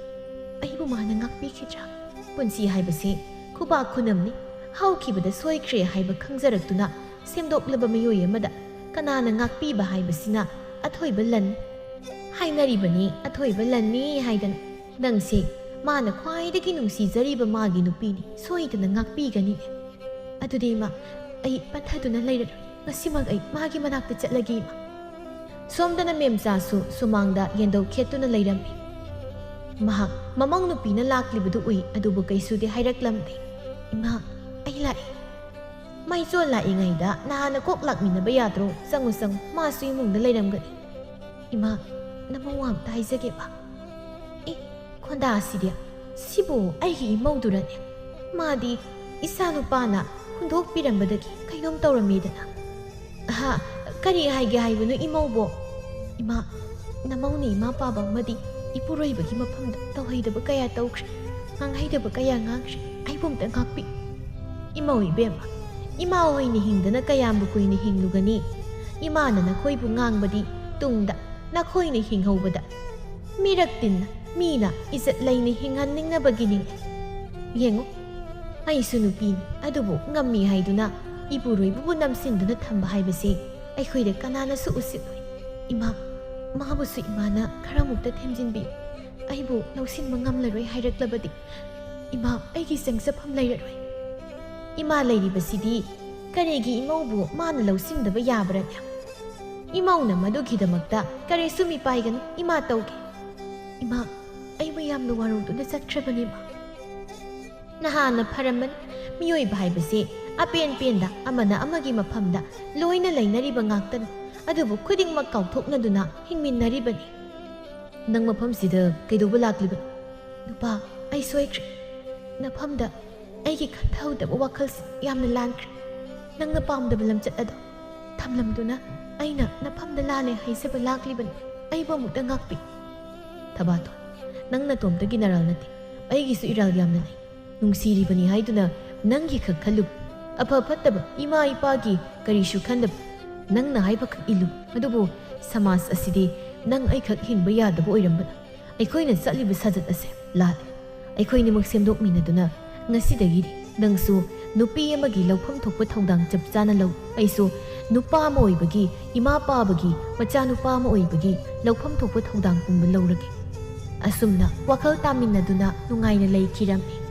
ꯑꯩꯕꯨ ꯃꯥꯅ ꯉꯥꯛꯄꯤꯈꯤꯗ꯭ꯔꯥ? ꯄꯨꯟꯁꯤ ꯍꯥꯏꯕꯁꯤ ꯈꯨꯕꯥꯛ ꯈꯨꯅꯝꯅꯤ, ꯍꯧꯈꯤꯕꯗ ꯁꯣꯏꯈ꯭ꯔꯦ ꯍꯥꯏꯕ ꯈꯪꯖꯔꯛꯇꯨꯅ ꯁꯦꯝꯗꯣꯛꯂꯕ ꯃꯤꯑꯣꯏ ꯑꯃꯗ ꯀꯅꯥꯅ ꯉꯥꯛꯄꯤꯕ ꯍꯥꯏꯕꯁꯤꯅ ꯑꯊꯣꯏꯕ ꯂꯟꯅꯤ꯫ ꯍꯥꯏꯅꯔꯤꯕꯅꯤ ꯑꯊꯣꯏꯕ ꯂꯟꯅꯤ ꯍꯥꯏꯗꯅ꯫ ꯅꯪꯁꯦ ꯃꯥꯅ ꯈ꯭ꯋꯥꯏꯗꯒꯤ ꯅꯨꯡꯁꯤꯖꯔꯤꯕ ꯃꯥꯒꯤ ꯅꯨꯄꯤꯅꯤ, ꯁꯣꯏꯗꯅ ꯉꯥꯛꯄꯤꯒꯅꯤ꯫ ꯑꯗꯨꯗꯤ ꯏꯃꯥ, ꯑꯩ ꯄꯟꯊꯗꯨꯅ ꯂꯩꯔꯔꯣꯏ꯫ ꯉꯁꯤꯃꯛ ꯑꯩ ꯃꯥꯒꯤ ꯃꯅꯥꯛꯇ ꯆꯠꯂꯒꯦ ꯏꯃꯥ꯫ ꯁꯣꯝꯗꯅ ꯃꯦꯝꯆꯥꯁꯨ ꯁꯨꯃꯥꯡꯗ ꯌꯦꯟꯗꯧ ꯈꯦꯠꯇꯨꯅ ꯂꯩꯔꯝꯃꯤ꯫ ꯃꯍꯥꯛ ꯃꯃꯧ ꯅꯨꯄꯤꯅ ꯂꯥꯛꯂꯤꯕꯗꯨ ꯎꯏ, ꯑꯗꯨꯕꯨ ꯀꯩꯁꯨꯗꯤ ꯍꯥꯏꯔꯛꯂꯝꯗꯦ꯫ "ꯏꯃꯥ, ꯑꯩ ꯂꯥꯛꯏ꯫" ꯃꯩꯆꯣꯜ ꯂꯥꯛꯏꯉꯩꯗ ꯅꯍꯥꯟꯅ ꯀꯣꯛ ꯂꯥꯛꯃꯤꯟꯅꯕ ꯌꯥꯗ꯭ꯔꯣ? ꯆꯪꯉꯨ, ꯆꯪꯉꯨ, ꯃꯥꯁꯨ ꯏꯃꯨꯡꯗ ꯂꯩꯔꯝꯒꯅꯤ꯫ "ꯏꯃꯥ, ꯅꯃꯧ ꯋꯥ ꯑꯝꯇ ꯍꯥꯏꯖꯒꯦꯕ꯫" "ꯑꯦ, ꯈꯣꯟꯗꯥꯁꯤꯗꯤ, ꯁꯤꯕꯨ ꯑꯩꯒꯤ ꯏꯃꯧꯗꯨꯔꯅꯦ? ꯃꯥꯗꯤ ꯏꯆꯥ ꯅꯨꯄꯥꯅ ꯍꯨꯟꯗꯣꯛꯄꯤꯔꯝꯕꯗꯒꯤ ꯀꯩꯅꯣꯝ ꯇꯧꯔꯝꯃꯦꯗꯅ꯫" "ꯑꯍꯥ, ꯀꯔꯤ ꯍꯥꯏꯒꯦ ꯍꯥꯏꯕꯅꯣ ꯏꯃꯧꯕꯣ?" "ꯏꯃꯥ, ꯅꯃꯧꯅ ꯏꯃꯥ ꯄꯥꯕ ꯑꯃꯗꯤ ꯏꯄꯨꯔꯣꯏꯕꯒꯤ ꯃꯐꯝꯗ ꯇꯧꯍꯩꯗꯕ ꯀꯌꯥ ꯇꯧꯈ꯭ꯔꯦ, ꯉꯥꯡꯍꯩꯗꯕ ꯀꯌꯥ ꯉꯥꯡꯈ꯭ꯔꯦ꯫ ꯑꯩꯕꯨ ꯑꯝꯇ ꯉꯥꯛꯄꯤ꯫" "ꯏꯃꯧ ꯏꯕꯦꯝꯃ, ꯏꯃꯥ ꯍꯣꯏꯅ ꯍꯤꯡꯗꯅ ꯀꯌꯥꯝꯕꯨ ꯀꯨꯏꯅ ꯍꯤꯡꯂꯨꯒꯅꯤ? ꯏꯃꯥꯅ ꯅꯈꯣꯏꯕꯨ ꯉꯥꯡꯕꯗꯤ ꯇꯨꯡꯗ ꯅꯈꯣꯏꯅ ꯍꯤꯡꯍꯧꯕꯗ ꯃꯤꯔꯛ ꯇꯤꯟꯅ ꯃꯤꯅ ꯏꯖꯠ ꯂꯩꯅ ꯍꯤꯡꯍꯟꯅꯤꯡꯅꯕꯒꯤꯅꯤ꯫ ꯌꯦꯡꯉꯨ, ꯑꯩꯁꯨ ꯅꯨꯄꯤꯅꯤ, ꯑꯗꯨꯕꯨ ꯉꯝꯃꯤ ꯍꯥꯏꯗꯨꯅ ꯏꯄꯨꯔꯣꯏꯕꯕꯨ ꯅꯝꯁꯤꯟꯗꯨꯅ ꯊꯝꯕ ꯍꯥꯏꯕꯁꯤ ꯑꯩꯈꯣꯏꯗ ꯀꯅꯥꯅꯁꯨ ꯎꯁꯤꯠꯂꯣꯏ꯫ ꯏꯃꯥ, ꯃꯥꯕꯨꯁꯨ ꯏꯃꯥꯅ ꯈꯔꯃꯨꯛꯇ ꯊꯦꯝꯖꯤꯟꯕꯤꯌꯨ꯫ ꯑꯩꯕꯨ ꯂꯧꯁꯤꯟꯕ ꯉꯝꯂꯔꯣꯏ ꯍꯥꯏꯔꯛꯂꯕꯗꯤ ꯏꯃꯥ, ꯑꯩꯒꯤ ꯆꯪꯖꯐꯝ ꯂꯩꯔꯔꯣꯏ꯫ ꯏꯃꯥ ꯂꯩꯔꯤꯕꯁꯤꯗꯤ ꯀꯔꯤꯒꯤ ꯏꯃꯧꯕꯨ ꯃꯥꯅ ꯂꯧꯁꯤꯟꯗꯕ ꯌꯥꯕ꯭ꯔꯅꯦ? ꯏꯃꯧꯅ ꯃꯗꯨꯒꯤꯗꯃꯛꯇ ꯀꯔꯤꯁꯨ ꯃꯤꯄꯥꯏꯒꯅꯨ, ꯏꯃꯥ ꯇꯧꯒꯦ꯫" "ꯏꯃꯥ, ꯑꯩꯕꯨ ꯌꯥꯝꯅ ꯋꯥꯔꯧꯗꯨꯅ ꯆꯠꯈ꯭ꯔꯕꯅꯦ ꯏꯃꯥ꯫" "ꯅꯍꯥꯟꯅ ꯐꯔꯝꯃꯅꯤ꯫ ꯃꯤꯑꯣꯏꯕ ꯍꯥꯏꯕꯁꯦ ꯑꯄꯦꯟ ꯄꯦꯟꯗ ꯑꯃꯅ ꯑꯃꯒꯤ ꯃꯐꯝꯗ ꯂꯣꯏꯅ ꯂꯩꯅꯔꯤꯕ ꯉꯥꯛꯇꯅꯤ꯫ ꯑꯗꯨꯕꯨ ꯈꯨꯗꯤꯡꯃꯛ ꯀꯥꯎꯊꯣꯛꯅꯗꯨꯅ ꯍꯤꯡꯃꯤꯟꯅꯔꯤꯕꯅꯤ꯫" "ꯅꯪ ꯃꯐꯝꯁꯤꯗ ꯀꯩꯗꯧꯕ ꯂꯥꯛꯂꯤꯕꯅꯣ?" "ꯅꯨꯄꯥ, ꯑꯩ ꯁꯣꯏꯈ꯭ꯔꯦ꯫ ꯅꯐꯝꯗ ꯑꯩꯒꯤ ꯈꯟꯊꯍꯧꯗꯕ ꯋꯥꯈꯜꯁꯤ ꯌꯥꯝꯅ ꯂꯥꯟꯈ꯭ꯔꯦ꯫ ꯅꯪꯅ ꯄꯥꯝꯗꯕ ꯂꯝꯆꯠ ꯑꯗꯣ ꯊꯝꯂꯝꯗꯨꯅ ꯑꯩꯅ ꯅꯐꯝꯗ ꯂꯥꯜꯂꯦ ꯍꯥꯏꯖꯕ ꯂꯥꯛꯂꯤꯕꯅꯤ꯫ ꯑꯩꯕꯨ ꯑꯃꯨꯛꯇ ꯉꯥꯛꯄꯤ꯫" "ꯊꯕꯥꯇꯣꯟ, ꯅꯪ ꯅꯇꯣꯝꯇꯒꯤ ꯅꯔꯥꯜ ꯅꯠꯇꯦ꯫ ꯑꯩꯒꯤꯁꯨ ꯏꯔꯥꯜ ꯌꯥꯝꯅ ꯂꯩ꯫ ꯅꯨꯡꯁꯤꯔꯤꯕꯅꯤ ꯍꯥꯏꯗꯨꯅ ꯅꯪꯒꯤ ꯈꯛ ꯈꯜꯂꯨ꯫ ꯑꯐ ꯐꯠꯇꯕ ꯏꯃꯥ ꯏꯄꯥꯒꯤ ꯀꯔꯤꯁꯨ ꯈꯟꯗꯕ, ꯅꯪꯅ ꯍꯥꯏꯕꯈꯛ ꯏꯜꯂꯨ꯫ ꯑꯗꯨꯕꯨ ꯁꯃꯥꯖ ꯑꯁꯤꯗꯤ ꯅꯪ ꯑꯩꯈꯛ ꯍꯤꯡꯕ ꯌꯥꯗꯕ ꯑꯣꯏꯔꯝꯕꯅ ꯑꯩꯈꯣꯏꯅ ꯆꯠꯂꯤꯕ ꯁꯥꯖꯠ ꯑꯁꯦ ꯂꯥꯜꯂꯦ꯫ ꯑꯩꯈꯣꯏꯅꯤꯃꯛ ꯁꯦꯝꯗꯣꯛꯃꯤꯟꯅꯗꯨꯅ ꯉꯁꯤꯗꯒꯤꯗꯤ ꯅꯪꯁꯨ ꯅꯨꯄꯤ ꯑꯃꯒꯤ ꯂꯧꯐꯝ ꯊꯣꯛꯄ ꯊꯧꯗꯥꯡ ꯆꯞ ꯆꯥꯅ ꯂꯧ, ꯑꯩꯁꯨ ꯅꯨꯄꯥ ꯑꯃ ꯑꯣꯏꯕꯒꯤ, ꯏꯃꯥ ꯄꯥꯕꯒꯤ ꯃꯆꯥꯅꯨꯄꯥ ꯑꯃ ꯑꯣꯏꯕꯒꯤ ꯂꯧꯐꯝ ꯊꯣꯛꯄ ꯊꯧꯗꯥꯡ ꯄꯨꯝꯕ ꯂꯧꯔꯒꯦ꯫ ꯑꯁꯨꯝꯅ ꯋꯥꯈꯜ ꯇꯥꯃꯤꯟꯅꯗꯨꯅ ꯅꯨꯡꯉꯥꯏꯅ ꯂꯩꯈꯤꯔꯝꯃꯤ꯫